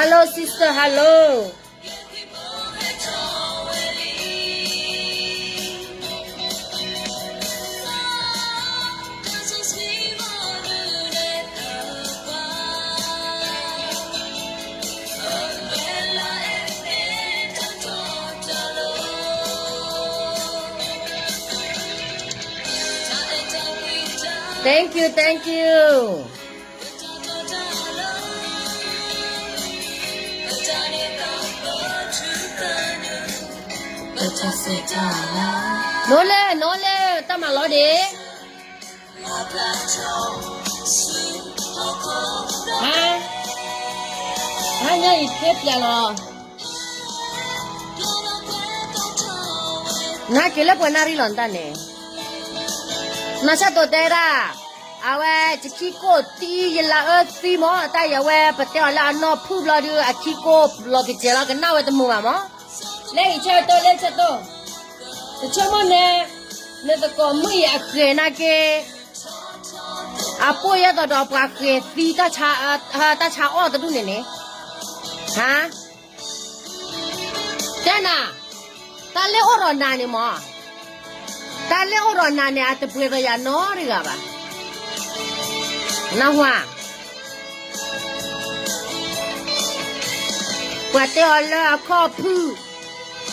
Hello sister, hello. Thank you, thank you. နီၢ်လဲၣ် နီၢ်လဲၣ် တၢ်မၤလီၤဒ့ၣ်. ဟါ, ဟါညါအံၤဖဲပျဲလီၤ. နက့ၤလၢပှဲၤနၣ်ရံၣ်လီၤနတၢ်န့ၣ်, နီၢ်ဆၢတိၤတဲဒၣ်, အဝဲယခံကိၣ်သံယလၤအၢသံမၢ် တၢ်ယၤဝဲပတဲအီၤလၢအနီၢ်ဖုၣ်ဘျီဒုး အခံကိၣ်လီၤကစဲၤလီၤ ကနၣ်ဝဲတမုာ်ဘၣ်မၢ်. လၢအံၤဆၢကတီၢ် လၢဆၢကတီၢ်, တဆိကမိၣ်န့ၣ်, နသကိးမုၣ်အံၤအဃဲၤနာ်က့ အပိၢ်ယဲၢ်သိးဒီးပှၤဃဲၤသံ တၢ်ဆါအီၣ်တဒူၣ်န့ၣ်န့ၣ်, ဟါ, တဲနၤ, တၢ်လၢအိၣ်ဒီးနၤန့ၣ်မၢ်, တၢ်လၢအိၣ်ဒီးနၤန့ၣ် အတပှဲၤဒီးယၤနီတဂၤဘၣ်. နၢ်ဟူဧါ. ပှၤတဲအီၤလၢအခီၣ်ဖုၣ်,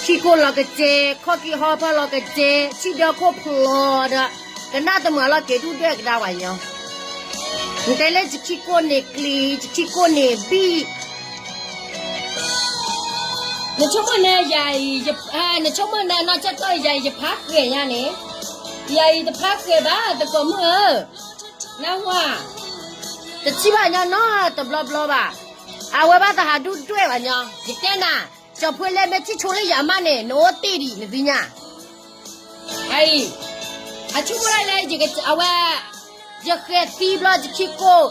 ခံကိၣ်လီၤကစဲၤ, ခီၣ်ကံဟီဖၢလီၤကစဲၤ, ထံဒၢခိၣ်ဖျိဒီး, ကနၣ်တမုာ်လီၤက့ၤဒူၣ်ဒွဲၣ်ကဒါပှၤညီ, နတဲလၢယခံကိၣ်န့ၣ်ကျံၤ, ယခံကိၣ်န့ၣ်ဘံၣ် နဆိကမိၣ်န့ၣ်ယၤအံၤ, နဆိကမိၣ်န့ၣ်နီၢ်ဆၢကတီၢ်ယၤအံၤယဖးဃဲၤညါန့ၣ်, ယၤအံၤတဖးဃဲၤဘၣ်သကိးမုၣ်ဧၢ, နၢ်ဟူဧါ, တထံၣ်ဘၣ်ညီနီတဘျီဘျီဘၣ်, အဝဲဘၣ်သးဟးဒူၣ်ဒွဲၣ်ဘၣ်ညီ, ယတဲနၤ, ကၠီၤဖှ့လၢမ့ၢ်ထံၣ်ဆိလၢယၤမးန့ၣ် နအိၣ်တ့ၢ်ဒံးနသ့ၣ်ညါ အအံၤ, အဆိကမိၣ်ဒၣ်လၢ, အဝဲ, ယဃဲၤသံဘျီယခံကိၣ်,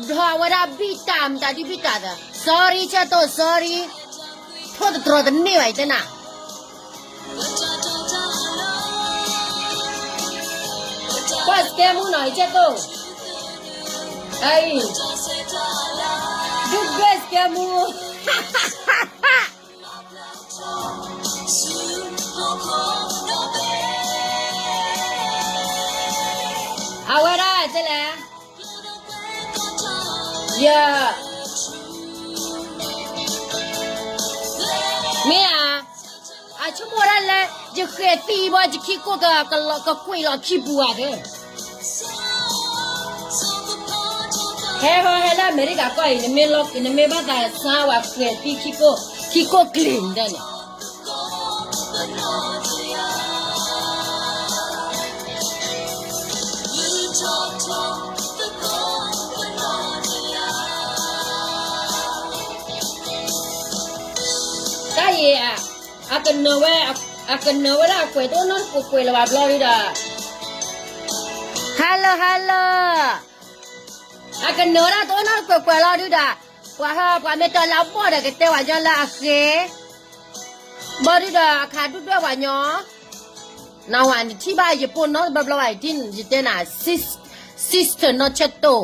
ဘျီအဝဲဒၣ်ဘံၣ်တၢ်မတၤဒ်ဘံၣ်တၢ်သၢ, sorry ဆၢတိၤ sorry, ထိၣ်သတြီၤတန့ၢ်ဘၣ်ယတဲနၤ, ကွၢ်စကဲမူနီၤ ယဆၢတိၤ, အအံၤ, ဒူၣ်ဒွဲၣ်စကဲမူ အဝဲဒၣ်တဲလဲၣ်, ယ, မ့ၢ်ဧါ, အဆိကမိၣ်ဒၣ်လၢ, ယဃဲၤသံဘၣ်ယခံကိၣ်ကကွံာ်လီၤခံပူၤဧါသၢ ဟဲဟီဟဲလၢအမဲရကၤကီၢ်အံၤ နမ့ၢ်ဘၣ်သးစါဝဲဃဲၤသံခံကိၣ်, ခံကိၣ်ကျ့ၤဒၣ်န့ၣ် တၢ်အံၤ, အကနၢၤဝဲ, အကနၢၤဝဲဒၣ်အကွဲးတအိၣ်နီတကွဲးကွဲးလၢၤဘၣ်ဘျီဒုဒီး, hello hello, အကနၢၤဝဲဒၣ်တအိၣ်နီတကွဲးကွဲးလီၤဒုဒီး, ပှၤဟၢ ပှၤမ့ၢ်တၢ်လၢအဘီၣ်ဒီးကတဲပှၤညီလၢအဃဲၤ, ဘီဒုဒီးအခးဒူၣ်ဒွဲၣ်ပှၤညီ, နဝၤနထံၣ်ဘၣ်ယပိၢ်နီတဘျီဘျီဘၣ် ယတဲနၤ, sister နီၢ်ဆၢတိၤ,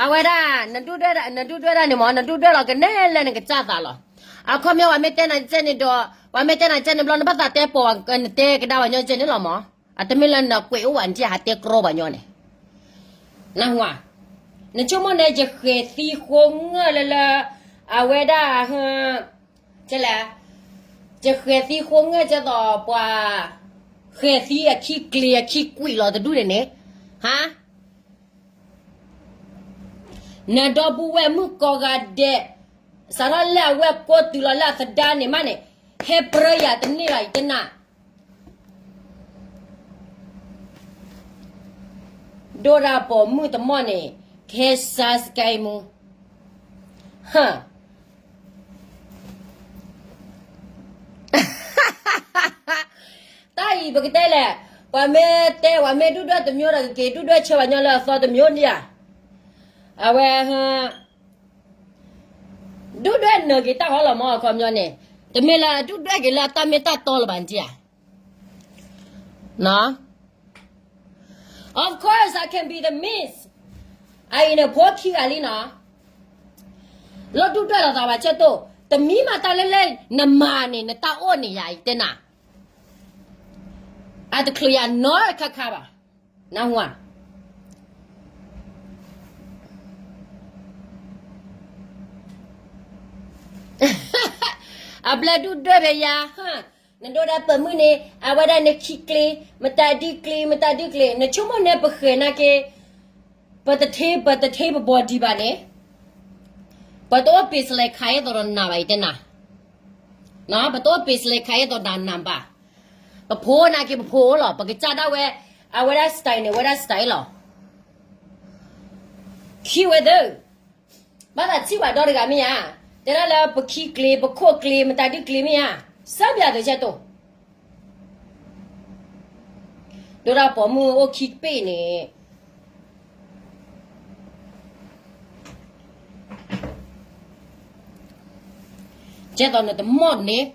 အဝဲဒၣ်, နဒူၣ်ဒွဲၣ်ဒၣ်န့ၣ်မၢ် နဒူၣ်ဒွဲၣ်လီၤကနဲလၢနကစၢ်သးလီၤ, အခီပညီပှၤမ့ၢ်တဲနၤကဲန့ၣ်ဒီး, ပှၤမ့ၢ်တဲနၤကဲန့ၣ်ဘျီ နဘၣ်သးတဲပိာ်, နတဲကဒါပှၤညီကဲန့ၣ်လီၤမၢ်, အတမ့ၢ်လၢနကွဲးအိၣ်ဘၣ်နထံၣ်ဟးတဲကြီပှၤညီန့ၣ်, နဝၤ, နဆိကမိၣ်န့ၣ် ယဃဲၤသံဃိငၢၢ်လၢလၢ, အဝဲဒၣ်, လဲၣ်, ယဃဲၤသံဃိငၢၢ်ကဲသိးပှၤ, ဃဲၤသံအခံကျ့ၤအခံကွံာ်လီၤတဒူၣ်န့ၣ်န့ၣ်, ဟါ နဒီပုၢ်ဝဲၢ်မုၣ်ကိးဂၤဒဲး, စးထီၣ်လၢအဝဲၢ်ကိးတုၤလီၤလၢအသဒါန့ၣ်မးန့ၣ်, ဟဲပြၢယၤတန့ၢ်ဘၣ်ယတဲနၤ, ဒိၣ်ဒၣ်ပိာ်မုၣ်တမီၢ်န့ၣ်, ခဲစါစကဲမူ, ဟၢ တၢ်အံၤပကတဲလဲၣ်, ပှၤမ့ၢ်တဲ ပှၤမ့ၢ်ဒူၣ်ဒွဲၣ်တမံၤဒီး ကက့ၤဒူၣ်ဒွဲၣ်ဆၢပှၤညီလၢအသီတမံၤန့ၣ်ဧါ, အဝဲ, ဒူၣ်ဒွဲၣ်နၢၤက့ၤတၢ်ဟီလီၤမၢ် အခီပညီန့ၣ်, တမ့ၢ်လၢဒူၣ်ဒွဲၣ်က့ၤလၢအတၢ်မ့ၢ်တၢ်တီလၢၤဘၣ်န့ၣ်ဧါ, နီၢ် Of course I can be the miss. အအံၤန့ၣ်ဖိခံဂၤလံနီၤ, လီၤဒုၣ်ဒွဲၣ်လိာ်သးဘၣ်ဆဲးတိၢ်, တမံၤမးတၢ်လၢလဲၣ်နမၤန့ၣ် နတၢ်အိၣ်န့ၣ်ယၤအံၤတဲနၤ, အတချုးယၤနီတခါခါဘၣ်, နၢ်ဟူဧါ. အဘျၢဒုၣ်ဒွဲၣ်ဖဲယၤ, နဒိၣ်ဒၣ်ပမုၢ်န့ၣ် အဝဲဒၣ်နခံကျ့, မတၤဒုကျ့, မတၤဒုကျ့, နဆိကမိၣ်န့ၣ်ပဃဲၤနာ်က့, ပတထ့, ပတထ့ပဘီဒံးဘၣ်န့ၣ်, ပတအိၣ်ပ့ၤစလဲၤခးအသိးဒီးနၤဘၣ်အံၤတဲနၤ, ပတအိၣ်ပ့ၤစလဲၤခးအသိးဒီးနၤဘၣ်, ပဖိနာ်က့ပဖိလီၤ, ပကစၢ်ဒၣ်ဝဲ, အဝဲဒၣ် style န့ၣ် အဝဲဒၣ် style လီၤ. ခံဝဲသၢ, ဘၣ်သးထံၣ်ဘၣ်ဒီတဂၤမ့ၢ်ဧါ, တဲဒၣ်လၢပခံကျ့ ပခိၣ်ကျ့ မတၤဒုကျ့မ့ၢ်ဧါ, စၢဘၣ်သုဆဲးတိၢ်, ဒိၣ်ဒၣ်ပိာ်မုၣ်အိၣ်ခံပ့ၢ်န့ၣ်, ကဲသိးနတမီၢ်န့ၣ်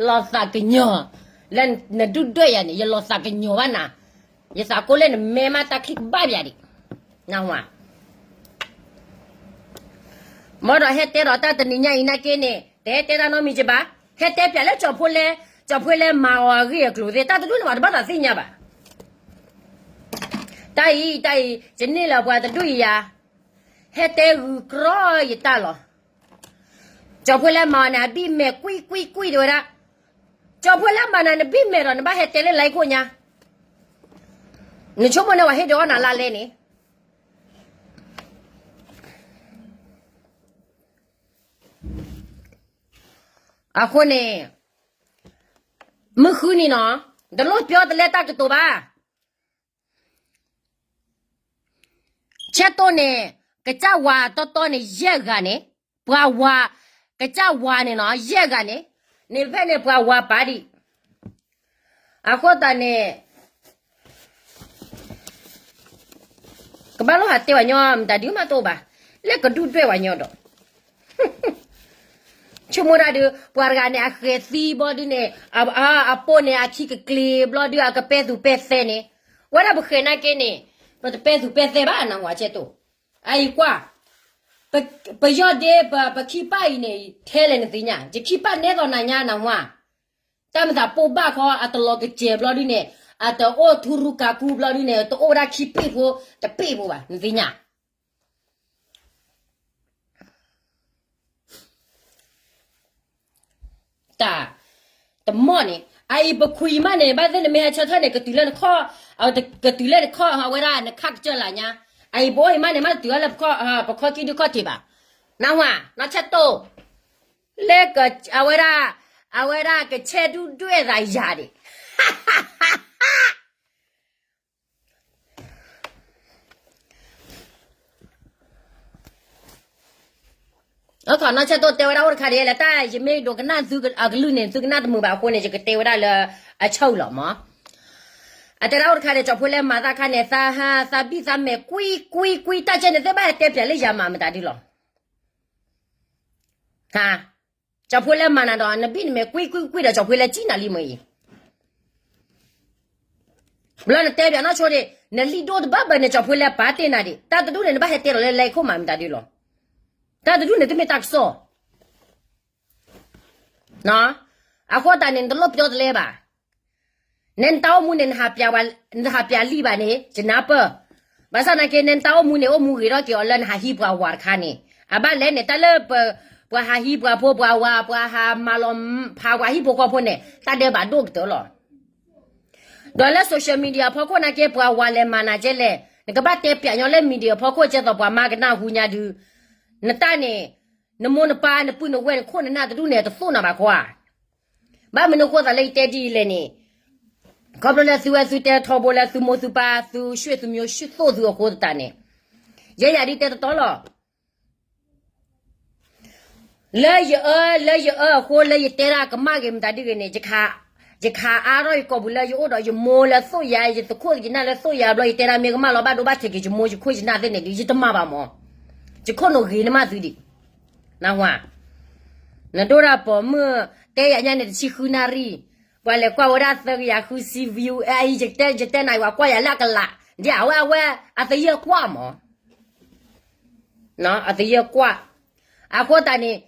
လီၤသးကညီၤ, လၢနဒုၣ်ဒွဲၣ်ယၤန့ၣ် ယလီၤသးကညီၤဘၣ်နၤ, ယသးကိးလၢနမဲမးတၢ်ချံကဘၣ်ပၠးဒံး, နၢ်ဟူဧါ. ဘၣ်ဒီးဟဲတဲဒီးတၢ်တနံၤညါအံၤနာ်က့န့ၣ် တဟဲတဲတၢ်နီတမံၤကဘၣ်, ဟဲတဲပၠးလၢကၠီၤဖိလဲ, ကၠီၤဖိလဲမၤအီၤအဂ့ၢ်အကျိၤသ့ၣ် တၢ်တဒူၣ်န့ၣ်ဘၣ်တဘၣ်သးသ့ၣ်ညါဘၣ်. တၢ်အံၤ, တၢ်အံၤ, ယန့ၢ်လၢပှၤတဒူၣ်အံၤယၤ, ဟဲတဲဂုာ်ကြီယတၢ်လီၤ. ကၠီၤဖိလဲမၤအီၤန့ၣ် အဘံၣ်မဲာ်ကွံကွံကွံတဲဝဲဒၣ်, ကၠီၤဖိလဲမၤနၤနဘံၣ်မဲာ်ဒီး နဘၣ်ဟဲတဲလၢလံခိၣ်ညါ, နဆိကမိၣ်န့ၣ်ပှၤဟ့ၣ်ဒုးအီၣ်နၤလါလဲန့ၣ် အဃိန့ၣ်, မုၢ်ဃုနံၤနီၤ, တလိၣ်ပျီတလဲတၢ်ကတိၤဘၣ်. ဆဲးတိၢ်န့ၣ်, ကစၢ်ဝၤတီတီန့ၣ် ယဲၢ်ဂၤန့ၣ်, ပှၤဝၤ, ကစၢ်ဝၤန့ၣ်နီၤ ယဲၢ်ဂၤန့ၣ်, န့ၣ်ဖဲန့ၣ်ပှၤဝၤပာ်ဒံး အဃိသတးန့ၣ်, ကဘၣ်လိၣ်ဟးတဲဝဲညီမတၤဒုးမးတအိၣ်ဘၣ်, လၢကဒုၣ်ဒွဲၣ်ဝဲညီဒီး, ဆိကမိၣ်တၢ်ဒုး ပှၤတဂၤန့ၣ် အဃဲၤသံဘျီဒုန့ၣ်, အပိၢ်န့ၣ် အခံကကျ့ဘျီဒု အကပဲသူပဲသဲန့ၣ်, ဝဲဒၣ်ပဃဲၤနာ်က့န့ၣ်, ပတပဲသူပဲသဲဘၣ် နၢ်ဟူဧါ ဆဲးတိၢ်, အအံၤကွၢ် ပယီၢ်ဒ့ ပခံပၢ်အံၤန့ၣ် ထဲလဲၣ်နသ့ၣ်ညါ, ယခံပၢ်နဲသိးနၤညါ နၢ်ဟူဧါ, တၢ်မၤသးပိာ်ဘၣ်ခီ အတလီၤကစဲၤဘျီဒုန့ၣ်, အတအိၣ်ထူရူကၤကူဘျီဒုန့ၣ်, တအိၣ်ဝဲဒၣ်ခံပ့ၢ်ဖိ, တပ့ၢ်ဖိဘၣ် နသ့ၣ်ညါ တၢ်, တမီၢ်န့ၣ် အအံၤပခွံမးန့ၣ် ဘၣ်သ့ၣ်နမ့ၢ်ဟဲဆၢထၢၣ်န့ၣ် ကတုၤလၢနခီၣ်, ကတုၤလၢနခီၣ် အဝဲဒၣ်နခးကစၢၢ်လၢညါ, အအံၤပအိၣ်အံၤမးန့ၣ် မးတတုၤလၢပခီၣ်ကံၢ်ဒုခီၣ်ထံးဘၣ်, နၢ်ဟူဧါ နီၢ်ဆဲးတိၢ်, လၢ, အဝဲဒၣ်, အဝဲဒၣ်ကဆဲးဒုၣ်ဒွဲၣ်သးယၤဒံး နီၢ်ဆဲးတိၢ်တဲဝဲဒၣ်အိၣ်တခါဒ်လဲၣ် တၢ်ယမ့ၢ်ဒိးကနၣ်သုအကလုၢ်န့ၣ် သုကနၣ်တမုာ်ဘၣ်အဃိန့ၣ် ယကတဲဝဲဒၣ်လၢအဆၢအုးလီၤမး, အတဲဒၣ်အိၣ်တခါန့ၣ် ကၠီၤဖိလဲမၤသးခါန့ၣ် သးဟးသးဘံၣ်သးမဲာ်ကွံကွံကွံ တၢ်ကဲန့ၣ်သ့ၣ်ဘၣ်ဟဲတဲပၠးလၢယၤမးမတၤဒုလီၤ ဟါ, ကၠီၤဖိလဲမၤနၤဒီး နဘံၣ်နမဲာ်ကွံကွံကွံဒီး ကၠီၤဖိလဲကံၣ်နၤလံမ့ၢ်အံၤ, ဘျီနတဲပၠးနီၢ်ဆိဒံး နလံၣ်ဒိၣ်တဘၣ်ဘၣ်န့ၣ် ကၠီၤဖိလဲပာ်တ့ၢ်နၤဒံး တၢ်တဒူၣ်န့ၣ် နဘၣ်ဟဲတဲလီၤလၢလၢခိၣ်မးမတၤဒုလီၤ, တၢ်တဒူၣ်န့ၣ် တမ့ၢ်တၢ်ကစီၣ် အဃိသတးန့ၣ် နတလိၣ်ပျီတလဲဘၣ်, နဲနတၢ်အိၣ်မူန့ၣ် နဟးပၠးလံာ်ဘၣ်န့ၣ် ယနၢ်ပၢၢ်, ဘၣ်ဆၣ်သနာ်က့ နဲနတၢ်အိၣ်မူန့ၣ် အိၣ်မူဂ့ၤထီၣ်က့ၤအီၤလၢနဟးဟံးပှၤဝၤတခါန့ၣ်, အဘၣ်လဲၣ်န့ၣ် တၢ်လၢ ပှၤဟးဟံးပှၤဖိပှၤဝၤ ပှၤဟးမၤလီၤဖးပှၤဟံၣ်ဖိဃီဖိန့ၣ် တၢ်ဒဲးဘးဒိၣ်ကတၢၢ်လီၤ. ဒီးလၢ social media ဖီခိၣ်နာ်က့ ပှၤဝၤလဲၤမၤနၤကဲလဲၣ်, နကဘၣ်တဲပၠးညီလၢ media ဖီခိၣ် ကဲသိးပှၤမၤကနၣ်ဟူညါဒုး, နတၢ်န့ၣ်, နမိၢ်နပၢ်နပုၢ်နဝဲၢ်နခိၣ်နနၢ်တဒူၣ်န့ၣ် တသိၣ်နၤဘၣ်ခွါ, ဘၣ်မနုၤဃိသးလၢယတဲဒ်အံၤလဲၣ်န့ၣ်, ခီဖျိလၢသုဝဲသုတဲထီဘိလၢသုမိၢ်သုပၢ်သုရွှေ့သုမျိုး ရွှေ့သိၣ်သုအဃိသတးန့ၣ်, ယဲယၤဒ်တဲတတီလီၤ. လၢယအၢ လၢယအၢအဃိ လၢယတဲဒၣ်ကမၣ်ဂ့ၤမတၤဒ်ဂ့ၤန့ၣ်, ယခးအါထီၣ်ယကိာ်ပူၤလၢယအိၣ်ဒီးယမိၢ်လၢသိၣ်ယၤ ယသခိၣ်ယနၢ်လၢသိၣ်ယၤဘျီ ယတဲဒၣ်မ့ၢ်ကမၣ်လီၤဘၣ်ဒိဘၣ်ထံးက့ၤယမိၢ်ယခိၣ်ယနၢ်သ့ၣ်န့ၣ်ဒုး ယတမၤဘၣ်မး, ယခိၣ်နူာ်ဂ့ၤနမးသုဒံး, နၢ်ဟူဧါ, နဒိၣ်တၢ်ပိာ်မုၣ်, တဲယၤညါန့ၣ်တဆံဃုနၣ်ရံၣ်, ပှၤလဲၤကွၢ်ဝဲဒၣ်သၢကယၤဃုဆံ view အဲ ယတဲ ယတဲနၤ ယဝၤကွၢ်ယၤလၢအကလး, ဒ်အဝဲ အဝဲ အသယဲၢ်ကွၢ်မး အသယဲၢ်ကွၢ်. အဃိသတးန့ၣ်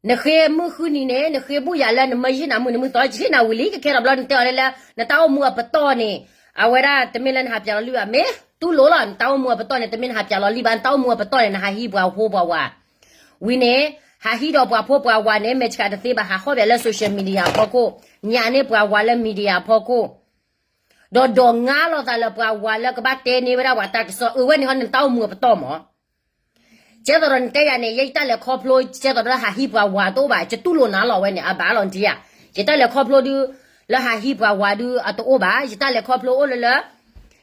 နဃ့မုၢ်ဃုနံၤန့ၣ် နဃ့ဘူၣ်ယၤလၢနမၢယဟ့ၣ်နၤမုၢ်နံၤမုၢ်သီ ယဟ့ၣ်နၤဝံၤလံ ကကဲထီၣ်ဘျီနတဲအီၤလၢ နတၢ်အိၣ်မူအပတီၢ်န့ၣ် အဝဲဒၣ်တမ့ၢ်လၢနဟးပၠးလီၤလံဘၣ် မ့ၢ်တူၢ်လိာ်လီၤ နတၢ်အိၣ်မူအပတီၢ်န့ၣ် တမ့ၢ်နဟးပၠးလီၤလံဘၣ် နတၢ်အိၣ်မူအပတီၢ်န့ၣ် နဟးဟံးပှၤဖိပှၤဝၤ ဝံၤန့ၣ် ဟးဟံးဒီးပှၤဖိပှၤဝၤန့ၣ် မဲာ်ဆှးတသ့ဘၣ် ဟးဟီၣ်ပၠးလၢ social media အဖီခိၣ်, ညးန့ၢ်ပှၤဝၤလၢ media အဖီခိၣ် ဒီးဒိးငါလိာ်သးလၢပှၤဝၤလၢကဘၣ်တဲန့ၢ်ဝဲဒၣ်ပှၤတၢ်ကစီၣ် အဝဲန့ၣ်ဟီန့ၣ် နတၢ်အိၣ်မူအပတီၢ်မး. ကဲသိးဒီးနတဲယၤန့ၣ် ယဲယတၢ်လဲၤခီဖျိ ကဲသိးဒီးဟးဟံးပှၤဝၤတအိၣ်ဘၣ် ယတူၢ်လိာ်နၤလီၤဝဲန့ၣ် အဘၣ်လီၤနထံၣ်ဧါ. ယတၢ်လဲၤခီဖျိဒုး လၢဟးဟံးပှၤဝၤဒုးအတအိၣ်ဘၣ် ယတၢ်လဲၤခီဖျိအိၣ်လၢလၢ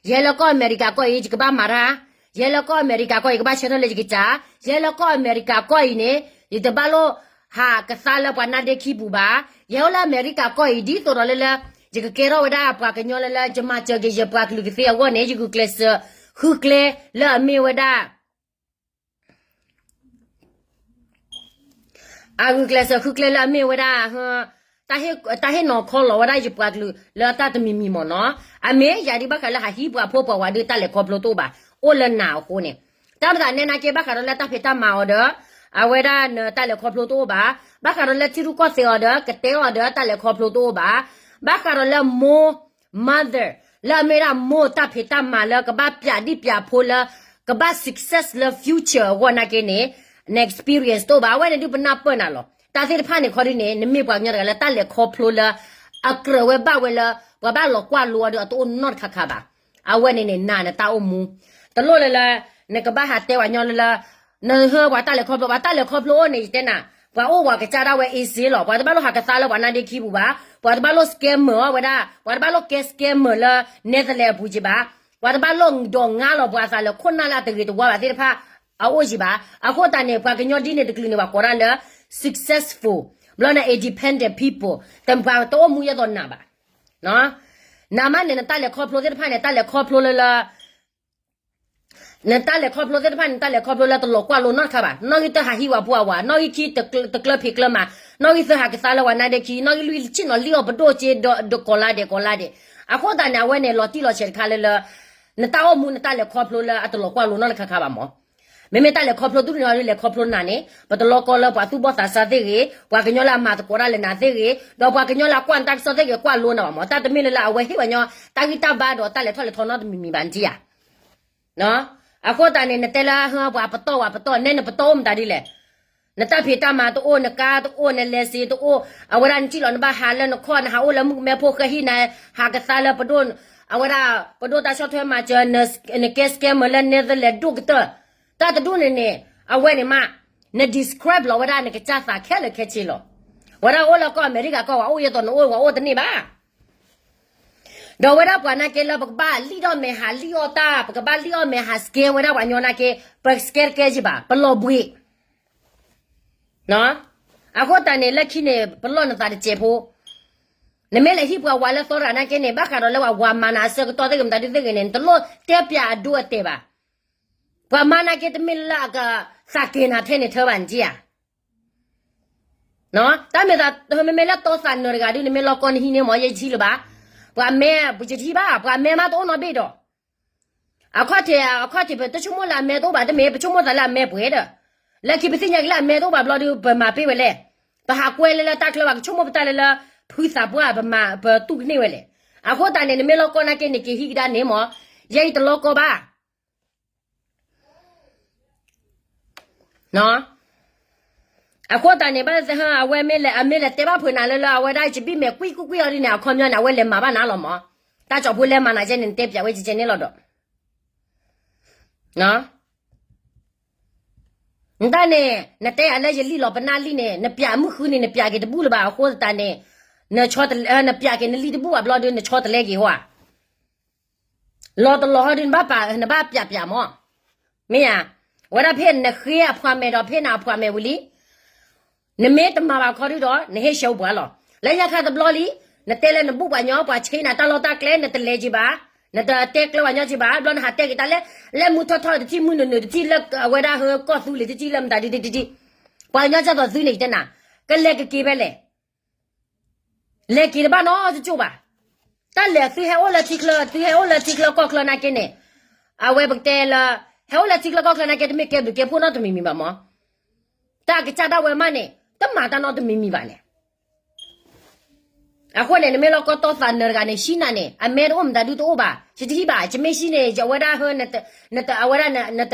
ယဟဲလၢကီၢ်အမဲရကၤကီၢ်အံၤ ယကဘၣ်မၤတၢ်, ယဟဲလၢကီၢ်အမဲရကၤကီၢ်အံၤ ယကဘၣ်ဆၢထၢၣ်လၢယကစၢ်, ယဟဲလၢကီၢ်အမဲရကၤကီၢ်အံၤန့ၣ် ယတဘၣ်လိၣ်ဟးကသါလၢပှၤနါဒ့ခံပူၤဘၣ်, ယဟဲလၢအမဲရကၤကီၢ်အံၤ ဒ်သိးဒီးလၢလၢ ယကကဲထီၣ်ဝဲဒၣ်ပှၤကညီလၢလၢ ယမၤစၢၤက့ၤယပှၤကလုာ်ကသ့အဂီၢ်န့ၣ် ယဂုာ်ကျဲးစၢးဃုကျဲလၢအမ့ၢ်ဝဲဒၣ် အဂုာ်ကျဲးစၢးဃုကျဲလၢအမ့ၢ်ဝဲဒၣ် တၢ်ဟ့ၣ်နီၤခီလီၤဝဲဒၣ်ယပှၤကလုာ်လၢအတၢ်တမံၤမံၤမ့ၢ်နီၤ, အမ့ၢ်ယၤဒ်ဘၣ်ဃးလၢဟးဟံးပှၤဖိပှၤဝၤဒုးတၢ်လဲၤခီဖျိတအိၣ်ဘၣ်, အိၣ်လၢနၤအဃိန့ၣ်, တၢ်မၤသးနဲနာ်က့ ဘၣ်ဃးဒီးလၢတၢ်ဖံးတၢ်မၤအီၤဒီး အဝဲဒၣ်နတၢ်လဲၤခီဖျိတအိၣ်ဘၣ်, ဘၣ်ဃးဒီးလၢထံရူၢ်ကီၢ်သဲးအီၤဒီး ကတဲအီၤဒီးတၢ်လဲၤခီဖျိတအိၣ်ဘၣ်, ဘၣ်ဃးဒီးလၢမိၢ် mother လၢအမ့ၢ်ဒၣ်မိၢ်တၢ်ဖံးတၢ်မၤလၢကဘၣ်ပျးဒံၣ်ပျးဖိလၢ ကဘၣ် success လၢ future အဂီၢ်နာ်က့န့ၣ်, န experience တအိၣ်ဘၣ်, အဝဲန့ၣ်ဒုးပနၢ်ပၢၢ်နၤလီၤ. တၢ်သ့ၣ်တဖၣ်န့ၣ်ခီဒုးန့ၣ် နမ့ၢ်ပှၤကညီတဂၤလၢတၢ်လဲၤခီဖျိလၢ အကြၢးဝဲဘၣ်ဝဲလၢ ပှၤဘၣ်လီၤကွၢ်လိအီၤဒီးအတအိၣ်နီတခါခါဘၣ်. အဝဲန့ၣ်န့ၣ် နၤနတၢ်အိၣ်မူ တလိၣ်လၢလၢ နကဘၣ်ဟးတဲပှၤကညီလၢလၢ နဟၢပှၤတၢ်လဲၤခီဖျိ ပှၤတၢ်လဲၤခီဖျိအိၣ်န့ၣ် ယတဲနၤ, ပှၤအိၣ်ပှၤကစၢ်ဒၣ်ဝဲ easy လီၤ. ပှၤတဘၣ်လိၣ်ဟးကသါလၢပှၤနါဒ့ခံပူၤဘၣ်, ပှၤတဘၣ်လိၣ် scammer အီၤဝဲဒၣ်, ပှၤတဘၣ်လိၣ်ကဲ scammer လၢ Netherlands အပူၤက့ၤဘၣ်, ပှၤတဘၣ်လိၣ်ဒိးငါလီၤပှၤအသးလၢခိၣ်နၢ်လၢအတဂ့ၤတဝါဘၣ်သ့ၣ်တဖၣ် အအိၣ်က့ၤဘၣ်. အဃိသတးန့ၣ် ပှၤကညီဒ်န့ၣ်တကလုာ်န့ၣ် ပှၤကိးဒၣ်လၢ successful, ဘျီန့ၣ် independent people, တပှၤတအိၣ်မူယဲၢ်သိးနၤဘၣ်. နမ့ၢ်န့ၣ် နတၢ်လဲၤခီဖျိသ့ၣ်တဖၣ်န့ၣ် တၢ်လဲၤခီဖျိလၢလၢ နတၢ်လဲၤခီဖျိသ့ၣ်တဖၣ်န့ၣ် နတၢ်လဲၤခီဖျိလၢတလီၤကွၢ်လိနီတခါဘၣ်. နီၣ်ဂံၢ်တၢဟးဟံးဝဲပှၤဝၤ, နီၣ်ဂံၢ်ခံတကျၢၢ်ဖံးကျၢၢ်မၤ, နီၣ်ဂံၢ်သၢဟးကသါလၢပှၤနါဒ့ခံ, နီၣ်ဂံၢ်လွံၢ်ဆ့ၣ်နီၤလံၣ်အီၤပဒိၣ်က့ဒီးကိးလါဒဲးကိးလါဒဲး. အဃိသတးန့ၣ် အဝဲန့ၣ် လီၤတံၢ်လီၤဆဲးတခါလၢလၢ နတၢ်အိၣ်မူနတၢ်လဲၤခီဖျိလၢအတလီၤကွၢ်လိနီတခါခါဘၣ်မး. မ့မ့ၢ်တၢ်လဲၤခီဖျိဒုးန့ၣ် လဲၤခီဖျိနၤန့ၣ် ပတလီၤကီလၢပှၤသူၣ်ဘီၣ်သးစၢ်သ့ၣ်ဂ့ၤ, ပှၤကညီလၢအမၤသကိးတၢ်လၢနၤသ့ၣ်ဂ့ၤ, ဒီးပှၤကညီလၢအကွၢ်နတၢ်ကစီၣ်သ့ၣ်ဂ့ၤ ကွၢ်လိနၤဘၣ်မး. တၢ်တမ့ၢ်လၢလၢအဝဲဟ့ၣ်ပှၤကညီ တၢ်ဂံၢ်တၢ်ဘါဒီးတၢ်လဲၤထီၣ်လဲၤထီနီတမံၤမံၤဘၣ်နထံၣ်ဧါ. အဃိသတးန့ၣ် နတဲလၢဟၢပှၤပတီၢ်ဝဲပတီၢ် နဲနပတီၢ်အိၣ်မတၤဒ်လဲၣ်. နတၢ်ဖံးတၢ်မၤတအိၣ်, နကါတအိၣ်, နလဲၤစ့တအိၣ်, အဝဲဒၣ်နထံၣ်လီၤ နဘၣ်ဟးလၢနခီၣ် နဟးအိၣ်လၢမုၣ်ကမဲဖိဃဲဟံၣ်နၤ, ဟးကသါလၢပဒိၣ်, အဝဲဒၣ် ပဒိၣ်တၢ်ဆီၣ်ထွဲမၤစၢၤ, နကဲ scammer လၢ Netherlands ဒိၣ်ကတၢၢ်. တၢ်တဒူၣ်န့ၣ်န့ၣ် အဝဲန့ၣ်မး, န describe လီၤဝဲဒၣ်နကစၢ်သးခဲလၢာ်ခဲဆ့လီၤ. ဝဲဒၣ်အိၣ်လၢကီၢ်အမဲရကၤကီၢ် ပှၤအိၣ်ယဲၢ်သိးနအိၣ် ပှၤအိၣ်တန့ၢ်ဘၣ်. ဒီးဝဲဒၣ်ပှၤနာ်က့လၢပကဘၣ်လံၣ်ထီၣ်မဲာ်ဟးလံၣ်အီၣ်တၢ်, ပကဘၣ်လံၣ်အီၣ်မဲာ်ဟး scam ဝဲဒၣ်ပှၤကညီနာ်က့, ပ scam တကဲယဘၣ်, ပလီၤဘှံး. အဃိသတးန့ၣ် လၢခံန့ၣ် ပလီၢ်နသးတစဲးဖိ, နမ့ၢ်လဲၤဟံးပှၤဝၤလၢသီတဂၤနာ်က့န့ၣ် ဘၣ်ဃးဒီးလၢပှၤဝၤမၤနၤအဆၢကတီၢ်သ့ၣ်ဂ့ၤ မတၤဒုသ့ၣ်ဂ့ၤန့ၣ် နတလိၣ်တဲပၠးအဒိအတဲာ်ဘၣ်. ပှၤမၤနာ်က့တမ့ၢ်လၢအကသးက့ၤနၤထဲန့ၣ်ထၢဘၣ် နထံၣ်ဧါ. တၢ်မ့ၢ်သး မ့မ့ၢ်လၢတီသးနၢၤတဂၤဒုး နမ့ၢ်လီၤကီနဟံးန့ၢ်မး ယဲယထံၣ်လၢၤဘၣ်. ပှၤမဲာ် ယထံၣ်ဘၣ် ပှၤမဲာ်မးတအိၣ်နီတဘ့ၣ်ဒီး အခီၣ်ထံး အခီၣ်ထံး ပတဆိကမိၣ်လၢအမဲာ်တအိၣ်ဘၣ်တမ့ၢ် ပဆိကမိၣ်သးလၢအမဲာ်ပှဲၤဒီး လၢခံပသ့ၣ်ညါက့ၤလၢအမဲာ်တအိၣ်ဘၣ်ဘျီဒုး ပမၤပ့ၢ်ဝဲလဲၣ်. ပဟးကွဲလၢလၢတၢ်ချၢဘၣ် ကဆိကမိၣ်ပတၢ်လၢလၢ ဖုသးပှၢ် ပမၤ ပတူၢ်ကန့ၢ်ဝဲလဲၣ်. အဃိသတးန့ၣ် နမ့ၢ်လီၤကီနာ်က့န့ၣ် က့ၤဟံးကဒါန့ၣ်မး ယဲအံၤတလီၤကီဘၣ် အဃိသတးန့ၣ် ဘၣ်သ့ၣ်ဟၢ အဝဲမ့ၢ်လဲၤ အမ့ၢ်လဲၤတဲဘၣ်ဖုးနၤလၢလၢ အဝဲဒၣ်ယဘံၣ်မဲာ်ကွံကွံကွံအီၤဒ်န့ၣ် အခီပညီန့ၣ် အဝဲလဲၤမၤဘၣ်နၤလီၤမး. တၢ်ကၠီၤဖိလဲၤမၤနၤကဲန့ၣ် နတဲပၠးဝဲကဲကဲန့ၣ်လီၤဒီး နတၢ်န့ၣ် နတဲယၤလၢယလံၣ်လီၤပနၢ်လံၣ်န့ၣ် နပၠးမုၢ်ဃုန့ၣ် နပၠးက့ၤတဘူၣ်လၢၤဘၣ် အဃိသတးန့ၣ် နပၠးက့ၤနလံၣ်တဘူၣ်ဘၣ်ဘျီဒီး နဆီတလဲက့ၤဟီဧါ. လီၤတလီၤဟီဒုး နဘၣ်ပာ် နဘၣ်ပၠးပၠးမး. မ့ၢ်ဧါ. ဝဲဒၣ်ဖဲနဃ့အဖှၤမဲာ်ဒီးဖဲနအဖှၤမဲာ်ဝံၤလံ နမ့ၢ်တမၤဘၣ်ခီဒုးဒီး နဟ့ၣ်ရှဲပှၤလီၤ. လၢညါခါတဘျီလံ နတဲလၢနဘူၣ်ပှၤညီ ပှၤဆ့နၤတၢ်လီၢ်တၢ်ကျဲ နတလဲၤက့ၤဘၣ်, နတတဲကျၢၤပှၤညီက့ၤဘၣ်, ဘျီနဟးတဲက့ၤတၢ်လၢ လၢမုၢ်ထီၣ်ထီၣ်တထံၣ် မုၢ်နုာ်နုာ်တထံၣ် လၢအဝဲဒၣ်ဟၢကီၢ်သူလ့ၤတထံၣ် လၢမတၤဒ်တထံၣ် ပှၤကညီကၢ်သိးသုန့ၣ် ယတဲနၤ ကလဲၤကက့ၤဖဲလဲၣ်. လဲၤက့ၤတဘၣ်နီတကၠိၢ်ဘၣ်. တၢ်လဲၤသုဟဲအိၣ်လၢထံချၢ သုဟဲအိၣ်လၢထံချၢကီၢ်ချၢနာ်က့န့ၣ်, အဝဲပကတဲလၢ ဟဲအိၣ်လၢထံချၢကီၢ်ချၢနာ်က့ တမ့ၢ်ကဲဘျုးကဲဖှိၣ်နီတမံၤမံၤဘၣ်မၢ်. တၢ်ကစၢ်ဒၣ်ဝဲမးန့ၣ် တမၤတၢ်နီတမံၤမံၤဘၣ်လဲၣ်. အဃိန့ၣ် နမ့ၢ်လီၤကီတီသးနၢၤတဂၤန့ၣ် ဟံးနၤန့ၣ် အမဲတအိၣ်မတၤဒုတအိၣ်ဘၣ်. ယတဟံးဘၣ်, ယမ့ၢ်ဟံးန့ၣ် ယဝဲဒၣ်ဟၢ အဝဲဒၣ် နတ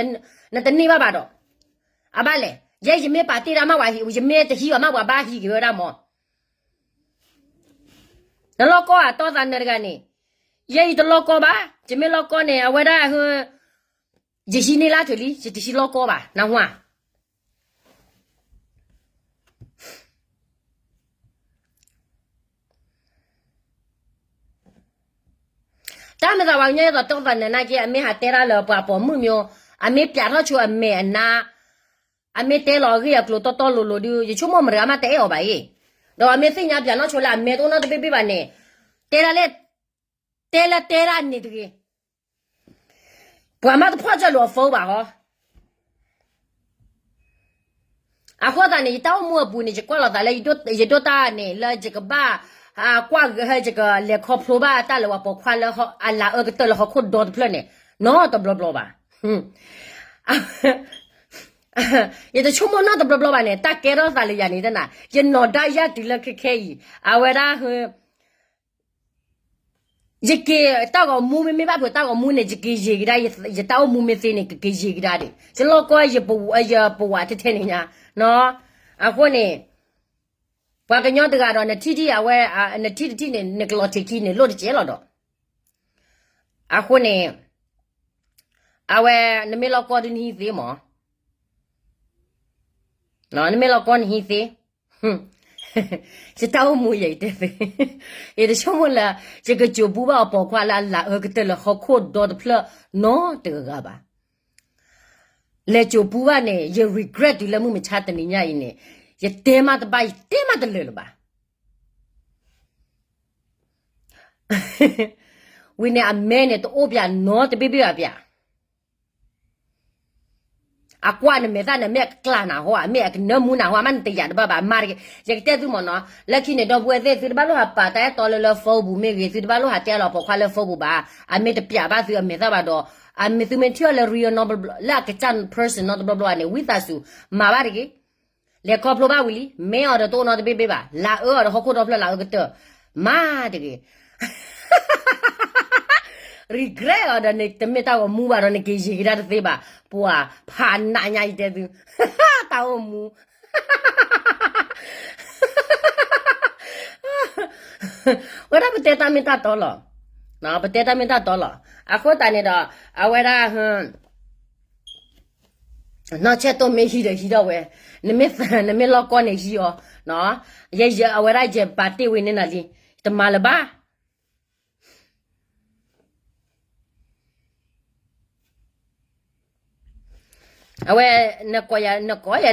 န့ၢ်ဘၣ်ဘၣ်ဒီး အဘၣ်လဲၣ်. ယဲယမ့ၢ်ပာ်တ့ၢ်ဒၣ်မးဝဲ ယမ့ၢ်တဟံးဘၣ်မး ပှၤဘၣ်ဟံးက့ၤဝဲဒၣ်မၢ်. နလီၤကီဧါ တီသးနၢၤတဂၤန့ၣ်, ယဲယတလီၤကီဘၣ်, ယမ့ၢ်လီၤကီန့ၣ် အဝဲဒၣ်ဟၢ ယဟံးန့ၢ်လၢထုးလံ ယတဟံးလီၤကီဘၣ် နၢ်ဟူဧါ. တၢ်မၤသးပှၤကညီ ယဲသိးတီသးနၢၤနာ်က့ အမ့ၢ်ဟးတဲဒၣ်လၢပှၤပိာ်မုၣ်မၠိ, အမ့ၢ်ပျးထီၣ်ဆိအမဲာ်အနါ, အမ့ၢ်တဲလီၤအဂ့ၢ်အကျိၤတီတီလိၤလိၤဒုး ယဆိကမိၣ်မတၤဂၤမးတအဲၣ်အီၤဘၣ်အံၤ, ဒီးအမ့ၢ်သ့ၣ်ညါပျးထီၣ်ဆိလၢအမဲာ်တအိၣ်နီတဘ့ၣ်ဘ့ၣ်ဘၣ်န့ၣ်, တဲဒၣ်လၢ တဲလၢတဲဒၣ်န့ၣ်တဂ့ၤ ပှၤမးတဖီၣ်ကၢၢ်လိာ်အ phone ဘၣ်ဟီ. အဃိသတးန့ၣ် ယတၢ်အိၣ်မူအပူၤန့ၣ် ယကွၢ်လိာ်သးလၢ ယဒိၣ်တၢ်န့ၣ် လၢယကဘၣ် ကွၢ်ဂ့ၤ ယကလဲၤခီဖျိဘၣ်တၢ်လၢပှၤပိာ်ခွါလၢအလၤအၢကတၢၢ်လၢဟီၣ်ခိၣ်ဒီတဖျၢၣ်န့ၣ် နီတဘျီဘျီဘၣ်. ယတဆိကမိၣ်နီတဘျီဘျီဘၣ်န့ၣ် တၢ်ကဲထီၣ်သးလၢယၤန့ၣ်တနၤ ယနီၢ်ဒါယၢ်တုၤလၢခဲခဲအံၤ အဝဲဒၣ် ယက့ၤတၢ်ဂီၤမူမ့မ့ၢ်ဘၣ်ဖုးတၢ်ဂီၤမူန့ၣ် ယက့ၤယံာ်ကဒါ, ယတၢ်အိၣ်မူမ့ၢ်သ့န့ၣ် ကက့ၤယံာ်ကဒါဒံး ယလီၤကီ ယပဝဲထဲထဲန့ၣ်ညါ, အဃိန့ၣ် ပှၤကညီတဂၤဒီး နထံၣ်ထံၣ်အဝဲ နထံၣ်တထံၣ်န့ၣ် နကလီၤထံးခံန့ၣ် လိၣ်တကဲလီၤဒီး အဃိန့ၣ် အဝဲ နမ့ၢ်လီၤကီဒုးနဟံးသ့မၢ် နမ့ၢ်လီၤကီနဟံးသ့, ယတၢ်အိၣ်မူယဲအံၤတဲသ့, ယတဆိကမိၣ်လၢ ယကစိာ်ပူဘၣ်အပိာ်ခွါလၢအလၤအၢကတၢၢ်လၢဟီၣ်ခိၣ်ဒီတဖျၢၣ်နီတဂၤဘၣ်. လဲၤစိာ်ပူဘၣ်န့ၣ် ယ regret တုၤလၢမုၢ်မဆါတနံၤညါအံၤန့ၣ်, ယတဲမးတဘၣ် ယတဲမးတလၢာ်လၢၤဘၣ်. ဝံၤန့ၣ်အမဲန့ၣ် တအိၣ်ပၠးနီတဘ့ၣ်ဘ့ၣ်ဘၣ်ပၠး အကွၢ်နမဲာ်သၣ်န့ၣ် မ့ၢ်အကကျၢ်နၤဟီဧါ, မ့ၢ်အကနၢမူနၤဟီဧါ, မ့ၢ်နတယာ်တဘၣ်ဘၣ် မၤတဂ့ၤ. ယကတဲသုမၢ်နီၤ, လၢခံန့ၣ် ဒီပုၢ်ဝဲၢ်သ့ၣ် သုတဘၣ်လိၣ်ဟးပာ်တၢ်အဲၣ်တီလၢလၢ phone ပူၤမ့ၢ်ဂ့ၤ, သုတဘၣ်လိၣ်ဟးတဲလီၤပိာ်ခွါလၢ phone ပူၤဘၣ်. အမ့ၢ်တပျးဘၣ်သုအမဲာ်သၣ်ဘၣ်ဒီး, အမ့ၢ်သုမ့ၢ်ထံၣ်အီၤလၢ real နီတဘျီဘျီ လၢအကစၢ် person နီတဘျီဘျီန့ၣ် ဝံသးစူၤ မၤဘၣ်တဂ့ၤ. လဲၤခီဖျိဘၣ်ဝံၤလံ, မ့ၢ်အီၤဒီးတအိၣ်နီတဘ့ၣ်ဘ့ၣ်ဘၣ်, လၤအၢအီၤဒီးဟီၣ်ခိၣ်ဒီဖျၢၣ်လၤအၢကတၢၢ်, မၤတဂ့ၤ. regret အီၤဒီးန့ၣ် တမ့ၢ်တၢ်ဂီၤမူဘၣ်ဒီး နက့ၤယံာ်ကဒါတသ့ဘၣ်, ပှၤဖးနးညါအံၤတဲသု, တၢ်အိၣ်မူ ဝဲဒၣ်ပတဲတၢ်မ့ၢ်တၢ်တီလီၤ, ပတဲတၢ်မ့ၢ်တၢ်တီလီၤ. အဃိသတးန့ၣ်ဒီး အဝဲဒၣ် နီၢ်ဆဲၣ်တိၢ်မ့ၢ်ဟံးဒီးဟံးထီၣ်ဝဲ, နမ့ၢ်သး နမ့ၢ်လီၢ်ကီၢ်န့ၣ်ဟံးအီၤ, ယဲ အဝဲဒၣ်ယပာ်တ့ၢ်ဝဲန့ၣ်နၤလံ, တမၤလၢၤဘၣ်. အဝဲ နကိးယၤ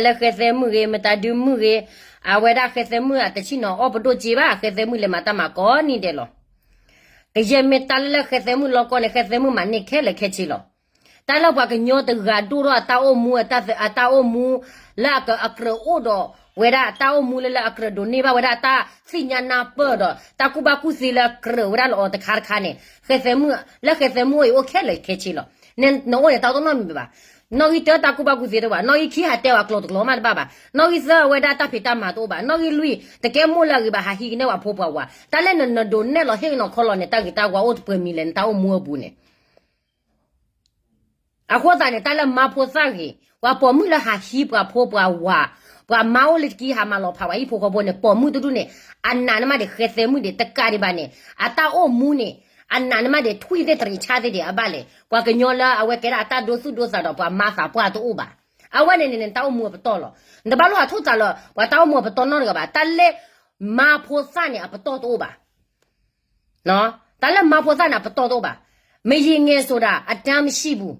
လၢဃဲသဲမုၣ်ဂ့ၤ မတၤဒုမုၣ်ဂ့ၤ, အဝဲဒၣ်ဃဲသဲမုၣ်အတဆံၣ်နီၤအီၣ်ပဒိၣ်စ့ဘၣ်, ဃဲသဲမုၣ်လဲၤမၤတၢ်မၤကိးနံၤဒဲးလီၤ. ကယဲၢ်မ့ၢ်တၢ်လၢဃဲသဲမုၣ်လီၢ်ကီၢ်န့ၣ် ဃဲသဲမုၣ်မၤန့ၢ်ခဲလၢာ်ခဲဆ့လီၤ. တၢ်လၢပှၤကညီတဂၤဒိၣ်ထီၣ်အတၢ်အိၣ်မူ အတၢ်အိၣ်မူ လၢအကြၢးအိၣ်ဒီးဝဲဒၣ်တၢ်အိၣ်မူလၢလၢအကြၢးဒိးန့ၢ်ဘၣ်ဝဲဒၣ်တၢ်သ့ၣ်ညါနၢ်ပၢၢ်ဒီး တၢ်ကူၣ်ဘၣ်ကူၣ်သ့လၢအကြၢးဝဲဒၣ်လၢအီၤတခါတခါန့ၣ် ဃဲသဲမုၣ် လၢဃဲသဲမုၣ်အအိၣ်ခဲလၢာ်ခဲဆ့လီၤ. နအိၣ်န့ၣ်တၢ်တနီတမံၤဘၣ်. နီၣ်ဂံၢ်တၢတၢ်ကူၣ်ဘၣ်ကူၣ်သ့တအိၣ်ဘၣ်, နီၣ်ဂံၢ်ခံဟးတဲအီၤအကျိၤတကျိၤမးတဘၣ်ဘၣ်, နီၣ်ဂံၢ်သၢအဝဲဒၣ်တၢ်ဖံးတၢ်မၤတအိၣ်ဘၣ်, နီၣ်ဂံၢ်လွံၢ် တကဲမိၢ်လၢအဂ့ၤဘၣ်ဟးဟံးကနဲၣ်ပှၤဖိပှၤဝၤ, တၢ်လၢနဒိးနဲၣ်လီၤဟ့ၣ်နီၤခီလီၤန့ၣ် တၢ်ဂ့ၤတၢ်ဝါအိၣ်တပှဲၤမံၤလဲၣ် နတၢ်အိၣ်မူအပူၤန့ၣ် အဃိသတးန့ၣ် တၢ်လၢမါဖိသၣ်ဂ့ၤ, ပှၤပိာ်မုၣ်လၢဟးဟံးပှၤဖိပှၤဝၤ, ပှၤမါအိၣ်လၢတကံဟးမၤလီၤဖးဝဲဟံၣ်ဖိဃီဖိန့ၣ် ပိာ်မုၣ်တဒူၣ်န့ၣ် အနာ်န့ၢ်မးဒံးဃဲသဲမုၣ်ဒံး တကးဒံးဘၣ်န့ၣ် အတၢ်အိၣ်မူန့ၣ် အနာ်န့ၢ်မးဒံး ထွံၣ်သ့ၣ်တရံးဆၣ်သ့ၣ်ဒံး အဘၣ်လဲၣ်. ပှၤကညီလၢအဝဲကဲဒၣ်အတၢ်ဒိသူၣ်ဒိသးဒီးပှၤမါသးပှၢ်တအိၣ်ဘၣ်. အဝဲန့ၣ်န့ၣ် နတၢ်အိၣ်မူအပတီၢ်လီၤ. နတဘၣ်လိၣ်ဟးထိၣ်သးလၢ ပှၤတၢ်အိၣ်မူအပတီၢ်နီတဂၤဘၣ်. တၢ်လၢ မါဖိသၣ်န့ၣ် အပတီၢ်တအိၣ်ဘၣ်. တၢ်လၢမါဖိသၣ်န့ၣ် အပတီၢ်တအိၣ်ဘၣ်. မယံၤငဲၤစိၤဒၣ် အတၢ်မံၣ်စံၣ်ပူၤ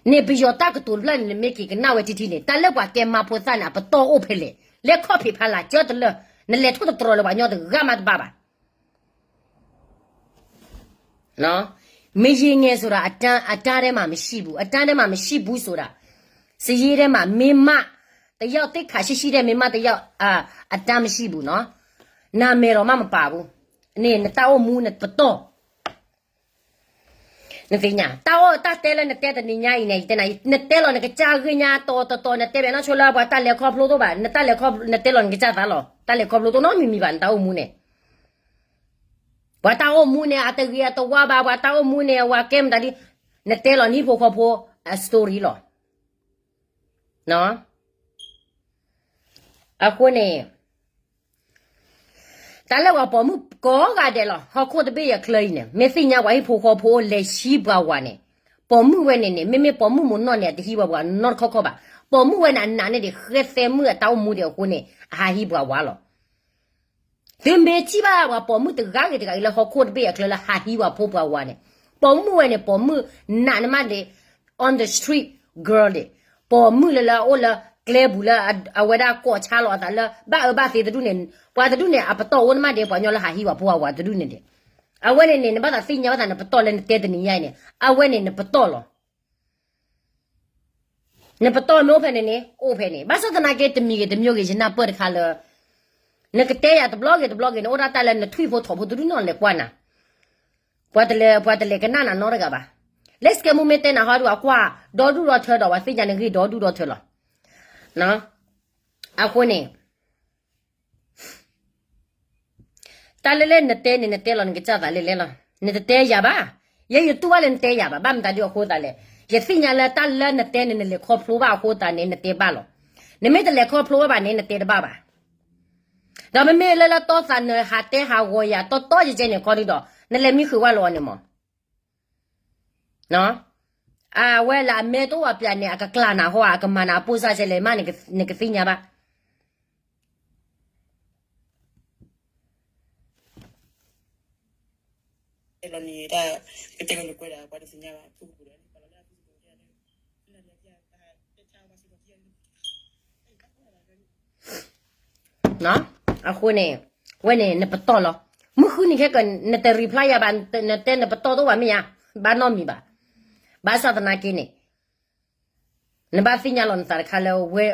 န့ၣ်ပယီၤတၢ်ကတိၤတဖျၢၣ်န့ၣ် နမ့ၢ်က့ၤကနၣ်ဝဲထံထံန့ၣ် တၢ်လၢပှၤကဲမါဖိသၣ်န့ၣ် အပတီၢ်အိၣ်ဖဲလဲၣ်. လၢခီၣ်ဖံးဖီလာ်ကၢတလၢာ် နလဲၤထိၣ်သတြီၤလၢပှၤကညီတဂၤမးတဘၣ်ဘၣ်. မယံၤငဲၤစိၤဒၣ် အတၢ်ထဲမှာမရှိဘူး, အတၢ်ထဲမှာမရှိဘူးဆိုတာ စရေးထဲမှာ မင်းမတယောက် သိက္ခာရှိရှိတဲ့ မိန်းမတစ်ယောက် အတန်းမရှိဘူးနော်. နမဲာ်လီၤမးမပာ်ဘူး, န့ၣ်နတၢ်အိၣ်မူနပတီၢ်, နသ့ၣ်ညါ တၢ်အိၣ်တၢ်တဲလၢနတဲတနံၤညါအံၤန့ၣ် ယတဲနၤ နတဲလီၤနကစၢ်ဂ့ၢ်ညါတီတီတီ နတဲဘၣ်နီၢ်ဆိလၢပှၤတၢ်လဲၤခီဖျိတအိၣ်ဘၣ်, နတၢ်လဲၤခီ နတဲလီၤနကစၢ်သးလီၤ, တၢ်လဲၤခီဖျိတအိၣ်နီတမံၤမံၤဘၣ် နတၢ်အိၣ်မူန့ၣ် ပှၤတၢ်အိၣ်မူန့ၣ် အတဂ့ၤအတဝါဘၣ်, ပှၤတၢ်အိၣ်မူန့ၣ် အဝၤကဲမတၤဒ်, နတဲလီၤနဟံၣ်ဖိဃီဖိအ story လီၤ. အဃိန့ၣ် တၢ်လၢပှၤပိာ်မုၣ်ကိးဂၤဒဲးလီၤ, ဟီၣ်ခိၣ်တဘ့ၣ်အချၢအံၤန့ၣ် မ့ၢ်သ့ၣ်ညါပှၤဟံၣ်ဖိဃီဖိအိၣ်လဲၤဟံးပှၤဝၤန့ၣ်, ပိာ်မုၣ်ဝဲန့ၣ်န့ၣ် မ့မ့ၢ်ပိာ်မုၣ်မုၢ်နီၢ်န့ၣ် အတဟံးပှၤဝၤနီတခီခီဘၣ်. ပိာ်မုၣ်ဝဲန့ၣ် အနာ်န့ၣ်ဒံး ဃဲသဲမုၣ်အတၢ်အိၣ်မူဒံးအဃိန့ၣ် အဟးဟံးပှၤဝၤလီၤ. သုမ့ၢ်ထံၣ်ဘၣ်ပှၤပိာ်မုၣ်တဂၤဂ့ၤတဂၤဂ့ၤလၢဟီၣ်ခိၣ်တဘ့ၣ်အချၢလၢဟးဟံးပှၤဖိပှၤဝၤန့ၣ်, ပိာ်မုၣ်ဝဲန့ၣ် ပိာ်မုၣ်နာ်န့ၣ်မးဒံး on the street girl ဒံး, ပိာ်မုၣ်လၢလၢအအိၣ်လၢကျဲပူၤလၢအဝဲဒၣ်ကိးဆါလီၤအသးလၢ ဘၣ်အၢဘၣ်သီတဒူၣ်န့ၣ်, ပှၤတဒူၣ်န့ၣ် အပတီၢ်အိၣ်န့ၣ်မးဒံး ပှၤကညီလၢဟးဟံးပှၤဖိပှၤဝၤတဒူၣ်န့ၣ်ဒံး. အဝဲန့ၣ်န့ၣ် နဘၣ်သးသ့ၣ်ညါဘၣ်သးနပတီၢ်လၢနတဲတနံၤညါအံၤန့ၣ် အဝဲန့ၣ်နပတီၢ်လီၤ. နပတီၢ်မ့ၢ်အိၣ်ဖဲန့ၣ်န့ၣ် အိၣ်ဖဲန့ၣ်, ဘၣ်ဆၣ်သနာ်က့တမံၤဂ့ၤတမံၤဂ့ၤ ယနၢ်ပၢၢ်တခါလၢ နကတဲယၤတဘျီဂ့ၤတဘျီဂ့ၤန့ၣ် အိၣ်ဒၣ်တၢ်လၢနထွံၣ်ဖိထိးဖိတဒူၣ်နီၢ်လဲၤကွၢ်နၤ, ပှၤတလဲၤကနၣ်နၤနီတဂၤဘၣ်. လၢစကဲမူမ့ၢ်တဲနၤဟီဒုး အကွၢ်ဒီဒူၣ်ဒီထၢဒီး ပှၤသ့ၣ်ညါနဂ့ၢ်ဒီဒူၣ်ဒီထၢလီၤ. အဃိန့ၣ် တၢ်လၢလၢနတဲန့ၣ် နတဲလီၤနကစၢ်သးလဲၣ်လဲၣ်လီၤ. နတတဲယၤဘၣ်. ယဲယတူၢ်ဘၣ်လၢနတဲယၤဘၣ်. ဘၣ်မတၤဒုးအဃိသးလဲၣ်. ယသ့ၣ်ညါလၢတၢ်လၢနတဲန့ၣ် နလဲၤခီဖျိဘၣ်အဃိသးန့ၣ် နတဲဘၣ်လီၤ. နမ့ၢ်တလဲၤခီဖျိဘၣ်ဘၣ်န့ၣ် နတဲတဘၣ်ဘၣ်. ဒီးမ့မ့ၢ်လၢလၢတီသးနဟးတဲဟးဂီၤယၤတီတီယဲကဲန့ၣ်ခီဒုးဒီး နလဲၤမံဃုာ်ဝဲလီၤအီၤန့ၣ်မး အဝဲလၢအမဲတအိၣ်အပျးန့ၣ် အကကျၢ်နၤဟီ အကမၤနၤအပိၢ်စၢ်ဆဲးလဲၣ်မး နကသ့ၣ်ညါဘၣ်. အဃိန့ၣ် ဝဲန့ၣ်နပတီၢ်လီၤ. မုၢ်ဃုနံၤခဲက နတ reply ယၤဘၣ်, နတဲနပတီၢ်တအိၣ်ဘၣ် မ့ၢ်ဧါ, ဘၣ်နီတမံၤဘၣ်. ဘၣ်ဆၣ်သနာ်က့န့ၣ် နဘၣ်သ့ၣ်ညါလီၤနသးတခါလၢဝဲ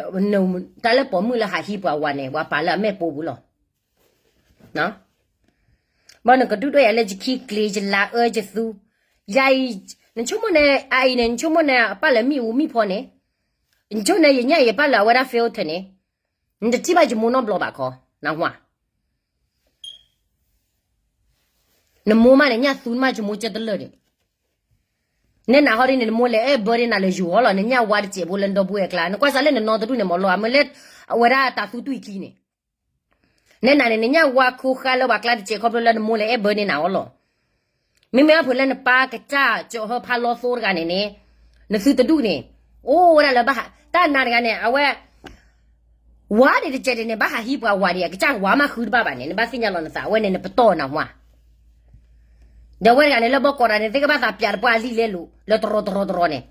တၢ်လၢပိာ်မုၣ်လၢဟးဟံးပှၤဝၤန့ၣ် ပှၤပာ်လၢအမဲာ်ပိာ်ပူၤလီၤ. ဘၣ်နကဒုၣ်ဒွဲၣ်ယၤလၢယခံကျ့ၤ ယလၤအၢယသူ, ယၤအံၤ နဆိကမိၣ်န့ၣ် အအံၤန့ၣ် နဆိကမိၣ်န့ၣ် အပၢ်လဲၤမံအူမံဖီန့ၣ်, နဆိကမိၣ်န့ၣ် ယညၣ်အံၤအပၢ်လဲၤအဝဲဒၣ် filter န့ၣ်, နတထံၣ်ဘၣ်ယမိၢ်နီတဘျီဘၣ်ခီ, နဟါ နမိၢ်မးန့ၣ် ညၣ်သူမးယမိၢ်ကၢတလၢာ်န့ၣ်, နဲနၤဟီဒ်န့ၣ် နမိၢ်လဲၤအဲၣ် birthday နၤလၢယိၤဟီလီၤ, နညၣ်ဝါတစဲးဖိလၢနဒီပုၢ်ဝဲၢ်အကျါ, နကွၢ်စးလၢနနီတဒူၣ်န့ၣ် မ့ၢ်လီၤအမ့ၢ်လၢ အဝဲဒၣ်တၤသူတွံၢ်ခံန့ၣ်, နဲနၤန့ၣ် နညၣ်ဝါခိဃါလၢပှၤကျါတစဲးခီဖျိလၢနမိၢ်လဲၤအဲၣ် birthday နၤအီၤလီၤ. မ့မ့ၢ်အဖုးလၢနပၢ်ကစၢ်ကၠီၤဟၢဖးလီသိတဂၤန့ၣ်န့ၣ်, နသုတဒူၣ်န့ၣ်, အိၣ်ဝဲဒၣ်လၢဘၣ်ဟး, တၢ်နၤတဂၤန့ၣ် အဝဲ ဝါဒံးတကဲးဒံးန့ၣ် ဘၣ်ဟးဟံးပှၤဝၤဒံး အကစၢ်ဝါမးဃုတဘၣ်ဘၣ်န့ၣ် နဘၣ်သ့ၣ်ညါလီၤနသး အဝဲန့ၣ်နပတီၢ်နၢ်ဟူဧါ. ဒီးအဝဲတဂၤန့ၣ် လၢဘီကီးတၢ်န့ၣ် သ့ၣ်ကဘၣ်သးပျးတပှၢ်အလံာ်လဲလိာ် လၢတရီတရီတရီန့ၣ်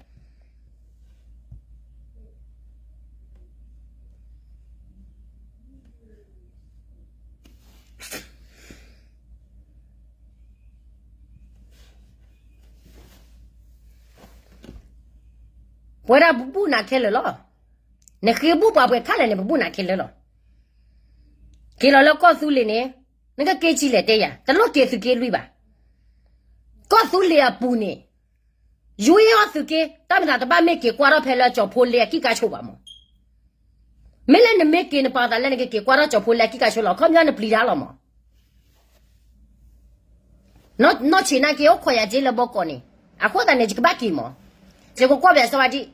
ပဝဲဒၣ်ပဘူၣ်နၤခဲလၢာ်လီၤ. နဃ့ဘူၣ်ပှၤပှဲၤခါလဲၣ်န့ၣ် ပဘူၣ်နၤခဲလၢာ်လီၤ. က့ၤလီၤလၢကီၢ်သူလ့ၤန့ၣ် နကက့ၤဆံးလဲၣ်တဲယၤ တလိၣ်က့ၤသုးက့လွံၢ်ဘၣ်. ကီၢ်သူလ့ၤအပူၤန့ၣ် ယူယီၢ်သုးက့ တၢ်မၤသးတဘၣ်မ့ၢ်က့ၤကွၢ်ထီၣ်ဖဲလၢကၠီၤဖိလ့အကံၢ်ကါဆိးဘၣ်မး. မ့ၢ်လၢနမ့ၢ်က့ၤနပာ်သးလၢနကက့ၤကွၢ်ထီၣ်ကၠီၤဖိလ့အကံၢ်ကါဆိးလီၤ ခီပညီနပျံၤတၢ်လီၤမး. နီၢ်ဆံးနာ်က့ အိၣ်ခိးယၤက့လၢဘီကီးန့ၣ်, အဃိသတးန့ၣ် ယကဘၣ်က့ၤမး. ယကကွၢ်ဘၣ်စၢၤဝဲဒ်,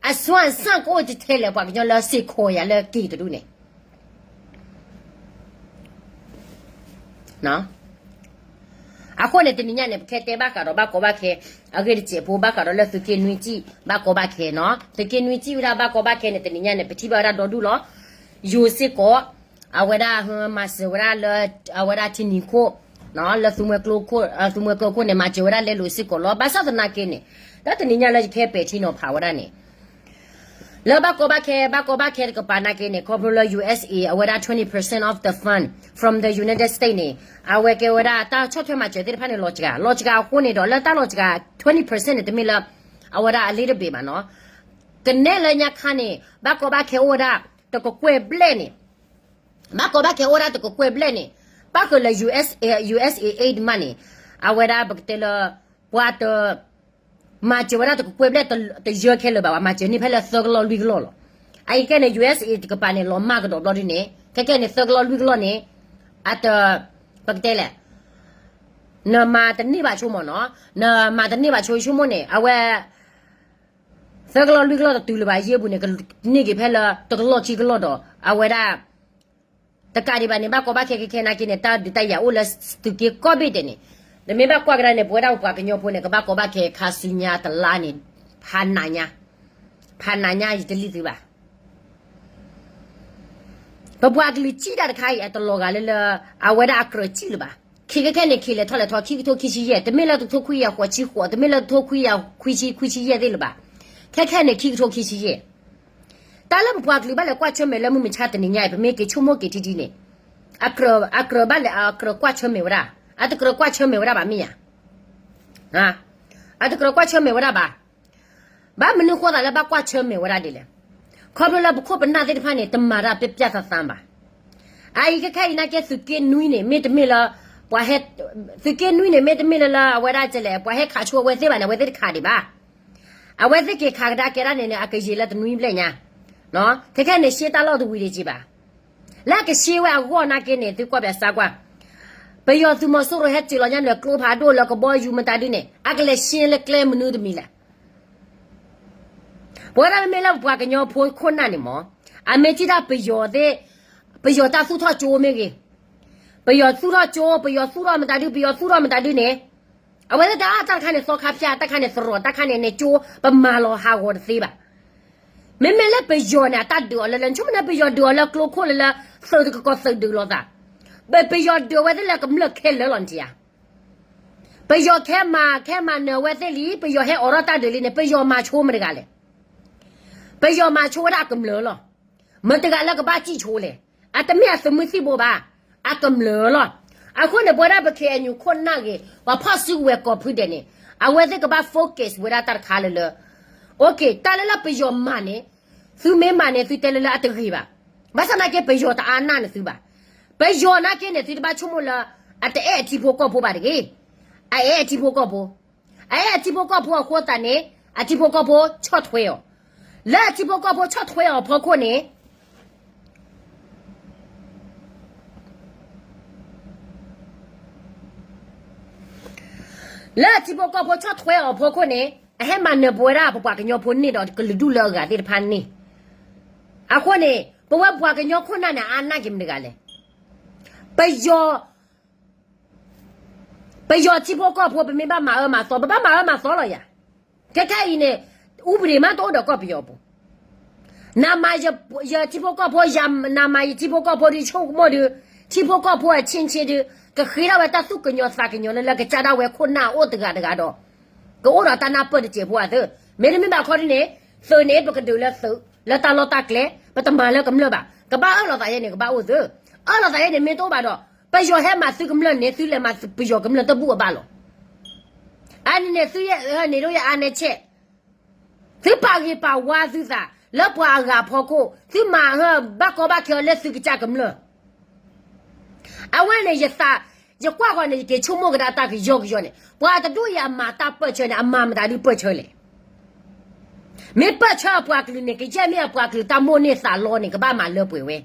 အစွမ်းအစန့်ကအိၣ်တထဲလဲၣ် ပှၤကညီလၢစ့ၢ်ကီးယၤလၢက့ၤတဒူၣ်န့ၣ် အဃိန့ၣ် တနံၤညါန့ၣ် ပကဟဲတဲဘၣ်ဃးဒီးဘၣ်ကီဘၣ်ခဲ အဂ့ၢ်တစဲးဖိ ဘၣ်ဃးဒီးလၢသုးက့နွံစံၣ် ဘၣ်ကီဘၣ်ခဲနီၤ. သုးက့နွံစံၣ်ဝဲဒၣ်ဘၣ်ကီဘၣ်ခဲန့ၣ် တနံၤညါန့ၣ် ပထံၣ်ဘၣ်ဝဲဒၣ်ဒီဒူၣ်လီၤ. ယိၤစ့ၢ်ကီး အဝဲဒၣ်မၤစၢၤဝဲဒၣ်လၢ အဝဲဒၣ်ထံနံၤခိၣ် လၢ သုးမွဲကျိခိၣ်န့ၣ် မၤစၢၤဝဲဒၣ်လဲလိာ်စ့ၢ်ကီးလီၤ. ဘၣ်ဆၣ်သနာ်က့န့ၣ် တၢ်တနံၤညါလၢယကဟဲပဲာ်ထံနီၤဖးဝဲဒၣ်န့ၣ် လၢဘၣ်ကီဘၣ်ခဲ ဘၣ်ကီဘၣ်ခဲတကပၤနာ်က့န့ၣ် ခီဖျိလၢ ယူဢၢတ်ႉသ်ဢေ အဝဲဒၣ် twenty percent of the fund from the United States န့ၣ် အဝဲကဲဝဲဒၣ်တၢ်ဆီၣ်ထွဲမၤစၢၤသ့ၣ်တဖၣ်န့ၣ် လီၤစှၤ လီၤစှၤအဃိန့ၣ်ဒီး လၢတၢ်လီၤစှၤ twenty percent န့ၣ် တမ့ၢ်လၢ အဝဲဒၣ်အလ့တဘ့ၣ်ဘၣ်နီၤ. ကနဲလၢညါခါန့ၣ် ဘၣ်ကီဘၣ်ခဲအိၣ်ဝဲဒၣ် တကကွဲၢ်ဘျဲၣ်န့ၣ် ဘၣ်ကီဘၣ်ခဲအိၣ်ဝဲဒၣ်တကကွဲၢ်ဘျဲၣ်န့ၣ် ပၣ်ဃုာ်လၢ USAID မးန့ၣ် အဝဲဒၣ်ပကတဲလၢ ပှၤတ မၤစၢၤဝဲဒၣ်တကကွဲၢ်ဘျဲၣ်တယၢခဲလၢာ်ဘၣ်, မၤစၢၤန့ၢ်ဖဲလၢသၢကလီၢ်လွံၢ်ကလီၢ်လီၤ. အအံၤခဲန့ၣ် USAID တကပၤန့ၣ် လီၤမၢ်ကဒီးဘျီဒ်န့ၣ် ခဲခဲန့ၣ် သၢကလီၢ်လွံၢ်ကလီၢ်န့ၣ် အတ ပကတဲလဲၣ် နမၤတန့ၢ်ဘၣ်ဆိမ့ၢ်နီၤ, နမၤတန့ၢ်ဘၣ်ဆိဆိကမိၣ်န့ၣ် အဝဲ သၢကလီၢ်လွံၢ်ကလီၢ်တတုၤလၢၤဘၣ် ယဲၢ်ပူၤန့ၣ် ကန့ၢ်က့ၤဖဲလၢတကလီၢ်ခံကလီၢ်ဒီး အဝဲဒၣ် တကးဒံးဘၣ်န့ၣ် ဘၣ်ကီဘၣ်ခဲခဲခဲနာ်က့န့ၣ် တၢ်ဒုးတၢ်ယၤအိၣ်လၢသုးက့ကိးဘ့ၣ်ဒဲးန့ၣ်, နမ့ၢ်ဘၣ်ကွၢ်ကဒါန့ၣ် ပဝဲဒၣ်ပပှၤကညီဖိန့ၣ် ကဘၣ်ကီဘၣ်ခဲခါဆူညါတလါန့ၣ် ဖးနးညါ, ဖးနးညါယတလံၣ်သုဘၣ်. ပပှၤကလုာ်စံၣ်တၢ်တခါအံၤ အတလီၤဂာ်လၢလၢ အဝဲဒၣ်အကြၢးစံၣ်လၢၤဘၣ်. ခံခဲခဲန့ၣ် ခံလဲၤထီၣ်လဲၤထီ ခံကထိခံဆံယဲၢ်, တမ့ၢ်လၢတကထိခွံကယၤဃိးဆံဃိး, တမ့ၢ်လၢတကထိခွံကယၤခွံဆံ ခွံဆံယဲၢ်သ့ၣ်လၢၤဘၣ်. ခဲခဲန့ၣ် ခံကထိခံဆံယဲၢ် တၢ်လၢပပှၤကလုာ်ဘၣ်လဲၤကွၢ်ဆၢၣ်မဲာ်လၢမုၢ်မဆါတနံၤညါအံၤ ပမ့ၢ်က့ၤဆိကမိၣ်က့ၤထံထံန့ၣ် အကြၢးဘၣ်လဲၤအကြၢးကွၢ်ဆၢၣ်မဲာ်ဝဲဒၣ်, အတကြၢးကွၢ်ဆၢၣ်မဲာ်ဝဲဒၣ်ဘၣ်မ့ၢ်ဧါ. အတကြၢးကွၢ်ဆၢၣ်မဲာ်ဝဲဒၣ်ဘၣ်. ဘၣ်မနုၤဃိသးလၢဘၣ်ကွၢ်ဆၢၣ်မဲာ်ဝဲဒၣ်ဒ်လဲၣ်. ခီဖျိလၢပခိၣ်ပနၢ်သ့ၣ်တဖၣ်န့ၣ် တမၤတၢ်ပျၢ်ပျၢ်သးသးဘၣ်. အအံၤခဲခဲအံၤနာ်က့ သုးက့နွံန့ၣ် မ့တမ့ၢ်လၢ ပှၤဟဲ, သုးက့နွံန့ၣ် မ့တမ့ၢ်လၢလၢအဝဲဒၣ်ကလဲၣ် ပှၤဟဲခးဆိအဝဲသ့ၣ်ဘၣ်န့ၣ် အဝဲသ့ၣ်တခးဒံးဘၣ်. အဝဲသ့ၣ်က့ၤခးကဒါကဲဒၣ်န့ၣ်န့ၣ် အကယံာ်လၢတနွံဘျဲၣ်ညါ. ခဲခဲန့ၣ် ရှဲတၢ်လီၢ်တဝံၤဒံးက့ၤဘၣ်. လၢအကရှဲဝဲအဂီၢ်နာ်က့န့ၣ် သုကွၢ်ဘၣ်စၢ်ကွၢ် ပယီၤသုးမီၤစိရိၤဟဲစၢၤလီၤညါလၢကျိဖးဒိၣ်လၢကဘီယူၤမတၤဒုန့ၣ် အကလဲၤရှဲလၢကျဲမနုၤတမံၤလဲၣ်. ပဝဲဒၣ်မ့မ့ၢ်လၢပပှၤကညီဖိခိၣ်နၢ်န့ၣ်မ့ၢ် အမ့ၢ်ထံၣ်တၢ်ပယီၤသ့ၣ်, ပယီၤတၢ်သူၣ်ထီၣ်ကၠိမ့ၢ်ဂ့ၤ, ပယီၤသူၣ်ထီၣ်ကၠိ ပယီၤသူၣ်ထီၣ်မတၤဒု ပယီၤသူၣ်ထီၣ်မတၤဒုန့ၣ် အဝဲသ့ၣ်တၢ်အါတၢ်တခါန့ၣ် သီခါဖၠၣ်တၢ်ခါန့ၣ် သရိာ်တၢ်ခါန့ၣ်န့ၣ် ကၠိပမၤလီၤဟးဂီၤတသ့ဘၣ်. မ့မ့ၢ်လၢပယီၤန့ၣ် အတၢ်ဒုးအီၤလၢလၢ ဆိကမိၣ်န့ၣ် ပယီၤဒုးအီၤလၢကျိခိၣ်လၢလၢ သုးတကကီၢ်သုးဒုးလိာ်သး, ပယီၤဒုးအဝဲသ့ၣ်လၢကမျၢၢ်ခဲလၢာ်လီၤနထံၣ်ဧါ. ပယီၤခဲမၤ ခဲမၤနၢၤအဝဲသ့ၣ်လံ ပယီၤဟဲအိးထီၣ်တၢ်ဒုးလံန့ၣ် ပယီၤမၤဆိမတၤတဂၤလဲၣ်. ပယီၤမၤဆိဝဲဒၣ်အကမျၢၢ်လီၤ. မတၤတဂၤလၢကဘၣ်စံၣ်ဆိလဲၣ်. အတမ့ၢ်အသုးမုၢ်သံၣ်ဘိဘၣ်, အကမျၢၢ်လီၤ. အဃိန့ၣ် ပဝဲဒၣ်ပ ခ့ၣ်အဲၣ်ယူၣ် ခိၣ်နၢ်ဂ့ၤ ပှၤဖီၣ်စုကဝဲၤကိးဖုဒဲးန့ၣ် အဝဲသ့ၣ်ကဘၣ် focus ဝဲဒၣ်တၢ်တခါလၢလၢ တၢ်လၢလၢပယီၤမၤန့ၣ် သုမ့ၢ်မၤန့ၣ် သုတဲလၢလၢအတဂ့ၤဘၣ်. ဘၣ်ဆၣ်နာ်က့ ပယီၤတအါနၢ်န့ၢ်သုဘၣ်. ပယီၤနာ်က့န့ၣ် သုတဘၣ်ဆိကမိၣ်လၢ အတအဲၣ်အထံဖိကီၢ်ဖိဘၣ်တဂ့ၤ. အအဲၣ်အထံဖိကီၢ်ဖိ, အအဲၣ်အထံဖိကီၢ်ဖိအဃိသတးန့ၣ် အထံဖိကီၢ်ဖိဆီၣ်ထွဲအီၤ, လၢအထံဖိကီၢ်ဖိဆီၣ်ထွဲအီၤအဖီခိၣ်န့ၣ် လၢအထံဖိကီၢ်ဖိဆီၣ်ထွဲအီၤအဖီခိၣ်န့ၣ် အဟဲမၤနၢၤပဝဲဒၣ်ပပှၤကညီဖိန့ၣ်ဒီးကလုာ်ဒူၣ်လၢအဂၤသ့ၣ်တဖၣ်န့ၣ်. အဃိန့ၣ် ပဝဲပှၤကညီခိၣ်နၢ်န့ၣ် အါနၢ်က့ၤမတၤတဂၤလဲၣ်. ပယီၤ ပယီၤထံဖိကီၢ်ဖိ ပမ့ၢ်ဘၣ်မၤအၢမၤသီ ပဘၣ်မၤအၢမၤသီလီၤယၤ. ခဲခဲအံၤန့ၣ် ဥပဒေမးတအိၣ်ဒီးကီၢ်ပယီၤပူၤ. နမၤယထံဖိကီၢ်ဖိ ယနမၤယထံဖိကီၢ်ဖိဒုး ဆိကမိၣ်ဒုး ထံဖိကီၢ်ဖိအဆ့ဆ့ဒုး ကဃ့ထီၣ်ဝဲတၢ်သူၣ်ကညီၤသးကညီၤလၢလၢကစၢ်ဒၣ်ဝဲခိၣ်နၢ်အိၣ်တဂၤတဂၤဒီး ကအိၣ်ဒီးတၢ်နၢ်ပၢၢ်တစဲးဖိအသၢ. မ့တမ့ၢ်ဘၣ်ခီဒ်န့ၣ် သုးန့ၣ် ပကဒုးလၢသုး လၢတၢ်လီၢ်တၢ်ကျဲ ပတမၤလၢကမျၢၢ်ဘၣ်. ကဘၣ်အၢၣ်လီၤသးယဲန့ၣ် ကဘၣ်အိၣ်သုး. အၢၣ်လီၤသးယဲန့ၣ် မ့ၢ်တအိၣ်ဘၣ်ဒီး ပယီၤဟဲမၤသုကမျၢၢ်န့ၣ် သုလဲၤမၤပယီၤကမျၢၢ်တဘူၣ်အဘၣ်လီၤ. အန့ၣ်န့ၣ် သုယဲၢ်န့ၣ်ဒိယဲၢ်အါနဲဆဲး သုပာ်ဂ့ၤပာ်ဝါသုသး လၢပှၤအဂၤအဖီခိၣ် သုမၤဘၣ်ကီဘၣ်ခဲအီၤလၢသုကစၢ်ကမျၢၢ်. အဝဲန့ၣ်ယသး ယကွၢ်ဃီၤန့ၣ် ယက့ၤဆိကမိၣ်ကဒါတၢ်ကယီကယီန့ၣ် ပှၤတဒူၣ်အံၤအမၤတၢ်ပၢၢ်ဆၢန့ၣ် အမၤမတၤဒုပၢၢ်ဆၢလဲၣ်. မ့ၢ်ပၢၢ်ဆၢအပှၤကလုာ်န့ၣ် ကယဲၢ်မ့ၢ်အပှၤကလုာ်တၢ်မိၣ်န့ၢ်သးလီန့ၣ် ကဘၣ်မၤလၢပှဲၤဝဲ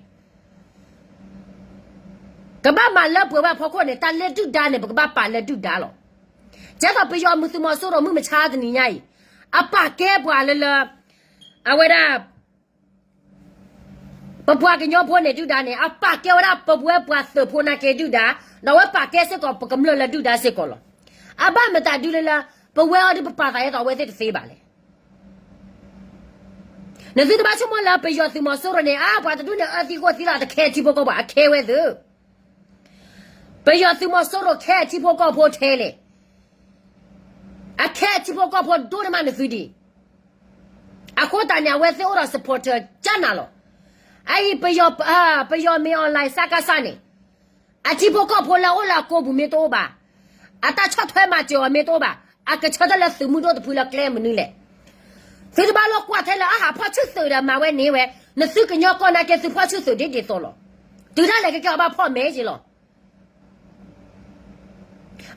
ကဘၣ်မၤလၢပှဲၤဝဲအဖီခိၣ်န့ၣ် တၢ်လၢဒုၣ်ဒါန့ၣ် ပကဘၣ်ပာ်လၢဒုၣ်ဒါလီၤ. ကဲသိးပယီၤမုၢ်သုးမီၤစိရိၤမုၢ်မဆါတနံၤညါအံၤ အပာ်ကဲပှၤလၢလၢ အဝဲဒၣ် ပပှၤကညီဖိန့ၣ်ဒုၣ်ဒါန့ၣ် အပာ်ကဲဝဲဒၣ်ပဝဲပှၤသုးဖိနာ်က့ဒုၣ်ဒါ, ဒီးအဝဲပာ်ကဲစ့ၢ်ကီးပကမျၢၢ်လၢဒုၣ်ဒါစ့ၢ်ကီးလီၤ. အဘၣ်မတၤဒုလၢလၢ ပဝဲအီၤဒုးပပာ်သးယဲသိးအဝဲသ့ၣ်တသ့ဘၣ်လဲၣ်. နသုတဘၣ်ဆိကမိၣ်လၢပယီၤသုးမီၤစိရိၤန့ၣ် အါ ပှၤတဒူၣ်န့ၣ်အၢသံဃိသံလီၤ တခဲထံဖိကီၢ်ဖိ အခဲဝဲသုး ပယီၤသုးမီၤစိရိၤခဲအထံဖိကီၢ်ဖိထဲလဲၣ်. အခဲအထံဖိကီၢ်ဖိဒိၣ်န့ၢ်မးနသုဒံး. အဃိသတးန့ၣ် အဝဲသ့ၣ်အိၣ်ဒီး supporter ကၢ်နၤလီၤ. အအံၤ ပယီၤမ့ၢ် online စကစ န့ၣ် အထံဖိကီၢ်ဖိလၢအိၣ်လၢအကိာ်ပူၤမ့ၢ်တအိၣ်ဘၣ်, အတၢ်ဆီၣ်ထွဲမၤစၢၤအီၤမ့ၢ်တအိၣ်ဘၣ်, အကဆၢထၢၣ်လၢသုးမုၢ်ဒိၣ်တဖုလၢကျဲမနုၤလဲၣ်. သုတဘၣ်လိာ်ကွၢ်ထဲလၢအဟးဖီၣ်ဆူၣ်သုးဒီးမၤဝဲန့ၢ်ဝဲ, နသုကညီကီၢ်နာ်က့သုဖီၣ်ဆူၣ်သုးဒ်ဒ်သိးလီၤ. တုၤဒၣ်လဲာ်ကကဲအီၤဘၣ်ဖီၣ်မဲက့ၤလီၤ.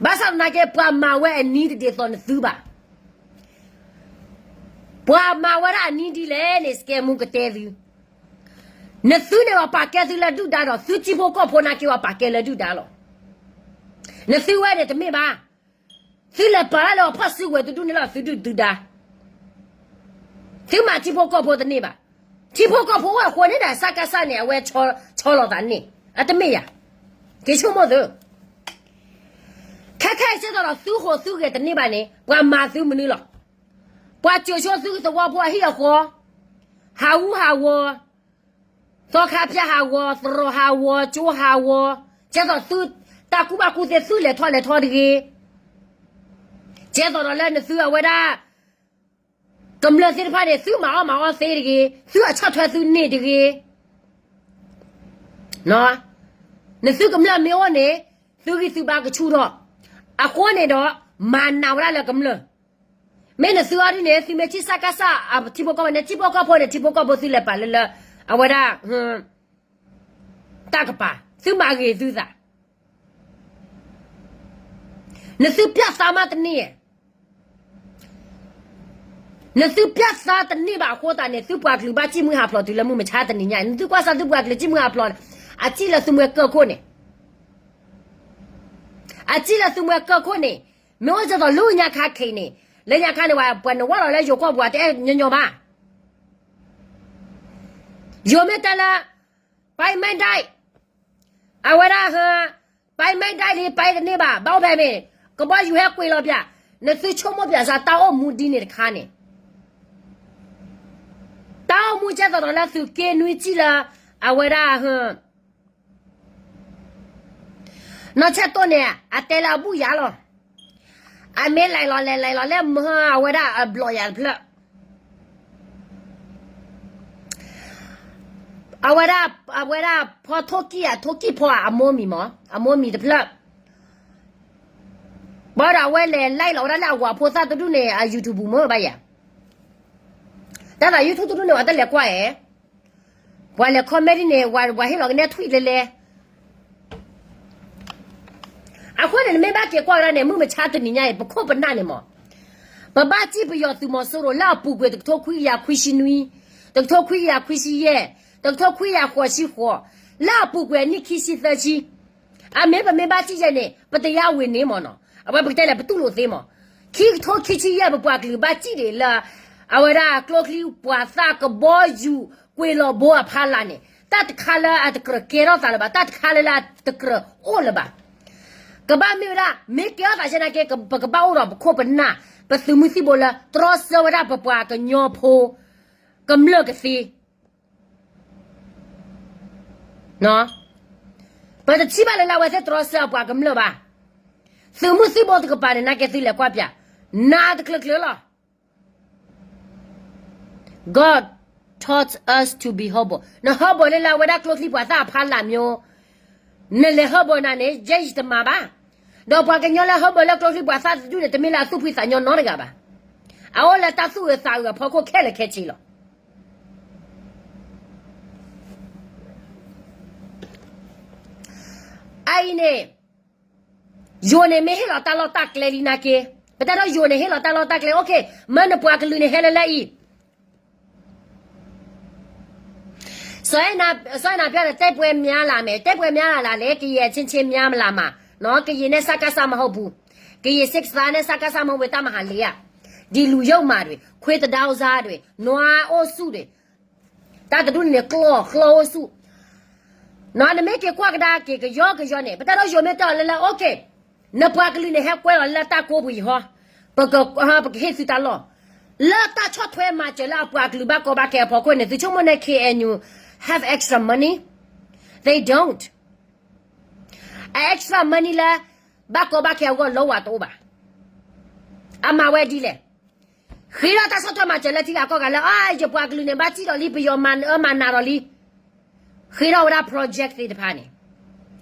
ဘၣ်ဆၣ်သနာ်က့ ပှၤမၤဝဲအနံၤတဒ်သိးနသုဘၣ်. ပှၤမၤဝဲဒၣ်အနံၤဒ်လဲၣ်န့ၣ် စကဲမူကတဲသု. နသုန့ၣ် ပှၤပာ်ကဲသုလၢဒုၣ်ဒါဒီး သုထံဖိကီၢ်ဖိနာ်က့ ပှၤပာ်ကဲလၢဒုၣ်ဒါလီၤ. နသုဝဲန့ၣ်တမ့ၢ်ဘၣ်. သုလဲၤပာ်လၢအဖီၣ်စုကဝဲၤတဒူၣ်န့ၣ်လီၤ သုဒုၣ်ဒုၣ်ဒါ. သုမၤထံဖိကီၢ်ဖိတန့ၢ်ဘၣ်. ထံဖိကီၢ်ဖိအိၣ်အဃိန့ၣ်ဒီး စကစန့ၣ် အဝဲဆီလီၤသးန့ၣ် အတမ့ၢ်ယၤ. က့ၤဆိကမိၣ်သု ခဲခဲအံၤ ကဲသိးဒီးသုဟူးသုဂဲၤတန့ၢ်ဘၣ်န့ၣ် ပှၤမၤသုမနုၤလီၤ. ပှၤစၢၤဆိသုသဝီဖိအဟံၣ်အဃီ, ဟးဝူဟးဝီၤ, သီခါဖၠၣ်ဟးဝီၤ, သရိာ်ဟးဝီၤ, ကၠိဟးဝီၤ, ကဲသိးသုတၢ်ကူၣ်ဘၣ်ကူၣ်သ့ သုလဲၤထီၣ်လဲၤထီတဂ့ၤ. ကဲသိးဒီးလၢနသုအဝဲဒၣ် ကမျၢၢ်သ့ၣ်တဖၣ်န့ၣ် သုမၤအီၣ်မၤအီသ့တဂ့ၤ, သုအဆီၣ်ထွဲသုန့ၢ်တဂ့ၤ. နသုကမျၢၢ်မ့ၢ်အိၣ်န့ၣ် သုဂံၢ်သုဘါကဆူၣ်ထီၣ်. အဃိန့ၣ်ဒီး မၤနးဝဲဒၣ်လၢကမျၢၢ်. မ့ၢ်နသုအီၤဒ်န့ၣ် သုမ့ၢ်ထံၣ်စကစ အထံဖိကီၢ်ဖိန့ၣ် ထံဖိကီၢ်ဖိန့ၣ် ထံဖိကီၢ်ဖိသုလဲၤပာ်လၢလၢ အဝဲဒၣ် တၢ်ကပၤ သုမၤဂ့ၤသုသး. နသုပျၢ်သါမးတန့ၢ်ဧါ. နသုပျၢ်သါတန့ၢ်ဘၣ်အဃိသတးန့ၣ် သုပှၤကလုာ်ဘၣ်စံၣ်မုၢ်ဟးဖျိးတုၤလၢမုၢ်မဆါတနံၤညါ, နသုကွၢ်စၢ်သုပှၤကလုာ်စံၣ်မုၢ်ဟးဖျိးန့ၣ် အစံၣ်လၢသုမွဲကၢၢ်ခိၣ်န့ၣ်, အစံၣ်လၢသုမွဲကၢၢ်ခိၣ်န့ၣ်, မ့ၢ်အိၣ်ကဲသိးလၢညါခါခဲအံၤန့ၣ်, လၢညါခါန့ၣ် ပှၤနဝၢလီၤလၢယိၤကီၢ်ပူၤ တအဲၣ်ညီညီဘၣ်. ယိၤမ့ၢ်တဲလၢ ပၢ်မဲဒၣ် အဝဲဒၣ်ဟၢ, ပၢ်မဲဒၣ်လံ ပၢ်တန့ၢ်ဘၣ် ဘၣ်အိၣ်ဖဲမ့ၢ် ကဘီယူၤဟဲကွံာ်လီၤပၠး, နသုဆိကမိၣ်ပၠးစ့ၢ် တၢ်အိၣ်မူဒ်န့ၣ်တခါန့ၣ်, တၢ်အိၣ်မူကဲသိးဒီးလၢသုးက့နွံစံၣ်လၢ အဝဲဒၣ်ဟၢ နီၢ်ဆဲၣ်တိၣ်န့ၣ် အတဲလၢအဘူၣ်ယၤလီၤ. အမ့ၢ်လဲၤလီၤလဲၤလဲၤလီၤလၢမဟါ အဝဲဒၣ်အဘျီၣ်ယၤတဖျၢၣ်, အဝဲဒၣ် အဝဲဒၣ်ဖီထိၣ်ကံၣ် အထိၣ်ကံၣ်ဖီအမိၢ်မံၤမး အမိၢ်မံၤတဖျၢၣ်, ဘၣ်ဒီးအဝဲလဲၤလၢလီၤဝဲဒၣ်လၢအဝၤဖိသၣ်တဒူၣ်န့ၣ် အ YouTube မ့ၢ်ဘၣ်ယၤ, တၢ်သး YouTube တဒူၣ်န့ၣ် ပှၤတလဲၤကွၢ်ဧါ, ပှၤလဲၤ comment န့ၣ် ပှၤဟ့ၣ်လီၤကနဲထွံၣ်လဲၤလဲၤ အဃိန့ၣ် နမ့ၢ်ဘၣ်က့ၤကွၢ်ကဒါန့ၣ် မုၢ်မဆါတနံၤညါအံၤ ပခိၣ်ပနၢ်န့ၣ်မး, ပဘၣ်စံၣ်ပယီၤသုးမီၤစိရိၤလၢအပူၤကွံာ်တကထိခွံကယၤခွံဆံနွံ, တကထိခွံကယၤခွံဆံယဲၢ်, တကထိခွံကယၤဃိးဆံဃိး, လၢအပူၤကွံာ်အနံၣ်ခံဆံသၢဆံ, အမ့ၢ်ပမ့ၢ်ဘၣ်စံၣ်ယဲၢ်န့ၣ် ပတရားဝင်န့ၣ်မးနီၤ, အဝဲပကတဲလဲၣ် ပတူၢ်လိာ်သ့မး, ခံကထိခံဆံယဲၢ် ပပှၤကလုာ်ဘၣ်စံၣ်ဒံးလၢ အဝဲဒၣ်ကျိချံပှၤသၣ်ကဘီယူၤ ကွံာ်လီၤဘိအဖီလာ်န့ၣ် တၢ်တခါလၢအတကြၢးကဲထီၣ်သးလၢၤဘၣ်, တၢ်တခါလၢလၢအတကြၢးအိၣ်လၢၤဘၣ်. ကဘၣ်မ့ၢ်ဝဲဒၣ် မ့ၢ်ကဲထီၣ်သးဆဲနာ်က့ ပကဘၣ်အိၣ်ဒီးပခိၣ်ပနၢ် ပသုးမုၢ်သံၣ်ဘိလၢ တြီဆၢဝဲဒၣ်ပပှၤကညီဖိ ကမျၢၢ်ကသ့ ပတထံၣ်ဘၣ်လၢလၢအဝဲသ့ၣ်တြီဆၢအပှၤကမျၢၢ်ဘၣ်. သုးမုၢ်သံၣ်ဘိတကပၤန့ၣ် နာ်က့သုလဲၤကွၢ်ပၠး, နးတချုးချုးလီၤ. God taught us to be humble. န humble န့ၢ်လၢအဝဲဒၣ်ကျိချံပှၤသၣ်အဖီလာ်မး, နလဲၤ humble နၤန့ၣ် ယဲယတမၤဘၣ်. ဒီးပှၤကညီလၢ humble လၢကျိချံပှၤသၣ်တဒူၣ်န့ၣ် တမ့ၢ်လၢအသူၣ်ဖှံသးညီနီတဂၤဘၣ်. အအိၣ်လၢတၢ်သူၣ်အုးသးအုးအဖီခိၣ်ခဲလၢာ်ခဲဆ့လီၤ. အအံၤန့ၣ် ယိၤန့ၣ်မ့ၢ်ဟ့ၣ်လီၤတၢ်လီၢ်တၢ်ကျဲလံနာ်က့, ပတၢ်ဒီးယိၤန့ၣ်ဟ့ၣ်လီၤတၢ်လီၢ်တၢ်ကျဲ okay, မၢနပှၤကလုာ်န့ၣ်ဟဲလၢလၢအံၤ စီၤအဲၣ်နၤပျီဒီး တိုက်ပွဲများလာမယ်, တိုက်ပွဲများလာလဲၣ်, ကရင်အချင်းချင်းများလာမှာ, ကရင်နဲ့ စကစ မဟုတ်ဘူး, ကရင်စစ်သားနဲ့ စကစ မဟုတ်ဘူး, တပ်မဟာလေးက ဒီလူယုတ်မာတွေ, ခွေးတဒေါင်းစားတွေ, နွားအိုစုတွေ, တၢ်တဒူၣ်န့ၣ် ကျီၢ်ကျီၢ်အိၣ်ဆူၣ်, နမ့ၢ်က့ၤကွၢ်ကဒါက့ၤ ကယီကယီန့ၣ် ပတၢ်ဒီးယိၤမ့ၢ်တဲအီၤလၢလၢ okay, နပှၤကလုာ်န့ၣ် ဟဲကွဲလီၤလၢတၢ်ကိးပူၤအံၤဟီ, ပကဟ့ၣ်သုတၢ်လီၢ်, လၢတၢ်ဆီၣ်ထွဲမၤစၢၤလၢအပှၤကလုာ်ဘၣ်ကီဘၣ်ခဲအဖီခိၣ်န့ၣ် သုဆိကမိၣ်န့ၣ် K N U have extra money? They don't. အ extra money လၢ ဘၣ်ကီဘၣ်ခဲအဂီၢ်လၢဝဲတအိၣ်ဘၣ်. အမၤဝဲဒ်လဲၣ်. ဃ့ထီၣ်တၢ်ဆီၣ်ထွဲမၤစၢၤလၢထံဂၤကီၢ်ဂၤလၢ အါ ယပှၤကလုာ်န့ၣ် ဘၣ်စံၣ်ဒီးလံ ပယီၤမၤနးဒီးလံ, ဃ့ထီၣ်ဝဲဒၣ် project သ့ၣ်တဖၣ်န့ၣ်,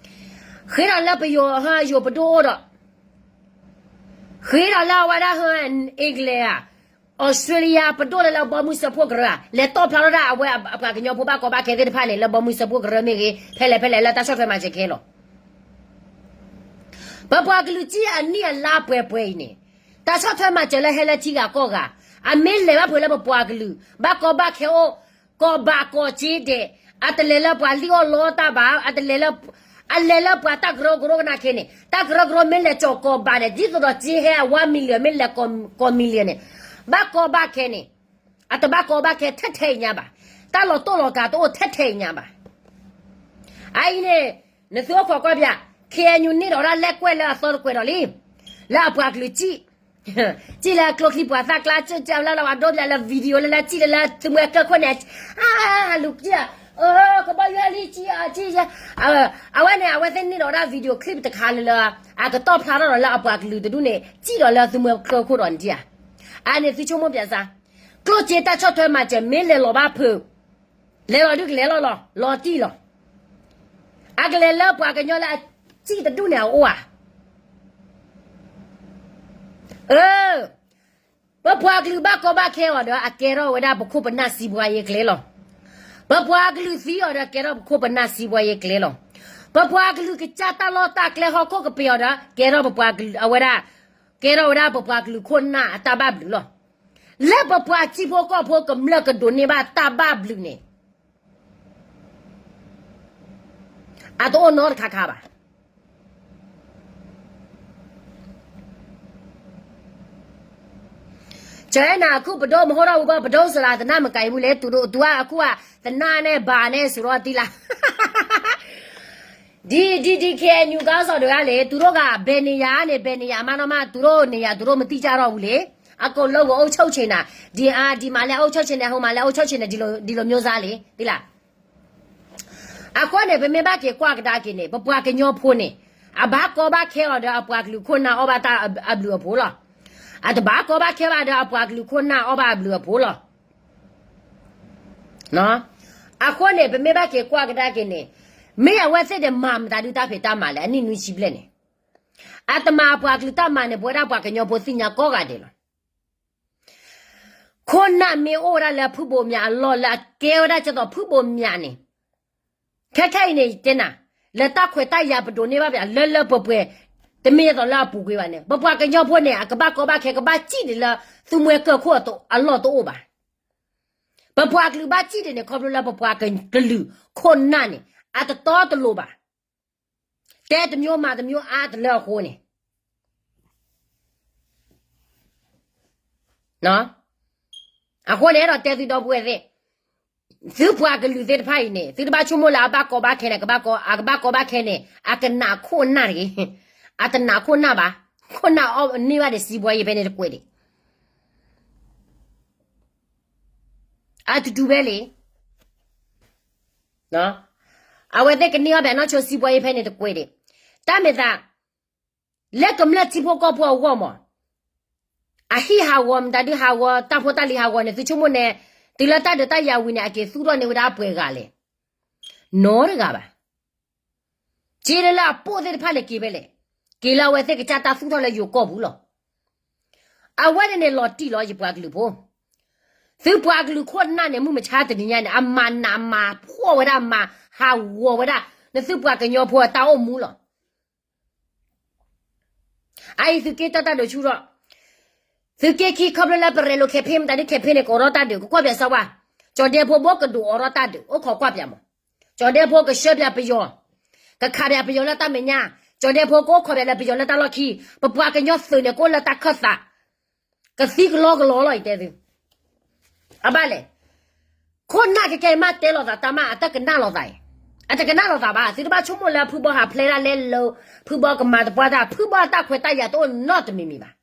ဃ့ထီၣ်လၢပယီၤဟၢယိၤပဒိၣ်အိၣ်ဒီး, ဃ့ထီၣ်လၢအဝဲဒၣ်ဟၢ England ဧါ, Australia ပဒိၣ်လၢလၢဘီမုၢ်စၢဖှိၣ်ကရၢဧါ, လဲၤတီၣ်ဖျါထီၣ်ဒၣ်အဝဲအပှၤကညီဖိဘၣ်ကီဘၣ်ခဲသ့ၣ်တဖၣ်န့ၣ် လၢဘီမုၢ်စၢဖှိၣ်ကရၢမ့ၢ်ဂ့ၤ, ဖဲလဲၣ်ဖဲလဲၣ်လၢတၢ်ဆီၣ်ထွဲမၤစၢၤကဟဲလီၤ. ပပှၤကလုာ်စံးအနံၣ်အလါပှဲၤပှဲၤအံၤန့ၣ်, တၢ်ဆီၣ်ထွဲမၤစၢၤလၢဟဲလၢထံဂၤကီၢ်ဂၤ, အမ့ၢ်လဲၤဘၣ်ဖဲလၢပပှၤကလုာ် ဘၣ်ကီဘၣ်ခဲအိၣ်, ကီၢ်ဘၣ်ကီၢ်စ့ဒဲး, အတလဲၤလၢပှၤလံၣ်အီၣ်လီတၢ်ဘၣ်, အတလဲၤလၢ, အလဲၤလၢပှၤတၢ်ကရၢကရိကနၣ်ခ့န့ၣ်, တၢ်ကရၢကရိမ့ၢ်လဲၤကၠီၤကီၢ်ဘၣ်န့ၣ် ဒ်သိးဒီးစ့ဟဲအဝါ million မ့ၢ်လဲၤကီၢ် million န့ၣ်, ဘၣ်ကီဘၣ်ခဲန့ၣ်, အတဘၣ်ကီဘၣ်ခဲထဲထဲအံၤညါဘၣ်, တၢ်လီၤတိၢ်လီၤကၤတအိၣ်ထဲထဲအံၤညါဘၣ်. အအံၤန့ၣ်, နသုအိၣ်ခိးကွၢ်ပၠး, ခဲအံၤ န့ၢ်ဒီးဒၣ်လဲၣ်ကွဲၢ်လၢအသီတကွဲးဒီးလံ, လၢအပှၤကလုာ်စံး, စံးလၢကျိချံပှၤသၣ်ကျါ စံးလၢလၢဝဲဒိပၠးလၢ video လၢလၢစံးလၢလၢသုမှဲကၢၢ်ခိၣ်န့ၣ်, အလူၤကံ, ကဘီယူၤဟဲလံကံ, အဝဲန့ၣ် အဝဲသ့ၣ်န့ၢ်ဒီးဒၣ် video clip တခါလၢလၢ, အကတီၢ်ဖျါထီၣ်ဒီးလၢအပှၤကလုာ်တဒူၣ်န့ၣ် စံးဒီးလၢသုမှဲကၢၢ်ခိၣ်ဒီးန့ၣ်ဧါ, အန့ၣ်သုဆိကမိၣ်ပၠးစၢ်, ကျိၣ်စ့တၢ်ဆီၣ်ထွဲမၤစၢၤမ့ၢ်လဲၤလီၤဘၣ်ဖုး လဲၤလီၤဒုးကလဲၤလီၤလီၤ လီၤတံၢ်လီၤ. အကလဲၤလၢပှၤကညီလၢအစံၣ်တဒူၣ်န့ၣ်အအိၣ်ဧါ. အၢ, ပပှၤကလုာ်ဘၣ်ကီဘၣ်ခဲအီၤဒီး အကဲထီၣ်ဝဲဒၣ်ပခိၣ်ပနၢ်စံးပှၤယဲကျဲလီၤ. ပပှၤကလုာ်သံအီၤဒီး ကဲထီၣ်ပခိၣ်ပနၢ်စံးပှၤယဲကျဲလီၤ. ပပှၤကလုာ်ကစၢ်တၢ်လီၢ်တၢ်ကျဲဟီၣ်ခိၣ်ကပ့ၤအီၤဒီး ကဲထီၣ်ပပှၤကလုာ်အဝဲဒၣ်, ကဲထီၣ်ဝဲဒၣ်ပပှၤကလုာ်ခိၣ်နၢ်အတၢ်ဘၣ်ဘျုးလီၤ. လၢပပှၤထံဖိကီၢ်ဖိကမျၢၢ်ကဒိးန့ၢ်ဘၣ်တၢ်ဘၣ်ဘျုးန့ၣ် အတအိၣ်နီတခါခါဘၣ်. ကဲနၤအခုပဒိၣ်မဟိထီၣ်ဝံၤဘၣ် ပဒိၣ်စရၤသနၢ်မကၤအံၤဘူးလဲၣ် တူၢ်ဒိၣ်တူၢ်အါအခုဧါ သနၢ်န့ၣ်ဘၣ်န့ၣ်စရီတံၢ်လၢ ဒ်ဒ်ဒ် ခ့ၣ်အဲၣ်ယူၣ် ကီၢ်စီၣ်တဂၤလဲၣ် တူၢ်ဒိၣ်ဂၤ ဘဲန့ၣ်ယၤန့ၣ် ဘဲန့ၣ်ယၤမးနီၢ်မး တူၢ်ဒိၣ်န့ၣ်ယၤ တူၢ်ဒိၣ်မတံၢ်ကၢ်ထီၣ်ဝံၤလဲၣ် အကိးလၢဂီၤအိၣ် ချုပ်ချယ် နၤ ဒ်အါဒ်မးလဲၣ် အိၣ် ချုပ်ချယ် န့ၣ် ဟိုမှာလည်း အိုးချုပ်ချယ် န့ၣ် ဒီလိုမျိုးစားလေ သ့ၣ်လၢ အဃိန့ၣ် ပမ့ၢ်ဘၣ်က့ၤကွၢ်ကဒါက့ၤန့ၣ် ပပှၤကညီဖိန့ၣ် အဘၣ်ကီဘၣ်ခဲအီၤဒီးအပှၤကလုာ်ခိၣ်နၢ်အီၣ်ဘၣ်တၢ်အဘျုးအဖှိၣ်လီၤ. အတဘၣ်ကီဘၣ်ခဲဘၣ်ဒီးအပှၤကလုာ်ခိၣ်နၢ်အီၣ်ဘၣ်အဘျုးအဖှိၣ်လီၤ. အဃိန့ၣ် ပမ့ၢ်ဘၣ်က့ၤကွၢ်ကဒါက့ၤန့ၣ် မ့ၢ်အဝဲသ့ၣ်ဒီးမၤမတၤဒုတၢ်ဖံးတၢ်မၤလဲၣ် အနံၣ်နွံဆံဘျဲၣ်န့ၣ် အတမၤအပှၤကလုာ်တၢ်မၤန့ၣ် ပဝဲဒၣ်ပှၤကညီဖိသ့ၣ်ညါကိးဂၤဒဲးလီၤ. ခိၣ်နၢ်မ့ၢ်အိၣ်ဝဲဒၣ်လၢဖုဘိးမၠးအလီၢ်လၢအကဲဝဲဒၣ်ကဲသိးဖုဘိးမၠးန့ၣ် ခဲခဲအံၤန့ၣ် ယတဲနၤ လၢတၢ်ခွဲးတၢ်ယာ်ပဒိးန့ၢ်ဘၣ်ပှၤ လၢလၢပှဲၤပှဲၤ တမ့ၢ်သိးလၢအပူၤကွံာ်ဘၣ်န့ၣ် ပပှၤကညီဖိန့ၣ် အကဘၣ်ကီဘၣ်ခဲ ကဘၣ်စံၣ်ဒံးလၢ သုမှဲကၢၢ်ခိၣ်အလီၢ်တအိၣ်ဘၣ်. ပပှၤကလုာ်ဘၣ်စံၣ်ဒံးန့ၣ် ခီဖျိလၢပပှၤကလုာ်ခိၣ်နၢ်န့ၣ် အတတီတလိၤဘၣ်. တဲတမျိုးမၤတမျိုးအါတလၢအဃိန့ၣ် အဃိန့ၣ် အဲၣ်ဒိးတဲသုဒီပုၢ်ဝဲၢ်သ့ၣ်, သုပှၤကလုာ်သ့ၣ်တဖၣ်အံၤန့ၣ် သုတဘၣ်ဆိကမိၣ်လၢအဘၣ်ကီဘၣ်ခဲန့ၣ် အကဘၣ်ကီဘၣ်ခဲန့ၣ် အကနၣ်ခိၣ်နၢ်တဂ့ၤ, အတနၣ်ခိၣ်နၢ်ဘၣ်, ခိၣ်နၢ်အီၣ်န့ၢ်ဘၣ်ဒီးစံးဘှီယဲဖဲန့ၣ်တကွဲးဒံး, အတတူၢ်ဘဲလံ အဝဲသ့ၣ်ကန့ၢ်အီၣ်ဘၣ်နီၢ်ဆိစံးဘှီယဲဖဲန့ၣ်တကွဲးဒံး, တၢ်မ့ၢ်သး လၢကမျၢၢ်ထံဖိကီၢ်ဖိအဂီၢ်မး, အဟံၣ်ဟးဂီၤမတၤဒုဟးဂီၤ တၢ်ဖိတၢ်လံၤဟးဂီၤန့ၣ် သုဆိကမိၣ်န့ၣ်, တုၤလၢတၢ်ဒုးတၢ်ယၤဝံၤန့ၣ် အက့ၤသူၣ်ထီၣ်န့ၢ်ဝဲဒၣ်ပှဲၤဂၤလဲၣ်, နီတဂၤဘၣ်. က့လၢလၢအပိၢ်သ့ၣ်တဖၣ်လဲၤက့ၤဖဲလဲၣ်, က့ၤလၢအဝဲသ့ၣ်ကစၢ်တၢ်သူၣ်ထီၣ်လၢယိၤကီၢ်ပူၤလီၤ. အဝဲန့ၣ်န့ၣ်လီၤတံၢ်လီၤ ယပှၤကလုာ်ဖိ, သုပှၤကလုာ်ခိၣ်နၢ်န့ၣ် မုၢ်မဆါတနံၤညါန့ၣ် အမၤနးမၤဖှီၣ်ဝဲဒၣ်မၤဟးဂီၤဝဲဒၣ် နသုပှၤကညီဖိအတၢ်အိၣ်မူလီၤ. အအံၤသုးက့တၢ်တၢ်ဒုးဆူၣ်ထီၣ်, သုးက့ခံခီဖျိလၢပရဲၣ်လိ campaign မတၤဒု campaign န့ၣ် ကအိးထီၣ်တၢ်ဒုး ကကွၢ်ပၠးစၢဝါ, ကၠီၤဒဲဖိဘိကဒိးအိးထီၣ်တၢ်ဒုး အိၣ်ခိးကွၢ်ပၠးမး, ကၠီၤဒဲဖိကဆှၢပၠးပယီၤ, ကခးပၠးပယီၤလၢတၢ်မဲာ်ညါ, ကၠီၤဒဲဖိကအိၣ်ခိးပၠးလၢပယီၤလၢတၢ်လီၢ်ခံ, ပပှၤကညီသုးန့ၣ် ကအိၣ်လၢတၢ်ခၢၣ်သး ကသံကလီကလီလီၤ ယတဲသု, အဘၣ်လဲၣ်, ခိၣ်နၢ်ကကဲမးတဲလိာ်သးတၢ်မး အတကနၣ်လိာ်သးအံၤ, အတကနၣ်လိာ်သးဘၣ် သုတဘၣ်ဆိကမိၣ်လၢဖုဘီဟးဖျဲးတၢ်လဲၤလၢ, ဖုဘီကမၤသပှၢ်တၢ် ဖုဘီအတၢ်ခွဲးတၢ်ယာ်တအိၣ်နီတမံၤမံၤဘၣ်.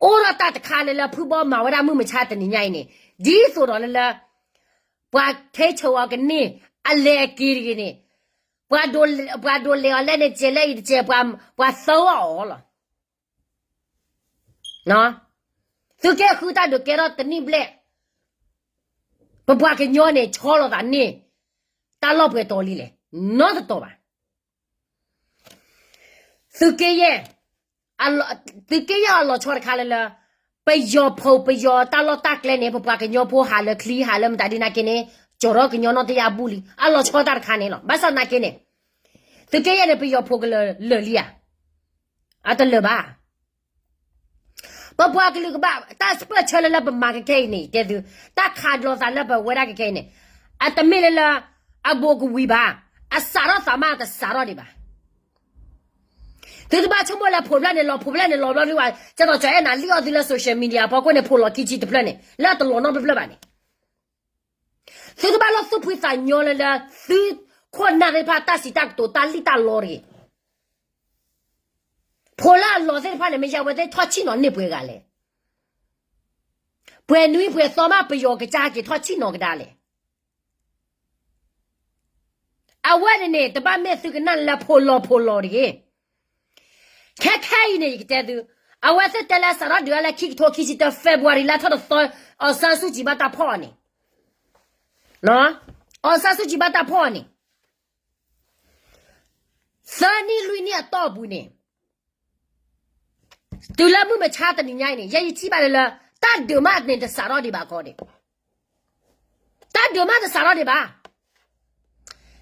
အိၣ်ဒီးတၢ်တခါလၢလၢဖုဘီမၤဝဲဒၣ်မုၢ်မဆါတနံၤညါအံၤန့ၣ်, ဒ်သိးဒီးလၢလၢ, ပှၤထ့ဆိးအီၤကန့ၢ်, အလဲၤအက့ၤတဂ့ၤန့ၣ်, ပှၤဒိးလဲၤအီၤလဲၣ်န့ၣ် စဲးလဲၣ်အံၤတစဲး ပှၤသၢအီၤလီၤ. သုးက့ဃုတၢ်ဒုးကဲထီၣ်တနံၣ်ဘျဲၣ်, ပပှၤကညီန့ၣ် ဆီလိာ်သးန့ၢ်, တၢ်လီၢ်ပှဲၤတီၤလံလဲၣ်, နီတတီၤဘၣ်. သုးက့ယဲၢ်, သုးက့ယဲၢ်အလီၤဆီတခါလၢလၢ, ပယီၤဖိးပယီၤတၢ်လီၢ်တၢ်ကျဲန့ၣ် ပပှၤကညီဖိဟးလၢချံဟးလၢမတၤဒ်န့ၣ်က့န့ၣ်, ကၠီၤထီၣ်ကညီနီၢ်တယၢ်အဘူၣ်လံ, အလီၤဆီတၢ်တခါန့ၣ်လီၤ. ဘၣ်ဆၣ်သနာ်က့န့ၣ်, သုးက့ယဲၢ်န့ၣ် ပယီၤဖိးကလၢာ်လၢာ်လံဧါ. အတလၢာ်ဘၣ်. ပပှၤကလုာ်ကဘၣ်တၢ်ပၢၢ်ဆၢလၢလၢပမၤကကဲအံၤန့ၣ် တဲသု, တၢ်ခးလီၤသးလၢပဝဲဒၣ်ကကဲအံၤန့ၣ် အတမ့ၢ်လၢလၢ အဘူးကဝံၤဘၣ်. အစးထီၣ်သးမး တစးထီၣ်ဒံးဘၣ်. သုတဘၣ်ဆိကမိၣ်လၢဖိးဖျဲၣ်န့ၣ်လီၤ, ဖိးဖျဲၣ်န့ၣ်လီၤဘျီဒုးဝဲ, ကဲသိးကၠီၤအဲၣ်နၤလံၣ်အီၣ်သုလၢ social media အဖီခိၣ်န့ၣ် ဖိးလီၤခံဆံတဖျၢၣ်န့ၣ် လၢအတလီၤနီတဖျၢၣ်ဘၣ်န့ၣ် သုတဘၣ်လီၢ်သူၣ်ဖှံသးညီလၢလၢ သုခိၣ်နၢ်သ့ၣ်တဖၣ် တၢ်စံးတၢ်ကတိၤ တၢ်လံၣ်တၢ်လီတဂ့ၤ. ဖိးလၢအလီၤသ့ၣ်တဖၣ်န့ၣ် မ့ၢ်ယဝဲသ့ၣ်ထီၣ်ဆံၣ်နီၤန့ၢ်ပှဲၤဂၤလဲၣ်. ပှဲၤနွံပှဲၤသီမး ပယီၤကစၢ်က့ၤထီၣ်ဆံၣ်နီၤကဒါလဲၣ်. အဝဲန့ၣ်န့ၣ် တဘၣ်မ့ၢ်သုကနၣ်လၢဖိးလီၤဖိးလီၤတဂ့ၤ. ခဲခဲအံၤန့ၣ် ယကတဲသု, အဝဲသ့ၣ်တဲလၢစးထီၣ်ဒုးအါလၢခံကထိခံဆံတၢ February လါထီၣ်တသီ အောင်ဆန်းစုကြည် ဘၣ်တၢ်ဖီၣ်အီၤန့ၣ်, အောင်ဆန်းစုကြည် ဘၣ်တၢ်ဖီၣ်အီၤန့ၣ် သၢနံၣ်လွံၢ်နံၣ်အတီၢ်ပူၤန့ၣ်, တုၤလၢမုၢ်မဆါတနံၤညါအံၤန့ၣ် ယဲယထံၣ်ဘၣ်လၢလၢ တၢ်ဒုးမးန့ၣ်တစးထီၣ်ဒံးဘၣ်ခီန့ၣ်, တၢ်ဒုးမးတစးထီၣ်ဒံးဘၣ်.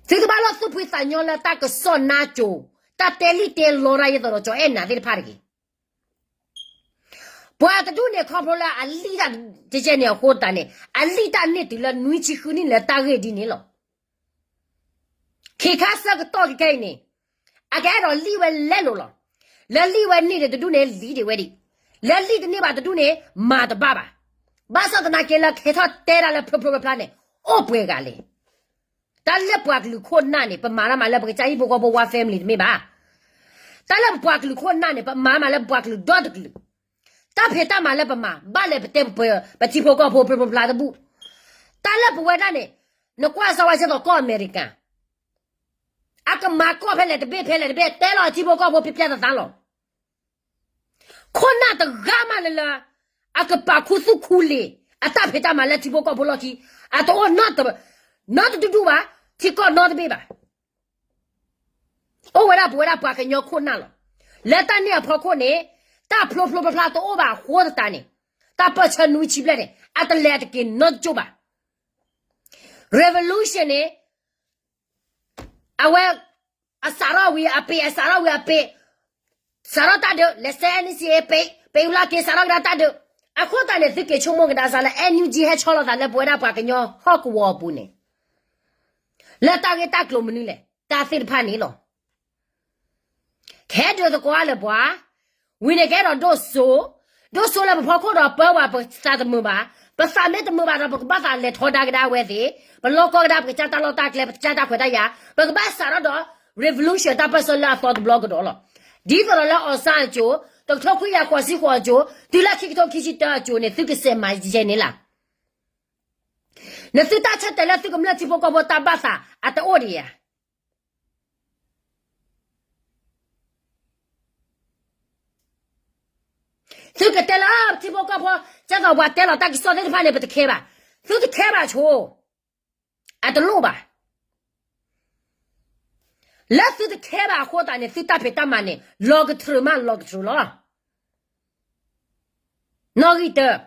သုတဘၣ်လီၢ်သူၣ်ဖှံသးညီလၢတၢ်ကစီၣ်နါစိၤ, တၢ်တဲလံၣ်တဲလီတၢ်ယဲသိးဒီးကၠီၤအဲၣ်နၤသ့ၣ်တဖၣ်တဂ့ၤ. ပှၤတဒူၣ်န့ၣ်ခီဖျိလၢအလံၣ်တၢ်တကဲန့ၣ်အဃိသတးန့ၣ် အလံၣ်တၢ်န့ၢ်တုၤလၢနွံဆံဃုနံၣ်လၢတၢ်ဂ့ၢ်ဒ်န့ၣ်လီၤ. ခ့ခါဆၢကတီၢ်ခဲခဲအံၤန့ၣ် အကအဲၣ်ဒိးလံၣ်ဝဲလဲလိာ်လီၤ. လၢလံၣ်ဝဲန့ၢ်န့ၣ်တဒူၣ်န့ၣ် လံၣ်ဒံးဝဲဒံး, လၢလံၣ်တန့ၢ်ဘၣ်တဒူၣ်န့ၣ် မၤတဘၣ်ဘၣ်. ဘၣ်ဆၣ်သနာ်က့လၢကဟဲထီၣ်တဲဒၣ်လၢဖျိဖျိဖျါဖျါန့ၣ် အိၣ်ပှဲၤဂၤလဲၣ်. တၢ်လၢပှၤကလုာ်ခိၣ်နၢ်န့ၣ် ပမၤတၢ်မၤလၢပကစၢ်ဟံၣ်ဖိဃီဖိ one family တမ့ၢ်ဘၣ်. တၢ်လၢပပှၤကလုာ်ခိၣ်နၢ်န့ၣ် ပမၤမးလၢပပှၤကလုာ်ဒီတကလုာ်, တၢ်ဖံးတၢ်မၤလၢပမၤ ဘၣ်လဲၤပတဲပထံဖိကီၢ်ဖိဖျိဖျိဖျါဖျါတဘူၣ်. တၢ်လၢပဝဲဒၣ်န့ၣ် နကွၢ်စၢ်ဝဲကဲသိးကီၢ်အမဲရကၤ အကမၤကီၢ်ဖဲလဲၣ်တဘ့ၣ်ဖဲလဲၣ်တဘ့ၣ် တဲလီၤအထံဖိကီၢ်ဖိဖျါဖျါသးသးလီၤ. ခိၣ်နၢ်တဂၤမးလၢလၢ အကပာ်ခူသူၣ်ခူလံာ် အတၢ်ဖံးတၢ်မၤလၢထံဖိကီၢ်ဖိလီၢ်ခံ အတအိၣ်နီတဒူၣ်ဘၣ်, ထံကီၢ်နီတဘ့ၣ်ဘၣ်. အိၣ်ဝဲဒၣ်ပဝဲဒၣ်ပှၤကညီခိၣ်နၢ်လီၤ. လၢတၢ်န့ၣ်အဖီခိၣ်န့ၣ် တၢ်ဖျိဖျိဖျါဖျါတအိၣ်ဘၣ်အဃိသတးန့ၣ် တၢ်ပၢၢ်ဆၢနွံဆံဘျဲၣ်န့ၣ် အတလဲၤတက့ၤနီတကၠိၢ်ဘၣ်. Revolution န့ၣ် အဝဲ အစးထီၣ်ဝံၤအပ့ၤ အစးထီၣ်ဝံၤအပ့ၤ စးထီၣ်တၢ်ဒုး လဲၤစဲ NCA ပ့ၤ ပ့ၤအူလၢ်က့ၤ စးထီၣ်ကဒါတၢ်ဒုး. အဃိသတးန့ၣ် သုက့ၤဆိကမိၣ်ကဒါစးလၢ NUG ဟဲဆီလီၤသးလၢပဝဲဒၣ်ပှၤကညီဟီၣ်ကဝီၤအပူၤန့ၣ် လၢတၢ်ဂ့ၢ်တၢ်ကျိၤမနုၤလဲၣ် တၢ်သ့ၣ်တဖၣ်န့ၣ်လီၤ. ကဟဲဒုးသကိးလၢပှၤ, ဝံၤန့ၣ်ကဟဲဒီးဒိၣ်စိ, ဒိၣ်စိလၢပဖီခိၣ်ဒီးပၢဝဲပသးတမုာ်ဘၣ်, ပသးမ့ၢ်တမုာ်ဘၣ်ဒီး ပကဘၣ်သးလဲၤထီဒါကဒါအဝဲသ့ၣ်, ပလီၢ်ကီကဒါပကစၢ်တၢ်လီၢ်တၢ်ကျဲ ပကစၢ်တၢ်ခွဲးတၢ်ယာ်, ပကဘၣ်စးထီၣ်ဒီး revolution တၢ်ပၢၢ်ဆၢလၢအသီတဘျီကဒီးလီၤ. ဒ်သိးဒီးလၢ အောင်ဆန်း အစိၤ, တကထိခွံကယၤဃိးဆံဃိးအစိၤ, တုၤလၢခံကထိခံဆံတၢအစိၤန့ၣ် သုကစဲးမၤယဲန့ၣ်လီၤ. နသုတၢ်ဆၢတဲာ်လၢသုကမျၢၢ်ထံဖိကီၢ်ဖိတၢ်ဘၣ်သး အတအိၣ်ဒံးဧါ. သုကတဲလၢထံဖိကီၢ်ဖိ ကဲသိးပှၤတဲလီၤတၢ်ကစီၣ်သ့ၣ်တဖၣ်န့ၣ် ပတခဲဘၣ်. သုတခဲဘၣ်ဆိ, အတလိၣ်ဘၣ်. လၢသုတခဲဘၣ်အဃိသတးန့ၣ် သုတၢ်ဖံးတၢ်မၤန့ၣ် လီၤကတြူာ်မးလီၤကတြူာ်လီၤ. နီၣ်ဂံၢ်တၢ,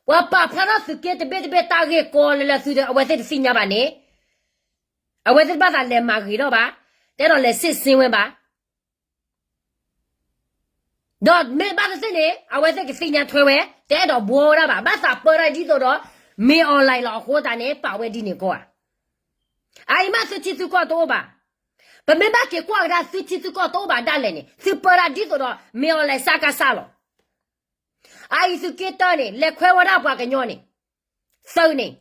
ပှၤပာ်ဖျါထီၣ်သုးက့တဘ့ၣ်တဘ့ၣ်တၢ်ဂ့ၢ်ကီလၢလၢသု အဝဲသ့ၣ်တသ့ၣ်ညါဘၣ်န့ၣ်, အဝဲသ့ၣ်တဘၣ်သးလဲၤမၤဂ့ၤထီၣ်ဘၣ်, တဲဒီးလဲၤစံးဆ့ဝဲဘၣ်. ဒီးမ့ၢ်ဘၣ်သ့ၣ်သ့ၣ်န့ၣ် အဝဲသ့ၣ်ကသ့ၣ်ညါထွဲဝဲ, တအဲၣ်ဒိးဘှီဝဲဒၣ်ဘၣ်, ဘၣ်သးပၢဒၣ်ဒ်သိးဒီး မင်းအောင်လှိုင် လီၤအဃိသတးန့ၣ် ပာ်ဝဲဒ်န့ၣ်ကီးဧါ. အအံၤမးသုထံသုကီၢ်တအိၣ်ဘၣ်. ပမ့ၢ်ဘၣ်က့ၤကွၢ်ကဒါသုထံသုကီၢ်တအိၣ်ဘၣ်ဒၣ်လဲာ်န့ၣ် သုပၢဒၣ်ဒ်သိးဒီး မင်းအောင်လှိုင် စကစ လီၤ. အအံၤသုးက့တၢန့ၣ် လဲၤခွဲဝဲဒၣ်ပှၤကညီန့ၣ်, သုးန့ၣ်,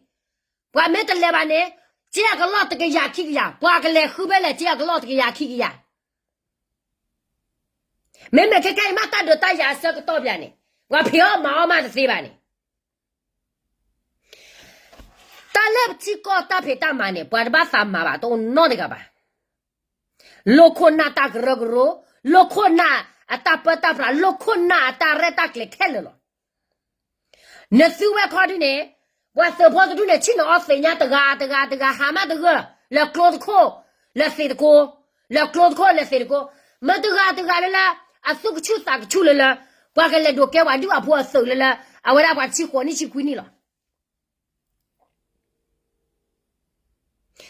ပှၤမ့ၢ်တလဲၤဘၣ်န့ၣ် က့အကလီၢ်တကယၤခံကယၤ, ပှၤကလဲၤဃုဖဲလဲၣ် က့အကလီၢ်တကယၤခံကယၤ. မ့မ့ၢ်ခဲခဲအံၤမးတၢ်ဒုးတၢ်ယၤအဆၢကတီၢ်ပၠးန့ၣ် ပှၤဖံးအီၣ်မၤအီၣ်မးတသ့ဘၣ်န့ၣ် တၢ်လၢပထံကီၢ်တၢ်ဖံးတၢ်မၤန့ၣ် ပှၤတဘၣ်သးမၤဘၣ်တအိၣ်နီတဂၤဘၣ်. လီၢ်ခိၣ်နၢ်တၢ်ကရၢကရိ, လီၢ်ခိၣ်နၢ်အတၢ်ပၢတၢ်ပြး, လီၢ်ခိၣ်နၢ်အတၢ်ရဲၣ်တၢ်ကျဲၤခဲလၢာ်လီၤ. နသုဝဲခီဒုန့ၣ်, ပှၤသုးဖိတဒူၣ်န့ၣ် ဆ့ၣ်နီၤအီၣ်သ့ၣ်ညါတဂၤတဂၤတဂၤ ဟးမးတဂၢၢ်, လဲၤကျိတခိၣ်, လဲၤသ့ၣ်တကိ, လဲၤကျိတခိၣ်လဲၤသ့ၣ်တကိ, မ့ၢ်တဂၤတဂၤလၢလၢ အသူၣ်ကဆူၣ်သးကဆူၣ်လၢလၢ ပှၤကလဲၤဒိးကဲပှၤဒုၣ်အဖိအသုးလၢလၢ အဝဲဒၣ်ပှၤတဆံဃိးနံၣ်ဆံခွံနံၣ်လီၤ.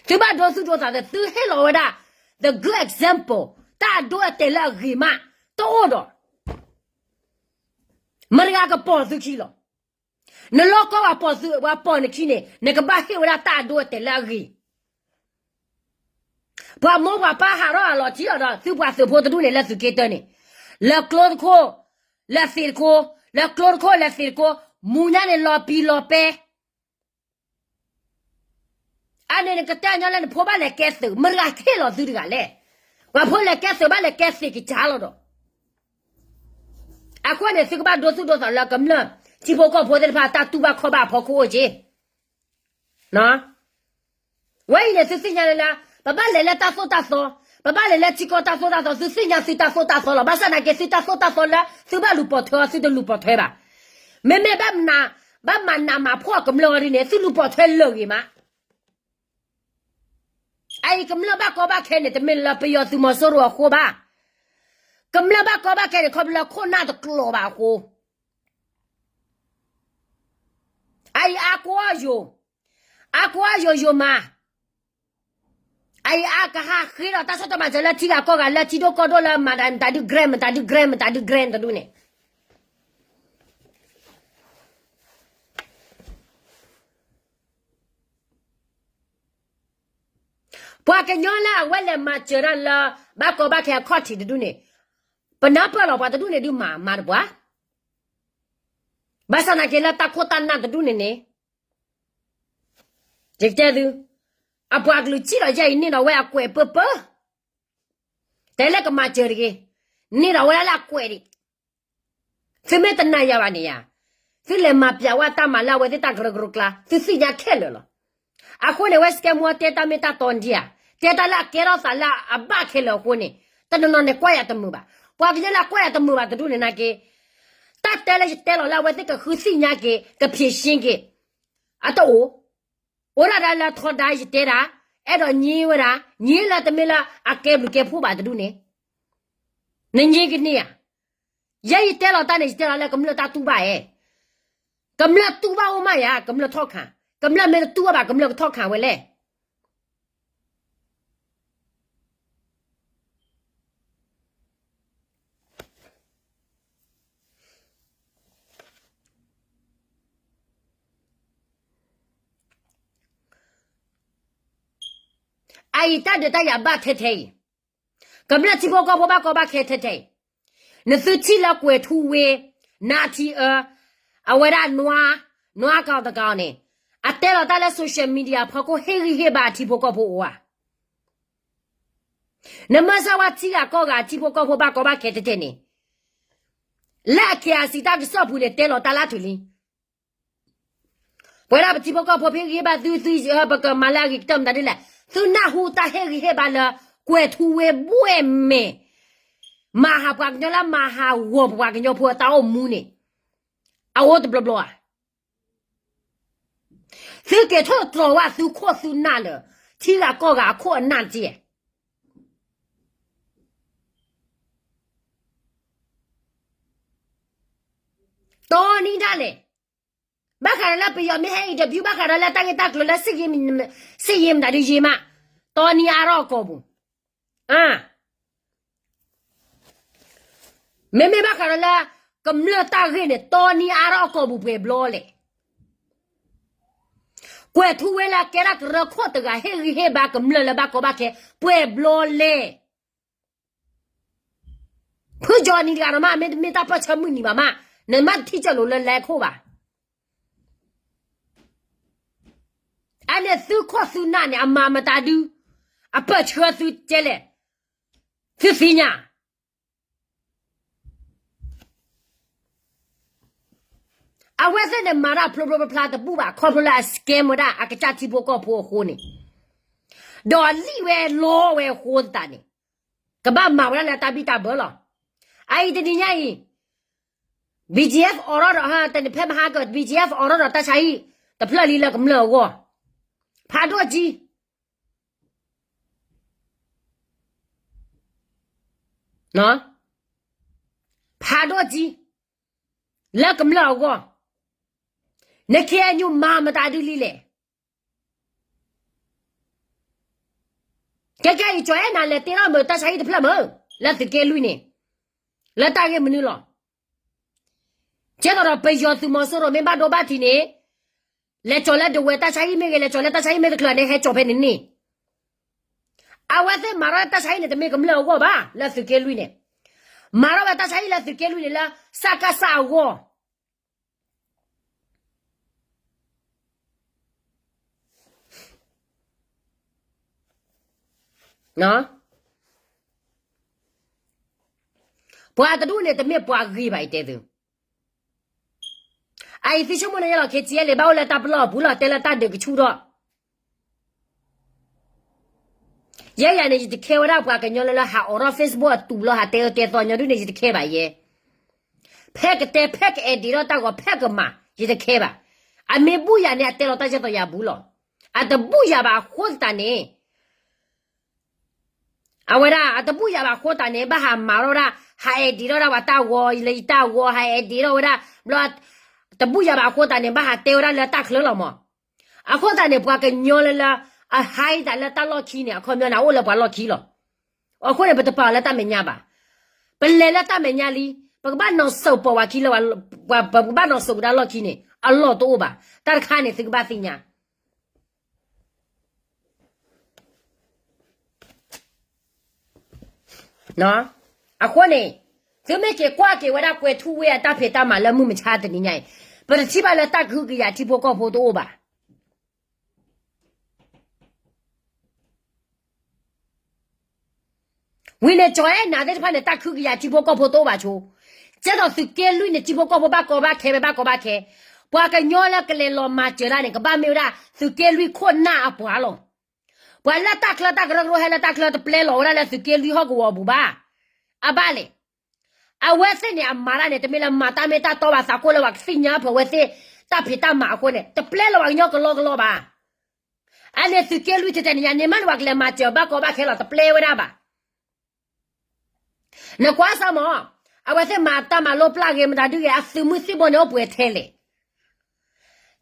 သုဘၣ်ဒိသူၣ်ဒိသးသ့ သုဟ့ၣ်လီၤဝဲဒၣ်, the good example, တၢ်အဒိအတဲာ်လၢအဂ့ၤမး, တအိၣ်ဒီး မတၤတဂၤကပိာ်သုခံလီၤ. နလီၢ်ကီၢ်ပှၤပိာ်သု, ပှၤပိာ်နခံန့ၣ် နကဘၣ်ဟ့ၣ်ဝဲဒၣ်တၢ်အဒိအတဲာ်လၢအဂ့ၤ. ပှၤမိၢ်ပှၤပၢ်ဟးထီၣ်အလီၤထံလီၤဒီး သုပှၤသုးဖိတဒူၣ်န့ၣ်လၢသုးက့တၢန့ၣ်, လၢကျိတခိၣ်, လၢသ့ၣ်တခိၣ်, လၢကျိတခိၣ်လၢသ့ၣ်တခိၣ်, မူညါန့ၣ်လီၤပံၤလီၤပဲ အန့ၣ်နကတဲညီလၢနဖိဘၣ်လဲၤကဲသုး, မတၤတဂၤဟ့ၣ်လီၤသုတဂၤလဲၣ်. ပှၤဖိလဲၤကဲသုးဘၣ်လဲၤကဲသ့ၣ်ကစၢ်လီၤဒီး, အဃိန့ၣ် သုကဘၣ်ဒိသူၣ်ဒိသးလၢကမျၢၢ်ထံဖိကီၢ်ဖိသ့ၣ်တဖၣ် တၢ်တူၢ်ဘၣ်ခီၣ်ဘၣ်အဖီခိၣ်အိၣ်က့ ဝဲအံၤန့ၣ် သုသ့ၣ်ညါလၢလၢ ပဘၣ်လဲၤလၢတၢ်သိၣ်တၢ်သီ, ပဘၣ်လဲၤလၢထံကီၢ်တၢ်သိၣ်တၢ်သီ, သုသ့ၣ်ညါသုတၢ်သိၣ်တၢ်သီလီၤ. ဘၣ်ဆၣ်သနာ်က့ သုတၢ်သိၣ်တၢ်သီလၢ သုဘၣ်လူၤပိာ်ထွဲအီၤ သုတလူၤပိာ်ထွဲဘၣ်. မ့မ့ၢ် ဘၣ်မၤနးမၤဖှီၣ်ကမျၢၢ်အီၤဒ်န့ၣ် သုလူၤပိာ်ထွဲလၢာ်ဂ့ၤမး. အအံၤကမျၢၢ်ဘၣ်ကီဘၣ်ခဲန့ၣ် တမ့ၢ်လၢပယီၤသုးမီၤစိရိၤအဃိဘၣ်. ကမျၢၢ်ဘၣ်ကီဘၣ်ခဲန့ၣ် ခီဖျိလၢခိၣ်နၢ်တကျိၤဘၣ်အဃိ, အအံၤအါကိးအါယိာ်, အါကိးအါယိာ်ယိာ်မး, အအံၤအါကဟးဃ့ဒီးတၢ်ဆီၣ်တၢ်မၤစၢၤလၢထံဂၤကီၢ်ဂၤ လၢထံဒိၣ်ကီၢ်ဒိၣ်လၢမၤတၢ်မတၤဒု grant မတၤဒု grant မတၤဒု grant တဒူၣ်န့ၣ် ပှၤကညီလၢအဝဲလဲၤမၤစၢၤတၢ်လၢ ဘၣ်ကီဘၣ်ခဲအခီၣ်ထံးတဒူၣ်န့ၣ်, ပနၢ်ပၢၢ်လီၤပှၤတဒူၣ်န့ၣ်ဒုးမၤမၤတပှၤ, ဘၣ်ဆၣ်သနာ်က့လၢတၢ်ခိၣ်တၢ်နၢ်တဒူၣ်န့ၣ်န့ၣ်, ယကတဲသု, အပှၤကလုာ်ထံၣ်ဒီးယဲအံၤန့ၣ်ဒီးဝဲအကွဲးပၢၢ်ပၢၢ်, တဲလၢကမၤစၢၤတဂ့ၤ, န့ၣ်ဒီးဝဲဒၣ်လၢအကွဲးဒံး, သုမ့ၢ်တနာ်ယၤဘၣ်န့ၣ်ယၤ, သုလဲၤမၤပျးဝဲတၢ်မၤလၢအဝဲသ့ၣ်တၢ်ကရၢကရိကျါ သုသ့ၣ်ညါခဲလၢာ်လီၤ. အဃိန့ၣ် ဝဲစကဲမူတဲတၢ်မ့ၢ်တၢ်တီနံၤဧါ, တဲတၢ်လၢအကဲထီၣ်သးလၢအဘၣ်ခဲလၢာ်အဃိန့ၣ်, တနီၤနီၤန့ၣ်ကွၢ်ယၤတမုာ်ဘၣ်. ပှၤကညီလၢအကွၢ်ယၤတမုာ်ဘၣ်တဒူၣ်န့ၣ်နာ်က့, တၢ်တဲလၢယတဲလီၤလၢအဝဲသ့ၣ်ကဃုသ့ၣ်ညါက့ၤ ကဖြေရှင်းက့ၤ, အတအိၣ်, အိၣ်ဒၣ်ဒၣ်လၢထီဒါယတဲဒၣ်, အဲၣ်ဒိးညံဝဲဒၣ်, ညံလၢတမ့ၢ်လၢအကဲဘျုးကဲဖှိၣ်ဘၣ်တဒူၣ်န့ၣ်, နညံကန့ၢ်ဧါ. ယဲယတဲလီၤတၢ်န့ၣ် ယတဲလီၤလၢကမျၢၢ်တၢ်တူၢ်ဘၣ်ဧါ, ကမျၢၢ်တူၢ်ဘၣ်အိၣ်မးယၤ, ကမျၢၢ်ထီၣ်ခး, ကမျၢၢ်မ့ၢ်တတူၢ်ဘၣ်ဘၣ် ကမျၢၢ်ကထီၣ်ခးဝဲလဲၣ်. အအံၤတၢ်ဒုးတၢ်ယၤဘၣ်ထဲထဲအံၤ, ကမျၢၢ်ထံဖိကီၢ်ဖိဘၣ်ကီဘၣ်ခဲထဲထဲအံၤ, နသုထံၣ်လၢကွဲၤထူဝ့, နါထံအၢ, အဝဲဒၣ်နွါ, နွါကီတကီန့ၣ်, အတဲလီၤတၢ်လၢ social media ဖီခိၣ် ဟ့ၣ်ဂံၢ်ဟ့ၣ်ဘါအထံဖိကီၢ်ဖိအိၣ်ဧါ. နမ့ၢ်စၢ်ဝဲထံဂၤကီၢ်ဂၤအထံဖိကီၢ်ဖိဘၣ်ကီဘၣ်ခဲထဲထဲန့ၣ်, လၢအ KIC တၢ်ကစီၣ်ပူၤန့ၣ် တဲလီၤတၢ်လၢအထူၣ်လံ. ပဝဲဒၣ်ပထံဖိကီၢ်ဖိ ပဟ့ၣ်ဂံၢ်ဟ့ၣ်ဘါသု, သု, ပကမၤလၢအဂ့ၤကတၢၢ်မတၤဒ်လဲၣ်, သုနၢ်ဟူတၢ်ဟ့ၣ်ဂံၢ်ဟ့ၣ်ဘါလၢ ကွဲၤထူဝ့ဘှဲၣ်မဲာ်, မၤဟးပှၤကညီလၢမၤဟးဂီၤပှၤကညီဖိအတၢ်အိၣ်မူန့ၣ်, အအိၣ်တဘျီဘျီဧါ. သုက့ၤထီၣ်တြီၤဝဲသုခိၣ်သုနၢ်လၢ ထံဂၤကီၢ်ဂၤအခိၣ်အနၢ်တက့ၢ်. တီနံၤဒၣ်လဲာ်, ဘၣ်ဃးဒီးလၢပယီၤမ့ၢ်ဟဲ interview ဘၣ်ဃးဒီးလၢတၢ်ဂ့ၢ်တၢ်ကျိၤလၢ စစ်ရေးမတၤဒုးယ့မး, တီနံၤအါထီၣ်အကိာ်ပူၤ, မ့မ့ၢ်ဘၣ်ဃးဒီးလၢ ကမျၢၢ်တၢ်ဂ့ၢ်န့ၣ် တီနံၤအါထီၣ်အကိာ်ပူၤပှဲၤဘျီလဲၣ်. ကွဲၤထူဝ့လၢအကဲဒၣ်ကရၢခိၣ်တဂၤ ဟ့ၣ်ဂံၢ်ဟ့ၣ်ဘါကမျၢၢ်လၢဘၣ်ကီဘၣ်ခဲ ပှဲၤဘျီလဲၣ်. ဖုကၠီနံၤတဂၤဒီးမး မ့တမ့ၢ်တၢ်ပၢၢ်ဆၢမုၢ်နံၤဘၣ်မး, နမ့ၢ်တထံၣ်ကၠီလိၤလၢလဲခိၣ်ဘၣ်. အန့ၣ်သုခိၣ်သုနၢ်န့ၣ် အမၤမတၤဒု, အပၢၢ်ဆၢသုကဲလဲၣ်, သုသ့ၣ်ညါ အဝဲသ့ၣ်န့ၣ်မၤတၢ်ဖျိဖျိဖျါဖျါတဘူၣ်ဘၣ် ခီဖျိလၢအ scam ဝဲဒၣ်အကစၢ်ထံဖိကီၢ်ဖိအဃိန့ၣ်, ဒီးလံၣ်ဝဲလီဝဲအဃိသတးန့ၣ်, ကဘၣ်မၤဝဲဒၣ်လၢတၢ်ဘံၣ်တၢ်ဘၢလီၤ. အအံၤတနံၤညါအံၤ, BGF အိးထီၣ်ဒီး တနံၤဖဲမဟါက BGF အိးထီၣ်ဒီးတၢ်ဆါဟံၣ်, တဖျၢၣ်လံလၢကမျၢၢ်အဂီၢ်, ဖးဒိၣ်ကံ ဖးဒိၣ်ကံ လၢကမျၢၢ်အဂီၢ်, န KNU မၤမတၤဒုလံလဲၣ်. ကဲကဲအံၤ ကၠီၤအဲၣ်နၤလဲၤတ့ထီၣ်မုာ်တၢ်ဆါဟံၣ်တဖျၢၣ်မုာ် လၢသုးက့လွံၢ်န့ၣ်, လၢတၢ်ဂ့ၢ်မနုၤလီၤ. ကဲသိးဒီးပယီၤသုးမီၤစိရိၤမ့ၢ်ဘၣ်ဒိဘၣ်ထံးန့ၣ်, လဲၤကၠီၤလၢဒဝဲၢ်တၢ်ဆါဟံၣ်မ့ၢ်ဂ့ၤ, လဲၤကၠီၤလၢတၢ်ဆါဟံၣ်မ့ၢ်တချုးန့ၣ် ဟဲကၠီၤဖဲန့ၣ်န့ၣ်. အဝဲသ့ၣ်မၤထီၣ်တၢ်ဆါဟံၣ်န့ၣ် တမ့ၢ်ကမျၢၢ်အဂီၢ်ဘၣ် လၢသုးက့လွံၢ်န့ၣ်, မၤထီၣ်ဝဲတၢ်ဆါဟံၣ်လၢသုးက့လွံၢ်န့ၣ်လၢ စကစ အဂီၢ် ပှၤတဒူၣ်န့ၣ် တမ့ၢ်ပှၤဂ့ၤဘၣ် ယတဲသု, အအံၤသုဆိကမိၣ်န့ၣ် ယဲလီၤ ခ့ဆံယဲလံ ဘၣ်အိၣ်လၢတၢ်ပလီၢ်အပူၤလီၤ တဲလၢတၢ်ဒုးကဆူၣ်ထီၣ် ယဲယၤန့ၣ် ယတခဲဝဲဒၣ်ပှၤကညီလၢလၢဟးအိးထီၣ် Facebook အတူးလီၤ ဟးတဲအၢတဲသီညီဒုၣ်န့ၣ် ယတခဲဘၣ်ယဲ, ဖဲကတဲ ဖဲကအဲၣ်ဒိးထီၣ်တၢ်ဂီၤ ဖဲကမၤ ယတခဲဘၣ်. အမ့ၢ်ဘူၣ်ယၤန့ၣ် အတဲလီၤတၢ်ယဲၢ်သီယၤဘူးလီၤ. အတဘူၣ်ယၤဘၣ်အဃိသတးန့ၣ် အဝဲဒၣ် အတဘူၣ်ယၤဘၣ်အဃိသတးန့ၣ် ဘၣ်ဟးမၤထီၣ်ဝဲဒၣ် ဟးအဲၣ်ဒိးထီၣ်ဝဲဒၣ်ပှၤတၢ်ဂီၤ လၢယတၢ်ဂီၤ ဟးအဲၣ်ဒိးထီၣ်ဝဲဒၣ် ဘျီ တဘူၣ်ယၤဘၣ်အဃိသတးန့ၣ် ဘၣ်ဟးတဲဝဲဒၣ်လၢတၢ်ချၢလီၤမး. အဃိသတးန့ၣ် ပှၤကညီလၢလၢ အဟါအံၤတၢ်လၢတၢ်လီၢ်ခံန့ၣ် အခီပညီန့ၣ် အအိၣ်လၢပှၤလီၢ်ခံလီၤ. အဃိန့ၣ် ပတပာ်အီၤလၢတၢ်မဲာ်ညါဘၣ်. ပလဲၤလၢတၢ်မဲာ်ညါလံ, ပကဘၣ်နီၣ်စိၤပိာ်ဝဲခံလၢ ပကဘၣ်နီၣ်စိၤကဒါလီၢ်ခံန့ၣ် အလီၢ်တအိၣ်ဘၣ်. တၢ်တခါန့ၣ် သုကဘၣ်သ့ၣ်ညါ အဃိန့ၣ် သုမ့ၢ်က့ၤကွၢ်က့ၤဝဲဒၣ်ကွဲၤထူဝ့အတၢ်ဖံးတၢ်မၤလၢမုၢ်မဆါတနံၤညါအံၤ, ပတထံၣ်ဘၣ်လၢတၢ်ကဟုကယာ်ထံဖိကီၢ်ဖိတအိၣ်ဘၣ်. ဝံၤန့ၣ် ကၠီၤအဲၣ်နၤသ့ၣ်တဖၣ်န့ၣ် တၢ်ကဟုကယာ်ထံဖိကီၢ်ဖိတအိၣ်ဘၣ်ဆိ, ကဲသိးသုးက့လွံၢ်န့ၣ် ထံဖိကီၢ်ဖိဘၣ်ကီဘၣ်ခဲဝဲဘၣ်ကီဘၣ်ခဲ, ပှၤကညီလၢကလဲၤလီၤမၤစၢၤတၢ်န့ၣ် ကဘၣ်မ့ၢ်ဝဲဒၣ် သုးက့လွံၢ်ခိၣ်နၢ်အပှၤလီၤ. ပှၤလၢတၢ်ချၢတၢ်ကရၢကရိဟဲလၢတၢ်ချၢတပျဲလီၤဝဲဒၣ်လၢသုးက့လွံၢ်ဟီၣ်ကဝီၤအပူၤဘၣ်. အဘၣ်လဲၣ်. အဝဲသ့ၣ်န့ၣ် အမၤတၢ်န့ၣ် တမ့ၢ်လၢမၤတၢ်မ့ၢ်တၢ်တီဘၣ် သးကိၣ်လၢပှၤကသ့ၣ်ညါဖဲအဝဲသ့ၣ် တၢ်ဖံးတၢ်မၤအဃိန့ၣ် တပျဲလီၤပှၤကညီကလီကလီဘၣ်. အန့ၣ်သုးက့လွံၢ်ထဲထဲန့ၣ်ညါ န့ၣ်မးန့ၣ် ပှၤကလဲၤမၤစၢၤဘၣ်ကီဘၣ်ခဲလီၤ တပျဲဝဲဒၣ်ဘၣ်. နကွၢ်စၢ်မး, အဝဲသ့ၣ်မၤတၢ်မၤလိပျၢ်ဂ့ၤ မတၤဒုဂ့ၤ အသုးမုၢ်သံၣ်ဘိန့ၣ်အိၣ်ပှဲၤထဲလဲၣ်.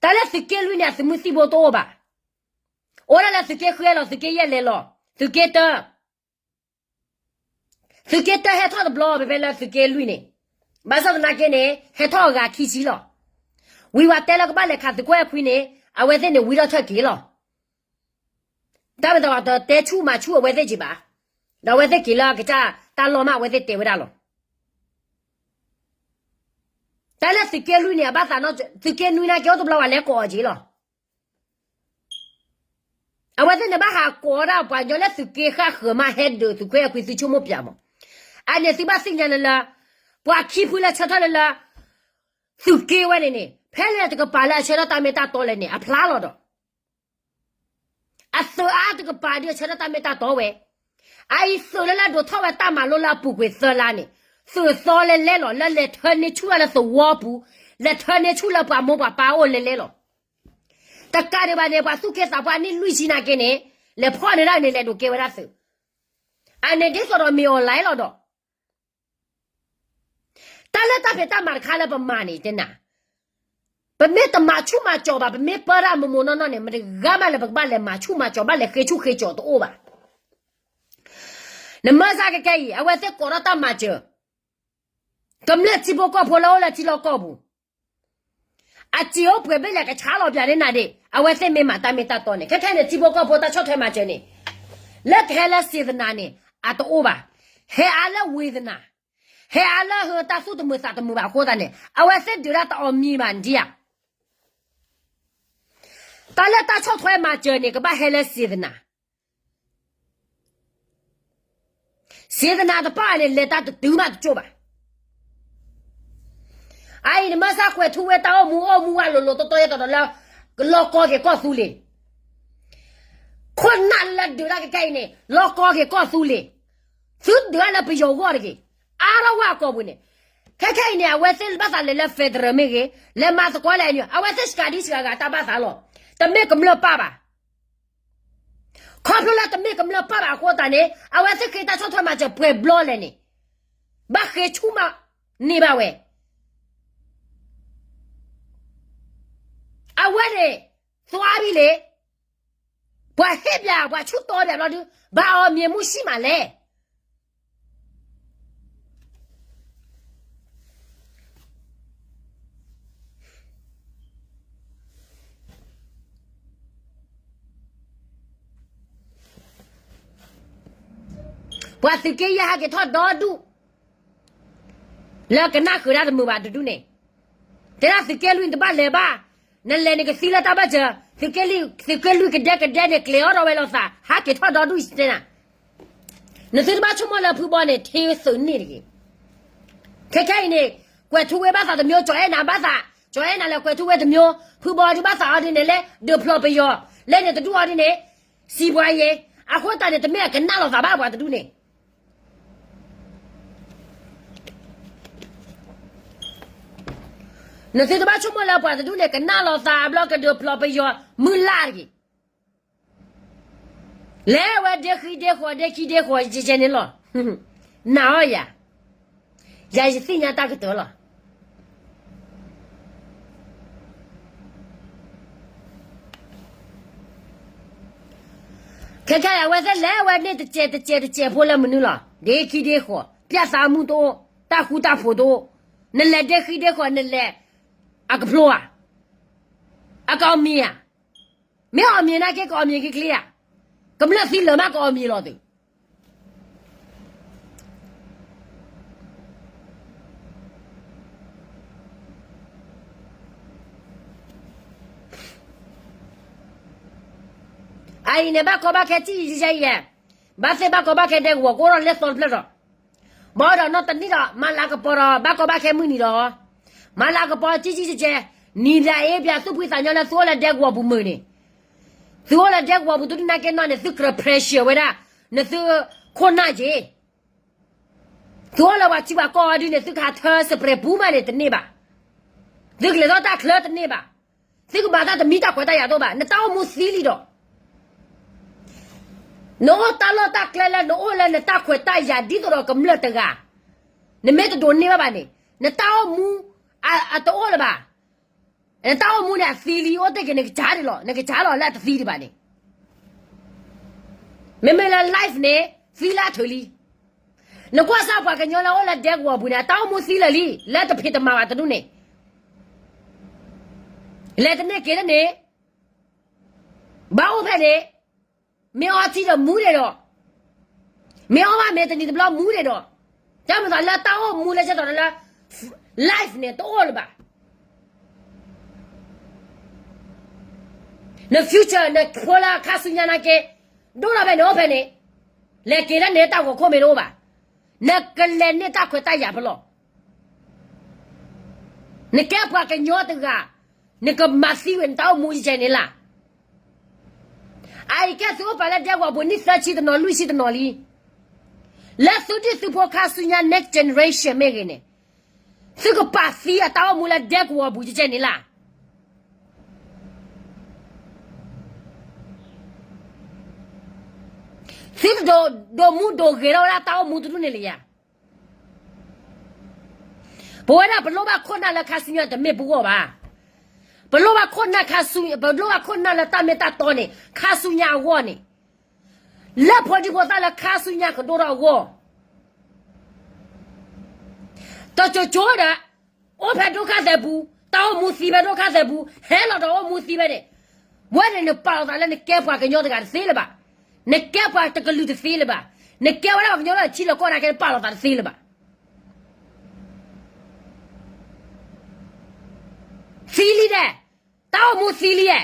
တၢ်လၢသုးက့လွံၢ်န့ၣ် အသုးမုၢ်သံၣ်ဘိတအိၣ်ဘၣ်. အိၣ်ဒၣ်လၢသုးက့ဃုလီၤ သုးက့ယဲၢ်လဲၤလီၤ သုးက့တၢ သုးက့တၢဟဲထီၣ်တဘျီ ဖဲဖဲလၢသုးက့လွံၢ်န့ၣ်, ဘၣ်ဆၣ်သနာ်က့န့ၣ် ဟဲထီၣ်အဂၤခံဆံလီၤ. ဝံၤပှၤတဲလၢကဘၣ်လဲၤခးသုးခိၣ်အဲၣ်ခွံန့ၣ် အဝဲသ့ၣ်န့ၣ်ဝံထီၣ်ထၢၣ်က့ၤလီၤ. တၢ်မ့ၢ်တၢ်ဘၣ်တတဲဆူၣ်မၤဆူၣ်အဝဲသ့ၣ်က့ၤဘၣ်. ဒီးအဝဲသ့ၣ်က့ၤလၢကစၢ်တၢ်လီၢ်မး အဝဲသ့ၣ်တဲဝဲဒၣ်လီၤ. တၢ်လၢသုးက့လွံၢ်န့ၣ် အဘၣ်သးနီၣ် သုးက့နွံနာ်က့အိၣ်တဘျီ ပှၤလဲၤကိးအီၤက့ၤလီၤ. အဝဲသ့ၣ်န့ၣ်ဘၣ်ဟးကိးဝဲဒၣ်ပှၤကညီလၢသုးက့ဃၣ်ဃၢၤမး ဟဲဒုးသုးခိၣ်အဲၣ်ခွံ သုဆိကမိၣ်ပၠးမး. အန့ၣ်သုဘၣ်သ့ၣ်ညါလၢလၢ ပှၤခံဖုလၢဆၢထၢၣ်လၢလၢ သုးက့ဝဲန့ၣ်န့ၣ် ဖဲလဲၣ်တကပၤလၢအဆၢထၢၣ်တၢ်မ့ၢ်တၢ်တီလဲၣ်န့ၣ် အဖျါလီၤဒီး အသုးအါတကပၤဒုးအဆၢထၢၣ်တၢ်မ့ၢ်တၢ်တီဝဲ. အအံၤသုးလၢလၢဒိးထီၣ်ဝဲတၢ်မၤလိလၢအပူၤကွံာ်သၢလါန့ၣ် သုးသီလဲၤလဲၤလီၤ လၢလဲၤထၢန့ၢ်ဆူၣ်လၢသဝီပူၤ, လဲၤထၢန့ၢ်ဆူၣ်လၢပှၤမိၢ်ပှၤပၢ်အိၣ်လဲၤလဲၤလီၤ. တကးဒံးဘၣ်န့ၣ် ပှၤသူၣ်က့သးပှၢ်နံၣ်လွံၢ်ဆံနာ်က့န့ၣ် လဲၤဖီၣ်န့ၢ်ဒၣ်န့ၣ် လဲၤဒိးကဲဝဲဒၣ်သုး. အန့ၣ်ဒ်သိးဒီးမ့ၢ်အီၤလဲၤလီၤဒီး တၢ်လၢတၢ်ဖံးတၢ်မၤတခါလၢပမၤန့ၣ် တဲနၤ, ပမ့ၢ်တမၤဆူၣ်မၤစီၤဘၣ် ပမ့ၢ်ပၢတၢ်မိၢ်မိၢ်နီၢ်နီၢ်န့ၣ် မတဂၤမးလၢပကဘၣ်လဲၤမၤဆူၣ်မၤစီၤ ဘၣ်လဲၤဃ့ဆူၣ်ဃ့စီၤတအိၣ်ဘၣ်. နမ့ၢ်စၢ်ကကဲအံၤ အဝဲသ့ၣ်ကိးထီၣ်တၢ်မၤစၢၤ ကမျၢၢ်ထံဖိကီၢ်ဖိလၢအိၣ်လၢထံလီၢ်ကီၢ်ပူၤ အစ့အိၣ်ပှဲၤဘ့ၣ်လဲၣ်ကဆါလီၤပၠးန့ၢ်နၤဒ့ၣ် အဝဲသ့ၣ်မ့ၢ်မၤတၢ်မ့ၢ်တၢ်တီန့ၣ် ခဲခဲန့ၣ် ထံဖိကီၢ်ဖိတၢ်ဆီၣ်ထွဲမၤစၢၤန့ၣ် လၢကဟဲလၢ စေတနာ န့ၣ် အတအိၣ်ဘၣ်. ဟဲအါလၢ ဝေဒနာ, ဟဲအါလၢဟၢတၢ်သူၣ်တမုာ်သးတမုာ်ဘၣ်အဃိသတးန့ၣ် အဝဲသ့ၣ်ဒုးဒၣ်တအီၣ်မံၤဘၣ်ဒံးဧါ. တၢ်လၢတၢ်ဆီၣ်ထွဲမၤစၢၤန့ၣ် ကဘၣ်ဟဲလၢ စေတနာ စေတနာ တပၣ်န့ၣ် လဲၤတၢ်တတုၤမးတကၠိၢ်ဘၣ်. အအံၤနမ့ၢ်စၢ်ကွဲၤထူဝ့တၢ်အိၣ်မူအိၣ်မူဝဲလိၤလိၤတီတီယဲၢ်တီတီလၢ လီၢ်ကီက့ၤကီၢ်သူလ့ၤ ခိၣ်နၢ်လၢဒုးဒၣ်ကကဲအံၤန့ၣ် လီၢ်ကီက့ၤကီၢ်သူလ့ၤ သုဒုးဒၣ်လၢပယီၤဂီၢ်တဂ့ၤ. အါထီၣ်ဝဲအကိာ်ပူၤန့ၣ် ခဲခဲအံၤန့ၣ် အဝဲသ့ၣ်ဘၣ်သးလဲၤလၢ federal မ့ၢ်ဂ့ၤ လဲၤမၤသကိးလဲၣ်အညီ အဝဲသ့ၣ်စှၤဒံစှၤဂၤတၢ်ဘၣ်သးလီၤ. တမ့ၢ်ကမျၢၢ်ပၢ်ဘၣ်. ခီဖျိလၢတမ့ၢ်ကမျၢၢ်ပၢ်ဘၣ်အဃိသတးန့ၣ် အဝဲသ့ၣ်ဃ့တၢ်ဆီၣ်ထွဲမၤစၢၤပှဲၤဘျီလဲၣ်န့ၣ် ဘၣ်ဃ့ဆူၣ်မးန့ၢ်ဘၣ်ဝဲ အဝဲန့ၣ် သွါဘံၣ်လံ, ဖ ပှၤဟ့ၣ်ပၠး ပှၤဆူၣ်တီပၠးဘျီဒုး ဘၣ်အီၣ်မ့ၢ်မူၣ်ဆံၣ်မးလဲၣ်. ပှၤသုးက့ယဲၢ်ဟဲက့ၤထီၣ်ဒီဒူၣ် လၢကနၣ်ဃုာ်တၢ်တမုာ်ဘၣ်တဒူၣ်န့ၣ်, တဲဒၣ်သုးက့လွံၢ်နတဘၣ်လဲၤဘၣ်, နလဲၤန့ၣ်ကသံလၢတၢ်ဘၣ်စၢၤ, သုးက့လွံၢ်, သုးက့လွံၢ်ကဒဲကဒဲန့ၣ် ကျဲၤအီၣ်ထီၣ်ဝဲလိာ်သး ဟဲက့ၤထီၣ်ဒီဒူၣ်တဲနၤ, နသုတဘၣ်ဆိကမိၣ်လၢဖုဘီန့ၣ် ထံသုးန့ၣ်တဂ့ၤ. ခဲခဲအံၤန့ၣ် ကွဲးထူဝ့ဘၣ်သးတမျိုး ကၠီၤအဲၣ်နၤဘၣ်သး, ကၠီၤအဲၣ်နၤလဲၤကွဲးထူဝ့တမျိုး, ဖုဘီဒုးဘၣ်သးအီၤဒ်န့ၣ် လဲၤဒုးဖျိးပယီၤ, လဲၤန့ၣ်တဒူၣ်အီၤဒ်န့ၣ်, စံးပှၤယဲ, အဃိသတးန့ၣ် တမ့ၢ်အကနၣ်လိာ်သးဘၣ်ပှၤတဒူၣ်န့ၣ် နသုတဘၣ်ဆိကမိၣ်လၢပှၤတဒူၣ်န့ၣ် ကနၣ်လိာ်သးဘျီကဒုးဖျိးပယီၤ မုၢ်လၢ်တဂ့ၤ. လဲၤဝဲဒ့ဃံဒ့ဃီၤ ဒ့ခံဒ့ဃီၤ ယကဲန့ၣ်လီၤ. နာ်အီၤယၤ, ယၤယသ့ၣ်ညါတၢ်ကတၢၢ်လီၤ. ခဲခဲအံၤ အဝဲသ့ၣ်လဲၤဝဲန့ၣ် တစဲးတစဲးတစဲးဖိလၢမနုၤလီၤ. ဒ့ခံဒ့ဃီၤ ပျၢ်သးမူတအိၣ်, တၢ်ဃူတၢ်ဖိးတအိၣ်, နလဲၤဒ့ဃံဒ့ဃီၤ နလဲၤ အကဖျိဧါ, အကအီၣ်မ့ၤဧါ, မ့ၢ်အီၣ်မ့ၤနာ်က့ ကအီၣ်မ့ၤချ့ချ့ဧါ, ကမျၢၢ်သံလၢာ်မး ကအီၣ်မ့ၤလီၤသုး အအံၤန့ၣ် ဘၣ်ကီဘၣ်ခဲ စံၣ်ယံယဲယဲ, ဘၣ်သ့ၣ်ဘၣ်ကီဘၣ်ခဲ ဒဲကဝီၤကအိၣ်ထီၣ်လၢသီတဖျၢၣ်ဒီး, ဘၣ်ဒီးနီၢ်တနံၣ်ဒီး မၤလၤကပီၤဒီး ဘၣ်ကီဘၣ်ခဲမုၢ်နံၤဒီး, မၤလၤကပီၤစံၣ်စံၣ်ကဲကဲ, နံၤဘျဲၣ်အ့ဘျဲၣ် သူၣ်ဖှံသးညီလၢသုအိၣ်လၢဒဲကဝီၤပူၤမုာ်န့ၣ်, သုအိၣ်လၢဒဲကဝီၤပူၤ သုတနာ်က့နီၢ်န့ၣ် သုကြၢး pressure ဝဲဒၣ် နသုခိၣ်နၢ်က့ သုအိၣ်လၢပှၤထံပှၤကီၢ်အီၤဒုန့ၣ် သုကဟးထၢစပရဲၤပူၤမးန့ၣ် တန့ၢ်ဘၣ်. သုကလဲၤထီၣ်တၢ်ချၢတန့ၢ်ဘၣ်. သုကမၤတၢ်တမံၤတၢ်ခွဲးတၢ်ယာ်တအိၣ်ဘၣ်. နတၢ်အိၣ်မူသံလံဒီး, နအိၣ်တၢ်လီၢ်တၢ်ကျဲလၢနအိၣ်လၢနတၢ်ခွဲးတၢ်ယာ် ဒ်သိးဒီးကမျၢၢ်တဂၤ, နမ့ၢ်တဒိးန့ၢ်ဘၣ်ဘၣ်န့ၣ် နတၢ်အိၣ်မူအတအိၣ်လၢၤဘၣ်. နတၢ်အိၣ်မူန့ၣ်အသံလံ အိၣ်တ့ၢ်က့ၤ နကစၢ်ဒၣ်လီၤ နကစၢ်လီၤလၢအတသံဒံးဘၣ်န့ၣ် မ့မ့ၢ်လၢ life န့ၣ် သံလၢအထုးလံ. နကွၢ်စၢ်ပှၤကညီလၢအိၣ်လၢဒဲကဝီၤပူၤန့ၣ် အတၢ်အိၣ်မူသံလၢာ်လံ လၢတဖံးတမၤဘၣ်တဒူၣ်န့ၣ်, လဲၤတန့ၢ်က့ၤတန့ၢ်, ဘၣ်အိၣ်ဖဲန့ၣ်, မ့ၢ်အီထံဒီးမူဒဲးဒီး, မ့ၢ်အီဘၣ်မ့ၢ်တနံၤတဘျီမူဒဲးဒီး, တၢ်မၤသးလၢတၢ်အိၣ်မူလၢဆၢကတီၢ်လၢ life န့ၣ် တအိၣ်လၢၤဘၣ်. န future နဖိလၢခါဆူညါနာ်က့, ဒိၣ်ထီၣ်ဖဲန့ၣ်အိၣ်ဖဲန့ၣ်, လဲၤက့ၤလၢန့ၣ်တၢ်ဂီၤခိၣ်မ့ၢ်တအိၣ်ဘၣ်. နကလဲၤန့ၢ်တၢ်ခွဲးတၢ်ယာ်ဖဲလဲၣ်. နကဲပှၤကညီတဂၤ, နကမၤသံဝဲနတၢ်အိၣ်မူယဲၢ်န့ၣ်လၢ်. အအံၤကဲသုအိၣ်ပာ်လၢဒဲကဝီၤပူၤနံၣ်သၢဆံတနီၤလွံၢ်ဆံတနီၤလံ. လၢသုဒုၣ်သုဖိခါဆူညါ next generation မ့ၢ်ဂ့ၤန့ၣ်, သုကပာ်သံအတၢ်အိၣ်မူလၢဒဲကဝီၤပူၤယဲၢ်န့ၣ်လၢ်. သုတဒိးမူဒိးဂဲၤထီၣ်ဝဲဒၣ်တၢ်အိၣ်မူတဒူၣ်န့ၣ်လၢၤယၤ. ပဝဲဒၣ်ပလိၣ်ဘၣ်ခိၣ်နၢ်လၢခါဆူညါတမ့ၢ်ပဂီၢ်ဘၣ်. ပလိၣ်ဘၣ်ခိၣ်နၢ်ခါဆူ, ပလိၣ်ဘၣ်ခိၣ်နၢ်လၢတၢ်မ့ၢ်တၢ်တီန့ၣ် ခါဆူညါအဂီၢ်န့ၣ်, လၢဖိဒံဖိသၣ်လၢခါဆူညါကဒိၣ်ထီၣ်အဂီၢ် တကၠိကၠိဒီး, အိၣ်ဖဲဒိၣ်ခါသဲးပူၤ, တၢ်အိၣ်မူသံဖဲဒိၣ်ခါသဲးပူၤ, ဟဲလီၤဒီးအိၣ်မူသံဖဲန့ၣ်, ဝဲန့ၣ်နပာ်လီၤသးလၢနကဲပှၤကညီတဂၤတသ့လၢၤဘၣ်. နကဲပှၤတကလုာ်တသ့လၢၤဘၣ်. နကဲဝဲဒၣ်ပှၤကညီလၢထံလီၤကီၢ်နာ်က့ နပာ်လီၤသးတသ့လၢၤဘၣ်. သံလံဒဲး, တၢ်အိၣ်မူသံလံဧါ.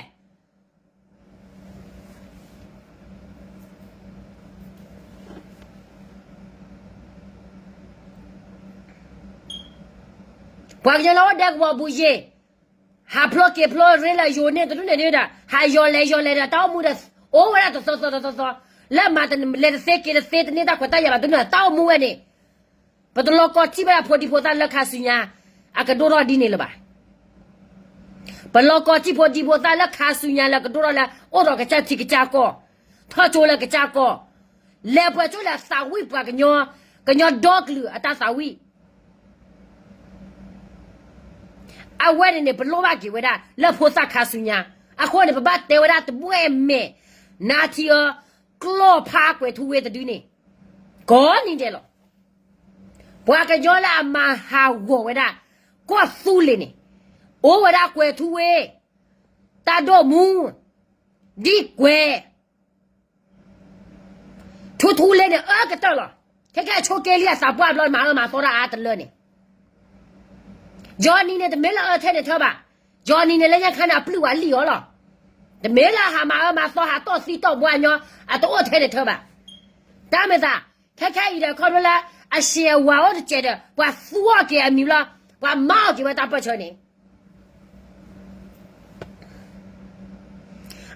ပှၤကညီလၢအိၣ်ဒဲကဝီၤပူၤယဲၢ်, ဟးဖျိက့ၤဖျိရ့လၢယိၤန့ၣ်တဒူၣ်န့ၣ်ဒီး, ဟးယီၤလဲၤယီၤလဲၤဒီး တၢ်အိၣ်မူဒီး အိၣ်ဝဲဒၣ်တသီသီတသီသီ, လၢမၤလဲၤတသ့က့ၤတသ့ တန့ၢ်တၢ်ခွဲးတၢ်ယာ်ဘၣ်တဒူၣ်န့ၣ် တၢ်အိၣ်မူဝဲန့ၣ်, ပတလီၤကီထံၣ်ဝဲဒၣ်ဖိဒံဖိသၣ်လၢခါဆူညါ အကဒိၣ်ထီၣ်ဒ်န့ၣ်လၢၤဘၣ်. ပလီၤကီထံၣ်ဖိဒံဖိသၣ်လၢခါဆူညါလၢကဒိၣ်ထီၣ်လၢ အိၣ်ဒီးကစၢ်ထံကစၢ်ကီၢ်, ထီၣ်ကၠိလၢကစၢ်ကီၢ်, လဲၤပှဲၤကၠိလၢသးဝံၣ်ပှၤကညီ, ကညီဒီကလုာ်အတၢ်သးဝံၣ် အဝဲန့ၣ်န့ၣ် ပလိၣ်ဘၣ်က့ၤဝဲဒၣ်လၢဖိသၣ်ခါဆူညါ. အဃိန့ၣ် ပဘၣ်တဲဝဲဒၣ်တဘှဲၣ်မဲာ်, နါထံအၢ ကျီၢ်ဖးကွဲၤထူဝ့တဒုန့ၣ် ကိးနံၤဒဲးလီၤ. ပှၤကညီလၢအမၤဟးဂီၤဝဲဒၣ် ကီၢ်သူလ့ၤန့ၣ် အိၣ်ဝဲဒၣ်ကွဲၤထူဝ့ တၢ်ဒိၣ်မူ ဒံၣ်ကွဲၤ ထူထူလ့န့ၣ် အၢကတၢၢ်လီၤ. ခဲကဲဆိးက့လံအသးပှၢ်ဘျီ မၤအၢမၤသီတၢ်အါတလၢန့ၣ် ယီၤနံၤန့ၣ် တမ့ၢ်လၢအအၢထဲန့ၣ်ထၢဘၣ်. ယီၤနံၤန့ၣ် လၢညါခါန့ၣ် အပျုၢ်ဝဲလံၣ်အီၤလီၤ. တမ့ၢ်လၢဟးမၤအၢမၤသီ ဟးတီၢ်သံတီၢ်ဘှါညီ အတအိၣ်ထဲန့ၣ်ထၢဘၣ်. တၢ်မ့ၢ်သး ခဲခဲအံၤဒီး ခီဖျိလၢ အစံးအဝၤအိၣ်တစဲးဒီး ပှၤသူအီၤက့ၤအမံၤဘျီ ပှၤမၤအီၤက့ၤဝဲတၢ်ပၢၢ်ဆၢန့ၣ်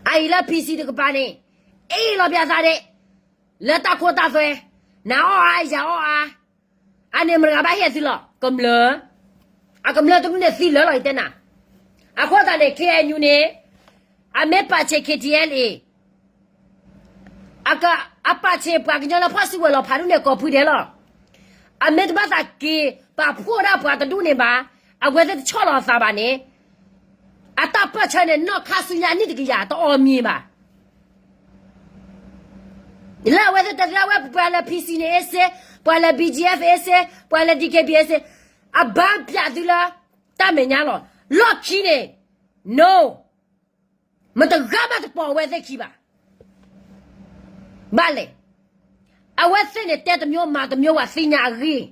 အအံၤလၢ PC တကပၤန့ၣ် အ့ၣ်လီၤပၠးသးဒဲး လၢတၢ်ခိတၢ်သွဲ နၤအီၣ်အါ ယၤအီၣ်အါ, အန့ၣ်မတၤတဂၤဘၣ်ဟ့ၣ်သုလီၤ ကမျၢၢ်, အကမျၢၢ်တဒူၣ်န့ၣ်သံလၢာ်လီၤ ယတဲနၤ, အဃိသတးန့ၣ် KNU န့ၣ် အမ့ၢ်ပာ်ဆံး KTLA အပာ်ဆံးပှၤကညီလၢဖီၣ်စုကဝဲၤလီၤဖးဒူၣ်န့ၣ် ကိးဖုဒဲးလီၤ. အမ့ၢ်တဘၣ်သးက့ၤပာ်ဖှိၣ်ဒၣ်ပှၤတဒူၣ်န့ၣ်ဘၣ်, အဝဲသ့ၣ်တဆီၣ်လီၤအသးဘၣ်န့ၣ်, အတၢ်ပၢၢ်ဆၢန့ၣ် နီၢ်ခါဆူညါအနံၣ်တကယၤတအီမံၤဘၣ်. လၢအဝဲသ့ၣ်တဲလၢအဝဲပှၤလၢ PC န့ၣ် အ့စ့, ပှၤလၢ BGF အ့စ့, ပှၤလၢ DKBA အ့စ့, အဘၣ်ပျးသုလၢ တၢ်မဲာ်ညါလီၤ. လီၢ်ခံန့ၣ် no, မတဂၤမးတပိာ်အဝဲသ့ၣ်ခံဘၣ်. ဘၣ်လဲၣ်, အဝဲသ့ၣ်န့ၣ်တဲတမျိုးမၤတမျိုး ပှၤသ့ၣ်ညါအဂ့ၢ်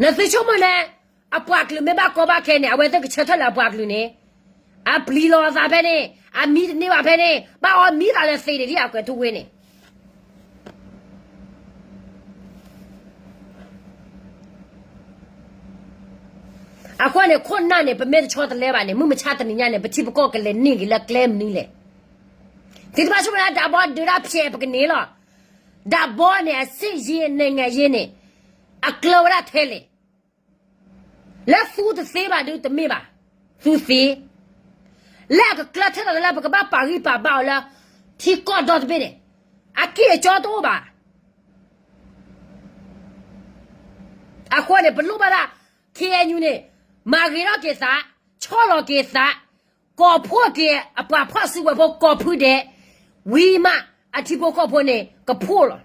နသုဆိကမိၣ်န့ၣ်, အပှၤကလုာ်မ့ၢ်ဘၣ်ကီဘၣ်ခဲန့ၣ် အဝဲသ့ၣ်ကဆၢထၢၣ်လၢအပှၤကလုာ်န့ၣ်, အပျံၤလီၤအသးဖဲန့ၣ်, အမံတန့ၢ်ဘၣ်ဖဲန့ၣ်, ဘၣ်အီမံသးလၢသ့ဒံးလံအကွဲးထူဝ့န့ၣ်. အဃိန့ၣ် ခိၣ်နၢ်န့ၣ် ပမ့ၢ်တဆီတလဲဘၣ်န့ၣ် မုၢ်မဆါတနံၤညါန့ၣ် ပထံပကီၢ်ကလဲၤန့ၢ်ဂ့ၤလၢကျဲမနုၤလဲၣ်. သုတဘၣ်ဆိကမိၣ်လၢဒးဘီဒုးဒၣ်ဖျဲးပကန့ၢ်လီၤ. ဒးဘီန့ၣ် အစစ်ရေး နိုင်ငံရေးန့ၣ် အကျၢၤဝဲဒၣ်ထဲလဲၣ်. လၢသူတသ့ဘၣ်ဒုးတမ့ၢ်ဘၣ်, သူသ့, လၢအကကျၢၤထဲသိးလၢပကဘၣ်ပာ်ဂံၢ်ပာ်ဘါအီၤလၢ ထံကီၢ်ဒီတဘ့ၣ်န့ၣ်, အက့ၢ်အကၠီတအိၣ်ဘၣ်. အဃိန့ၣ် ပလိၣ်ဘၣ်ဒၣ် KNU န့ၣ် မၤဂ့ၤထီၣ်က့ၤသး, ဆီၣ်လီၤက့ၤသး, ကိးဖှိၣ်က့ၤအပှၤဖီၣ်စုကဝဲၤဖိကိးဖုဒဲး, ဝံၤမးအထံဖိကီၢ်ဖိန့ၣ်ကဖှိၣ်လီၤ.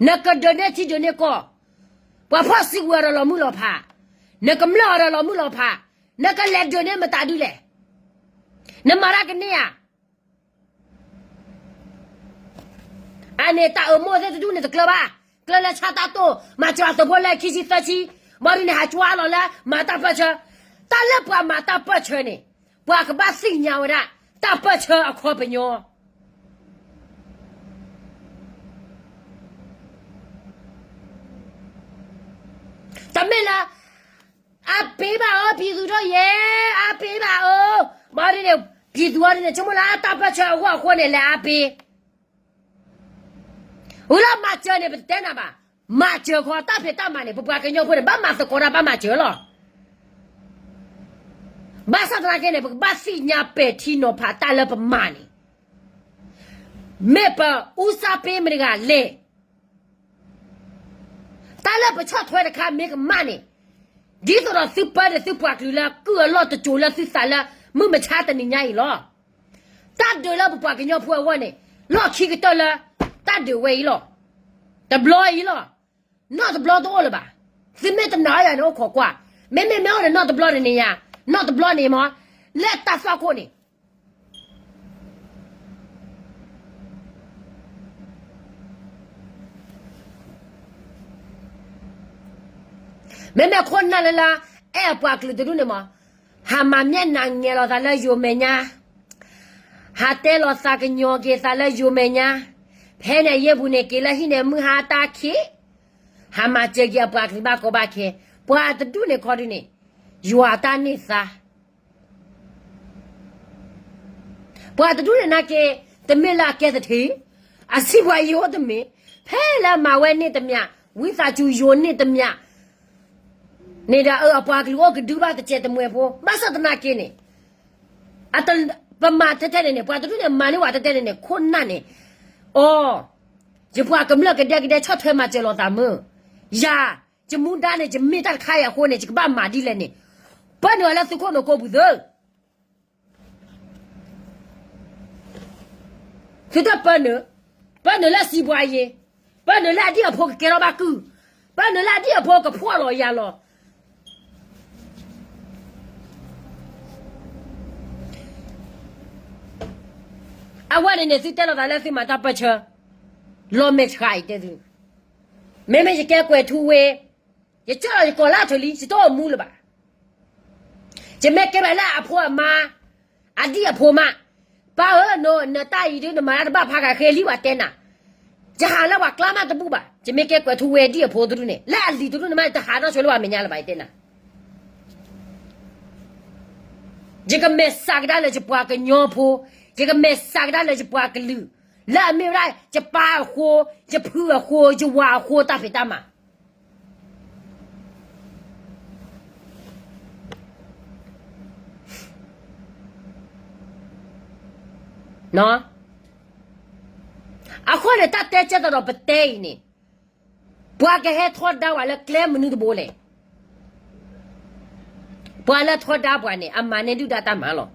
နကဒုးန့ၢ်ထံဒုးန့ၢ်ကီၢ်, ပှၤဖီၣ်စုကဝဲၤဒီးလီၤမုၢ်လီၤဖး, နကမျၢၢ်အီၤဒီးလီၤမုၢ်လီၤဖး, နကလဲၤဒုးန့ၢ်မတၤဒုလဲၣ်. နမၤတၢ်ကန့ၢ်ဧါ. အန့ၣ်တၢ်အၢမိၢ်သ့ၣ်တဒူၣ်န့ၣ်တကျၢၤဘၣ်, ကျၢၤလၢဆါတၢ်တိၢ်, မၤစၢၤအသုးဖိလၢခံဆံသၢဆံ, ဘၣ်ဒုးန့ၣ်ဟးကွၢ်လီၤလၢမၤတၢ်ပၢၢ်ဆၢ, တၢ်လၢပှၤမၤတၢ်ပၢၢ်ဆၢန့ၣ်, ပှၤကဘၣ်သ့ၣ်ညါဝဲဒၣ် တၢ်ပၢၢ်ဆၢအခီပညီ တမ့ၢ်လၢ အါပေးပါအီၤ ပြည်သူတို့ရေ, အါပေးပါအီၤ, ဘၣ်ဒ်န့ၣ် ပြည်သူအီၤဒ်န့ၣ် ဆိကမိၣ်လၢအတၢ်ပၢၢ်ဆၢအဂီၢ်အဃိန့ၣ် လဲၤအါပေး, ဝံၤလၢမၤစၢၤန့ၣ် ပတတဲနၤဘၣ်, မၤစၢၤခီတၢ်ဖံးတၢ်မၤန့ၣ် ပပှၤကညီဖိန့ၣ် ဘၣ်မၤသကိးတၢ်ဘၣ်မၤစၢၤလီၤ. ဘၣ်ဆၣ်သနာ်က့န့ၣ် ပကဘၣ်သ့ၣ်ညါပဲာ်ထံနီၤဖးတၢ်လၢပမၤန့ၣ် မ့ၢ်ပအူစၢ်ပ့မတဂၤလဲၣ်. တၢ်လၢပဆီၣ်ထွဲတခါမ့ၢ်ကမၣ်န့ၣ်, ဒ်သိးဒီးသုပၢဒီးသုပှၤကလုာ်လၢကုၢ်အလီၢ်တစိၤလၢသုသးလၢမုၢ်မဆါတနံၤညါအံၤလီၤ. တၢ်ဒုးလၢပပှၤကညီဖိအဂီၢ်န့ၣ် လီၢ်ခံကတၢၢ်လၢ တၢ်ဒုးဝဲအံၤလီၤ. တဘျီအံၤလီၤ. နီၢ်တဘျီတအိၣ်လၢၤဘၣ်. သုမ့ၢ်တနာ်ယၤန့ၣ်အိၣ်ခိးကွၢ်, မ့မ့ၢ်မ့ၢ်အိၣ်ဒီးနီၢ်တဘျီတနံၤညါ, နီၢ်တဘျီန့ၣ်မ့ၢ် လၢတၢ်သွၣ်ခိၣ်န့ၣ် မ့မ့ၢ်ခိၣ်နၢ်လၢလၢ အဲၣ်အပှၤကလုာ်တဒူၣ်န့ၣ်မ့ၢ် ဟးမၤမျဲၢ်နးငဲၤလီၤသးလၢယိၤမဲာ်ညါ, ဟးတဲလီၤသးကညီၤက့ၤသးလၢယိၤမဲာ်ညါ, ဖဲန့ၣ်အယ့ၢ်ပူၤန့ၣ် က့ၤလၢဟံၣ်န့ၣ်မုၢ်ဟါတၢ်ခံး, ဟးမၤစၢၤက့ၤအပှၤကလုာ်ဘၣ်ကီဘၣ်ခဲ, ပှၤတဒူၣ်န့ၣ်ခီဒုန့ၣ် ယွၤတၢ်န့ၢ်သါ ပှၤတဒူၣ်န့ၣ်နာ်က့, တမ့ၢ်လၢအကဲသထ့, အစံးပှၤယိၤတမ့ၢ်, ဖဲလၢမၤဝဲန့ၢ်တမံၤ, ဝံသးစူၤယိၤန့ၢ်တမံၤ, န့ၣ်ဒီးအပှၤကလုာ်အိၣ်ကဒုဘၣ်တစဲးတမှဲၤဖိ, ဘၣ်ဆၣ်သနာ်က့န့ၣ်, ပမၤတဲတဲန့ၣ်န့ၣ် ပှၤတဒူၣ်န့ၣ်မၤန့ၢ်ဝဲတဲတဲန့ၣ်န့ၣ် ခိၣ်နၢ်န့ၣ်, အိ, ယပှၤကမျၢၢ်ကဒဲကဒဲဆီၣ်ထွဲမၤစၢၤလိာ်သးမုၢ်, ယၤ, ယမူဒါန့ၣ် ယမ့ၢ်တၢ်တခါအံၤအဃိန့ၣ် ယကဘၣ်မၤဒ်လဲၣ်န့ၣ်, ပၢနုာ်အီၤလၢသုခိၣ်နူာ်ကိးပူၤသု သုတပၢနုာ်, ပၢနုာ်လၢစံးဘှါယ့ၤ, ပၢနုာ်လၢအဒံၣ်အဖိကကဲထီၣ်ဘၣ်ကုၢ်, ပၢနုာ်လၢအဒံၣ်အဖိကဖှီၣ်လီၤယၤလီၤ. အဝဲန့ၣ်န့ၣ် သုတဲလိာ်သးလၢသုမၤတၢ်ပၢၢ်ဆၢ, လီၤမဲာ်ဆှးအံၤတဲသု, မ့မ့ၢ်ယကဲကွဲးထူဝ့, ယကၠီၣ်လီၤယကိာ်လၢအထၢၣ်လံ ယတအိၣ်မူလၢၤဘၣ်. ယမ့ၢ်ကဲဘၣ်လၢအဖိအမါ, အဒံၣ်အဖိမး, ပၢ်ဧၢ, နတၢ်အံၤဒုးနမၤတၢ်တဘၣ်ဖးဂၤဃ့လံဘၣ်တဲနၤ, ယဟးလၢပှၤကျါမးတဘူၣ်ဘၣ်, ယမ့ၢ်ကဲကွဲးထူဝ့အဒံၣ်အဖိတဒုန့ၣ် လၢအလံၤတဒုန့ၣ်မး တဟးနီၣ်ဆိလၢပှၤမဲာ်ညါလၢၤဘၣ် ယတဲနၤ. ယကမဲာ်ဆှးကဒါလၢယပှၤကညီဖိ, ယကမဲာ်ဆှးကဒါလၢယပှၤကလုာ်, လၢအမ့ၢ်ဝဲဒၣ် ယပၢ်အဃိ, ယဖုအဃိ, ယဝၤအဃိ တၢ်ဖံးတၢ်မၤ အဃိန့ၣ် တၢ်တဲကဲသးဒီးပတဲအံၤန့ၣ်, ပှၤကဟဲထီဒါဝဲလၢကျဲမနုၤတဘိလဲၣ်. ပှၤလၢထီဒါပှၤန့ၣ် အမၤန့ၢ်ဒုၣ်ဒါတၢ်မၤလီၤ.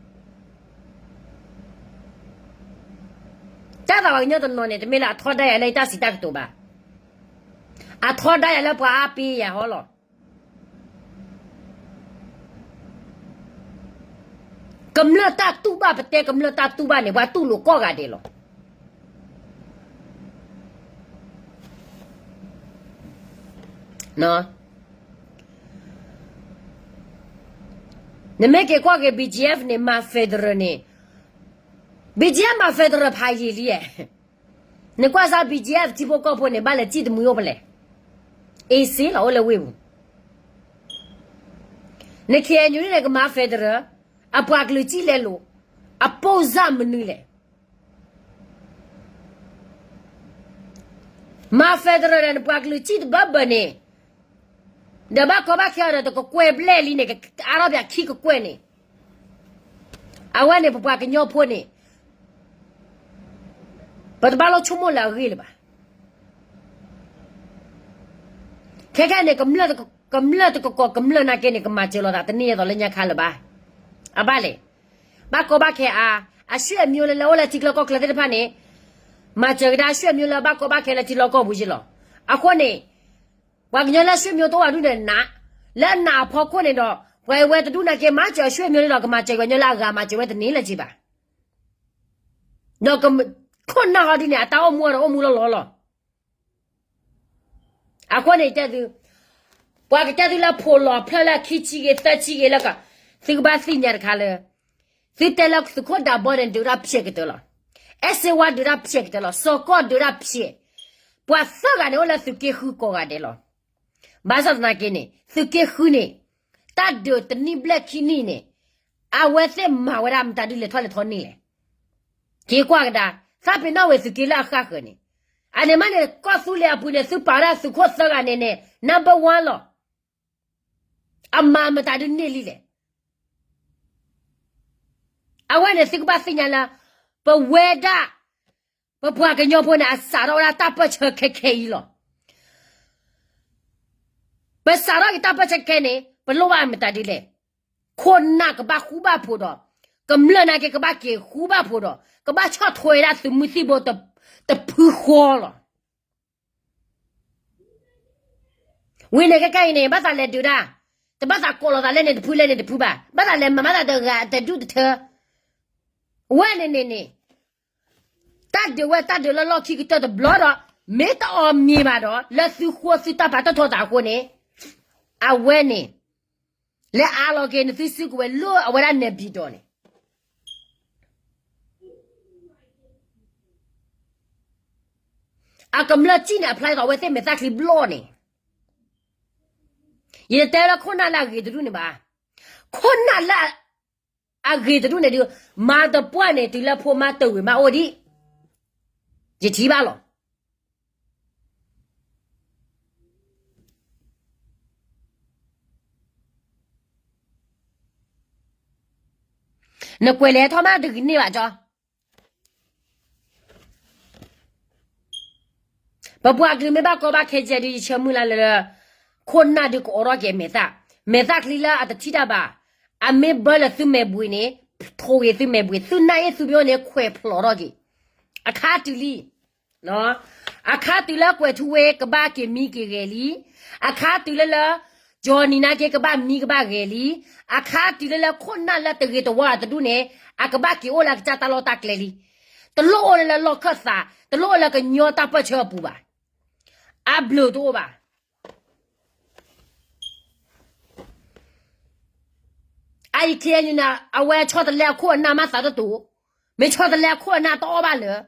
တၢ်သးပှၤကညီတနီၤန့ၣ် တမ့ၢ်လၢအထီဒါယၤလၢယတၢ်စံးတၢ်ကတိၤဘၣ်. အထီဒါယၤလၢပှၤအါပ့ၤယၤဟီလီၤ. ကမျၢၢ်တၢ်တူၢ်ဘၣ် ပတဲကမျၢၢ်တၢ်တူၢ်ဘၣ်န့ၣ် ပှၤတူၢ်လိာ်ကိးဂၤဒဲးလီၤ. နမ့ၢ်က့ၤကွၢ်က့ၤ BGF န့ၣ် မၤ federal န့ၣ်, BGF မၤ federal ဖးယံာ်လံဧါ. နကွၢ်စၢ် BGF ထံဖိကီၢ်ဖိန့ၣ် ဘၣ်လဲၤစံၣ်တမှံၤအိၣ်ဖဲလဲၣ်. အ့စ့လီၤအိၣ်လၢဝ့ၢ်ပူၤ. န KNU န့ၣ် ကမၤ federal, အပှၤကလုာ်စံၣ်လဲၤလိာ်, အပိၢ်စၢ်မနုၤလဲၣ်. မၤ federal ဒီး နပှၤကလုာ်စံၣ်တဘၢဘၢန့ၣ်, ဒီးဘၣ်ကီဘၣ်ခဲအီၤဒီး တကကွဲၢ်ဘျဲၣ်လံန့ၣ် ကအါထီၣ်ပှၤခံကကွဲၢ်န့ၣ်, အဝဲန့ၣ် ပပှၤကညီဖိန့ၣ် ပတဘၣ်လိၣ်ဆိကမိၣ်လၢအဂ့ၢ်လၢၤဘၣ်. ခဲခဲန့ၣ် ကမျၢၢ်တကကိး ကမျၢၢ်နာ်က့န့ၣ် ကမၤစၢၤလိာ်သးတန့ၢ်ဒ်သိးလၢညါခါလၢၤဘၣ်. အဘၣ်လဲၣ်. ဘၣ်ကီဘၣ်ခဲအါ, အဆွေမျိုး လၢလၢအိၣ်လၢထံချၢကီၢ်ချၢသ့ၣ်တဖၣ်န့ၣ်, မၤစၢၤကဒါ ဆွေမျိုး လၢဘၣ်ကီဘၣ်ခဲလၢထံလီၢ်ကီၢ်ပူၤယ့လီၤ. အဃိန့ၣ် ပှၤကညီလၢ ဆွေမျိုး တအိၣ်ဘၣ်ဒုးဒီးနး, လၢနးအဖီခိၣ်န့ၣ်ဒီး ပှၤအဝဲတဒူၣ်နာ်က့ မၤစၢၤအ ဆွေမျိုး န့ၣ်ဒီး ကမၤစၢၤပှၤကညီလၢအဂၤမၤစၢၤဝဲတန့ၢ်လၢၤဘၣ်. ဒီးခိၣ်နၢ်ဟီဒ်န့ၣ် အတၢ်အိၣ်မူဒီးအိၣ်မူလီၤလီၤလီၤ. အဃိန့ၣ်တဲသု, ပှၤကတဲသုလၢဖိးလီၤဖျၢၣ်လၢခံဆံဂ့ၤသၢဆံဂ့ၤလၢကီး, သုကဘၣ်သ့ၣ်ညါတခါလၢ, သုတဲလၢသုးခိၣ်ဒးဘီန့ၣ် ဒုးတၢ်ဖျဲးကတၢၢ်လီၤ. အဲၣ်စ့ဝါဒုးတၢ်ဖျဲးကတၢၢ်လီၤ. စီၤကီၢ်ဒုးတၢ်ဖျဲး, ပှၤသၢဂၤန့ၣ်အိၣ်လၢသုးက့ဃုကိးဂၤဒဲးလီၤ. ဘၣ်ဆၣ်သနာ်က့န့ၣ် သုးက့ဃုန့ၣ်, တၢ်ဒုးတနံၣ်ဘျဲၣ်ခံနံၣ်န့ၣ်, အဝဲသ့ၣ်မၤဝဲဒၣ်မတၤဒုးလဲၤထီၣ်လဲၤထီန့ၢ်လဲၣ်. က့ၤကွၢ်ကဒါ, သးပ့ၤနီၣ်ဝဲသုးက့လၢအဃၣ်ဃၢၤန့ၣ်, အန့ၣ်မးန့ၣ် ကီၢ်သူလ့ၤအပူၤန့ၣ် သုပာ်ဝဲဒၣ်သုးခိၣ်သၢဂၤန့ၣ်န့ၣ် number one လီၤ. အမၤမတၤဒုးန့ၢ်လံလဲၣ်. အဝဲန့ၣ်သုကဘၣ်သ့ၣ်ညါလၢ, ပဝဲဒၣ် ပပှၤကညီဖိန့ၣ် အစးထီၣ်ဝဲဒၣ်တၢ်ပၢၢ်ဆၢခဲခဲအံၤလီၤ. ပစးထီၣ်က့ၤတၢ်ပၢၢ်ဆၢခဲခဲန့ၣ် ပလိၣ်ဘၣ်မတၤဒုးလဲၣ်. ခိၣ်နၢ်ကဘၣ်ဃူဘၣ်ဖိးဒီး, ကမျၢၢ်နာ်က့ကဘၣ်က့ၤဃူဘၣ်ဖိးဒီး, ကဘၣ်ဆီၣ်ထွဲဝဲဒၣ်သုးမုၢ်သံၣ်ဘိတဖုဃီလီၤ. ဝံၤန့ၣ်ခဲခဲအံၤန့ၣ် ဘၣ်သးလဲၤဒုးဒၣ်, တဘၣ်သးကိးလီၤသးလၢန့ၣ်တဖုလၢန့ၣ်တဖုဘၣ်, ဘၣ်သးလဲၤမၤဘၣ်သးတဂၤတဒူၣ်တထၢ. ဝဲန့ၣ်န့ၣ်န့ၣ်, တၢ်ဒုးဝဲတၢ်ဒုးလၢလီၢ်ခံကတၢၢ်တဘျီဒီး, မ့ၢ်တအီၣ်မ့ၤဘၣ်ဒီး လၢသုဃိသုတၢ်ပာ်တၢ်ထီၣ်သးအဃိန့ၣ်, အဝဲန့ၣ် လဲၤအါလီၤက့ၤနသုစုကဝဲၤလၢအဝဲဒၣ်နဲၣ်ပျံၤဒီးန့ၣ်, အကမျၢၢ်စံၣ်န့ၣ် အဖျါအသးအဝဲသ့ၣ်မဲာ်သၣ်ချံဘျီန့ၣ်, ယတဲလၢခိၣ်နၢ်လၢအဂ့ၤတဒူၣ်န့ၣ်ဘၣ်. ခိၣ်နၢ်လၢအဂ့ၤတဒူၣ်န့ၣ်ဒုး, မၤတပှၢ်န့ၣ် တုၤလၢဖိမါတဝံၤမးအိၣ်ဒံး, ယထံၣ်ဘၣ်လီၤ. နကွဲးလဲၤထီၣ်မးတဂ့ၤန့ၢ်ဘၣ်ကၠီ. ပပှၤကလုာ်မ့ၢ်ဘၣ်ကီဘၣ်ခဲကဲဒုး ယဆၢမုၢ်လၢ်လၢ, ခိၣ်နၢ်ဒုးကအိးထီၣ်က့ၤမဲာ်သၣ်, မဲာ်သၣ်ချံလၢအတထံၣ်တၢ်ဘၣ်, အမ့ၢ်ဘၢလၢသုမဲာ်ဘှံးန့ၣ်, ထိးဂ့ၤသုမဲာ်ဘှံး, သုနၢ်အ့ၣ်သုပညိၣ်န့ၣ် ခွဲးဖျိးထီၣ်က့ၤ, အခါတုၤလံ. အခါတုၤလၢကွဲၤထူဝ့ကဘၣ်က့ၤမံက့ၤဂဲၤလံ. အခါတုၤလၢလၢ ကၠီၤနံၤနာ်က့ကဘၣ်မံကဘၣ်ဂဲၤလံ. အခါတုၤလၢလၢခိၣ်နၢ်လၢတဂ့ၤတဝါအတဒူၣ်န့ၣ် အကဘၣ်က့ၤအိၣ်လၢကစၢ်တၢ်လီၢ်တၢ်ကျဲလံ. တလိၣ်အိၣ်လၢလၢလီၢ်ခၢၣ်သး, တလိၣ်အိၣ်လၢကညီတၢ်ပၢၢ်ဆၢအပူၤဘၣ်. အဘျုးတအိၣ်ဘၣ်. အံၤ ခ့ၣ်အဲၣ်ယူၣ်န့ၣ် အဝဲဆီတလဲအခိၣ်အနၢ်မးသးတတိၤ, မ့ၢ်ဆီတလဲအခိၣ်အနၢ်တအီၣ်ဘၣ်လၢၤ,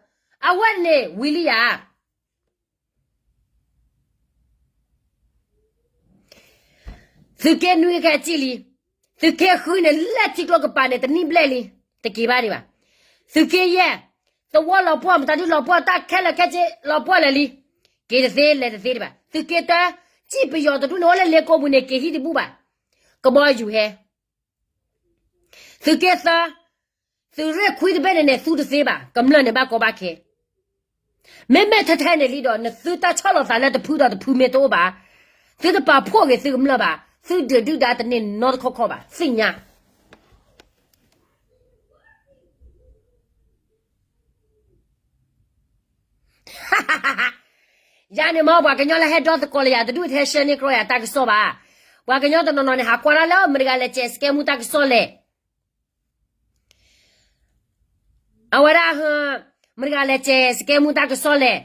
အဝဲန့ၣ်ဝံၤလံဧါ. သုးက့နွံကဲစံၣ်လံ, သုးက့ဃုန့ၣ် လဲၤထံကျိကပၤန့ၣ် တနံၣ်ဘျဲၣ်လံ, တက့ၤဘၣ်ဒံးဘၣ်. သုးက့ယဲၢ်, သဝီလီၤပှီၢ် မတၤဒုလီၤပှီၢ် တၢ်ခဲလၢာ်ခဲဆ့လီၤပှီၢ်လၢာ်လံ, က့ၤတသ့လဲၤတသ့ဒံးဘၣ်. သုးက့တၢ, စံၣ်ပယီၤတဒူၣ်န့ၣ် အိၣ်လၢလ့ကိပူၤန့ၣ် က့ၤဟံၣ်တဘူၣ်ဘၣ်, ကဘီယူၤဟဲ သုးက့သၢ, သုးရ့ၣ်ခွံတဘ့ၣ်န့ၣ်န့ၣ် သူတသ့ဘၣ်, ကမျၢၢ်န့ၣ်ဘၣ်ကီဘၣ်ခဲ. မ့မ့ၢ်ထဲထဲန့ၣ်လံဒီး နသုတၢ်ဆီၣ်လီၤသးလၢတဖုဒီးတဖုမ့ၢ်တအိၣ်ဘၣ်, သုတပာ်ဖှိၣ်ဂ့ၤသုကမျၢၢ်ဘၣ်, သုဒုးဒုၣ်ဒါတန့ၢ်နီတခီခီဘၣ်, သ့ၣ်ညါ ယၤန့ၣ်မ့ၢ် ပှၤကညီလၢဟဲဒိသကိးလၢယၤတဒူၣ် တဟဲဆှၢန့ၢ်ကြီယၤတၢ်ကစီၣ်ဘၣ်. ပှၤကညီတနီၤနီၤန့ၣ် ဟးကွၢ်ဒၣ်လၢ မတၤတဂၤလဲၤစဲးစကဲမူတၢ်ကစီၣ်လဲၣ်. အဝဲဒၣ်, မတၤတဂၤလဲၤစဲးစကဲမူတၢ်ကစီၣ်လဲၣ်.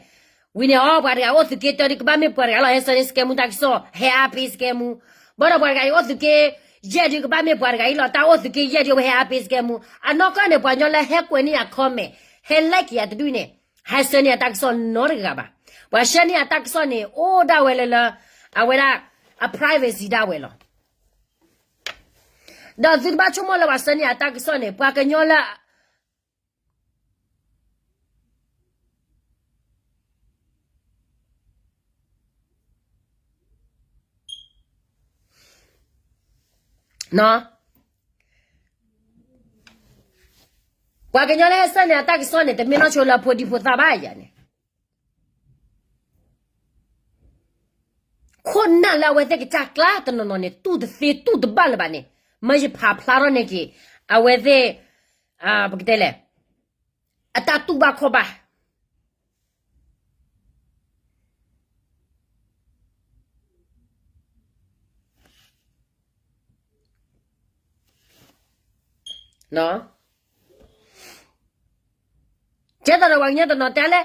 ဝံၤန့ၣ်အီၤ ပှၤတဂၤအိၣ်သုးက့တၢဒုး ကဘၣ်မ့ၢ်ပှၤတဂၤလီၤ ဟဲဆှၢန့ၢ်စကဲမူတၢ်ကစီၣ်, ဟဲအါပ့ၤစကဲမူ. ဘၣ်ဒီးပှၤတဂၤအံၤအိၣ်သုးက့ယဲၢ်ဒုး ကဘၣ်မ့ၢ်ပှၤတဂၤအံၤလီၤ တၢ်အိၣ်သုးက့ယဲၢ်ဒုး အဝဲဟဲအါပ့ၤစကဲမူ. အနီၢ်ကီၢ်န့ၣ် ပှၤကညီလၢဟဲကွဲးန့ၢ်ယၤ comment, ဟဲ like ယၤတဒူၣ်န့ၣ်, ဟဲဆှၢန့ၢ်ယၤတၢ်ကစီၣ်နီတဂၤဘၣ်. ပှၤဆှၢန့ၢ်ယၤတၢ်ကစီၣ်န့ၣ် အိၣ်ဒၣ်ဝဲလၢလၢ အဝဲဒၣ်အ privacy ဒၣ်ဝဲလီၤ. ဒီးသုတဘၣ်ဆိကမိၣ်လၢပှၤဆှၢန့ၢ်ယၤတၢ်ကစီၣ်န့ၣ် ပှၤကညီလၢ ပှၤကညီလၢဟဲဆှၢန့ၢ်အတၢ်ကစီၣ်န့ၣ် တမ့ၢ်နီၢ်ဆိလၢအဖိဒံဖိသၣ်ဘၣ်ယၤန့ၣ်. ခိၣ်နၢ်လၢအဝဲသ့ၣ်ကစၢ်ကျါတနီၤနီၤန့ၣ် တူၢ်တသ့တူၢ်တဘၣ်လၢၤဘၣ်န့ၣ်, မ့ၢ်ယဖးဖျါထီၣ်န့ၢ်က့ၤ အဝဲသ့ၣ်, ပကတဲလဲၣ်, အတၢ်တူၢ်ဘၣ်ခီၣ်ဘၣ် ကဲသိးဒီးပှၤကညီတနီၤတဲလၢ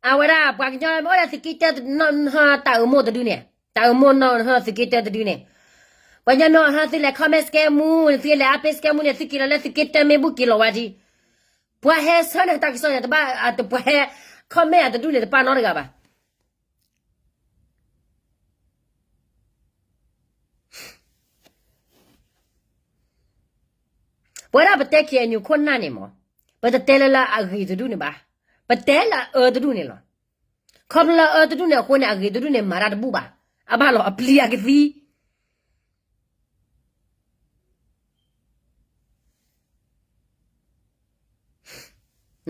အဝဲဒၣ်ပှၤကညီအိၣ်လၢသုးက့တၢ တၢ်အၢမိၢ်တဒုန့ၣ်, တၢ်အၢမိၢ်နီၢ်သုးက့တၢတဒုန့ၣ်, ပှၤကညီမ့ၢ်အိၣ်ဟီသုလဲၤ comment စကဲမူ, သုလဲၤအါပ့ၤစကဲမူန့ၣ် သုက့ၤလီၤလၢသုးက့တၢမ့ၢ်ဘူၣ်က့ၤလီၤဝဲဒၣ်. ပှၤဟဲဆှၢန့ၢ်တၢ်ကစီၣ်န့ၣ် တဘၣ်, ပှၤဟဲ comment အတဒူၣ်န့ၣ် တပာ်နီတဂၤဘၣ်. ပဝဲဒၣ်ပတဲ ခ့ၣ်အဲၣ်ယူၣ် ခိၣ်နၢ်န့ၣ်မ့ၢ်, ပတတဲလၢလၢအဂ့ၤတဒူၣ်န့ၣ်ဘၣ်, ပတဲလၢအအၢတဒူၣ်န့ၣ်လီၤ. ခီဖျိလၢအအၢတဒူၣ်န့ၣ်အဃိန့ၣ် အဂ့ၤတဒူၣ်န့ၣ် မၤတၢ်တဘူၣ်ဘၣ်, အဘၣ်လီၤအပျံၤအက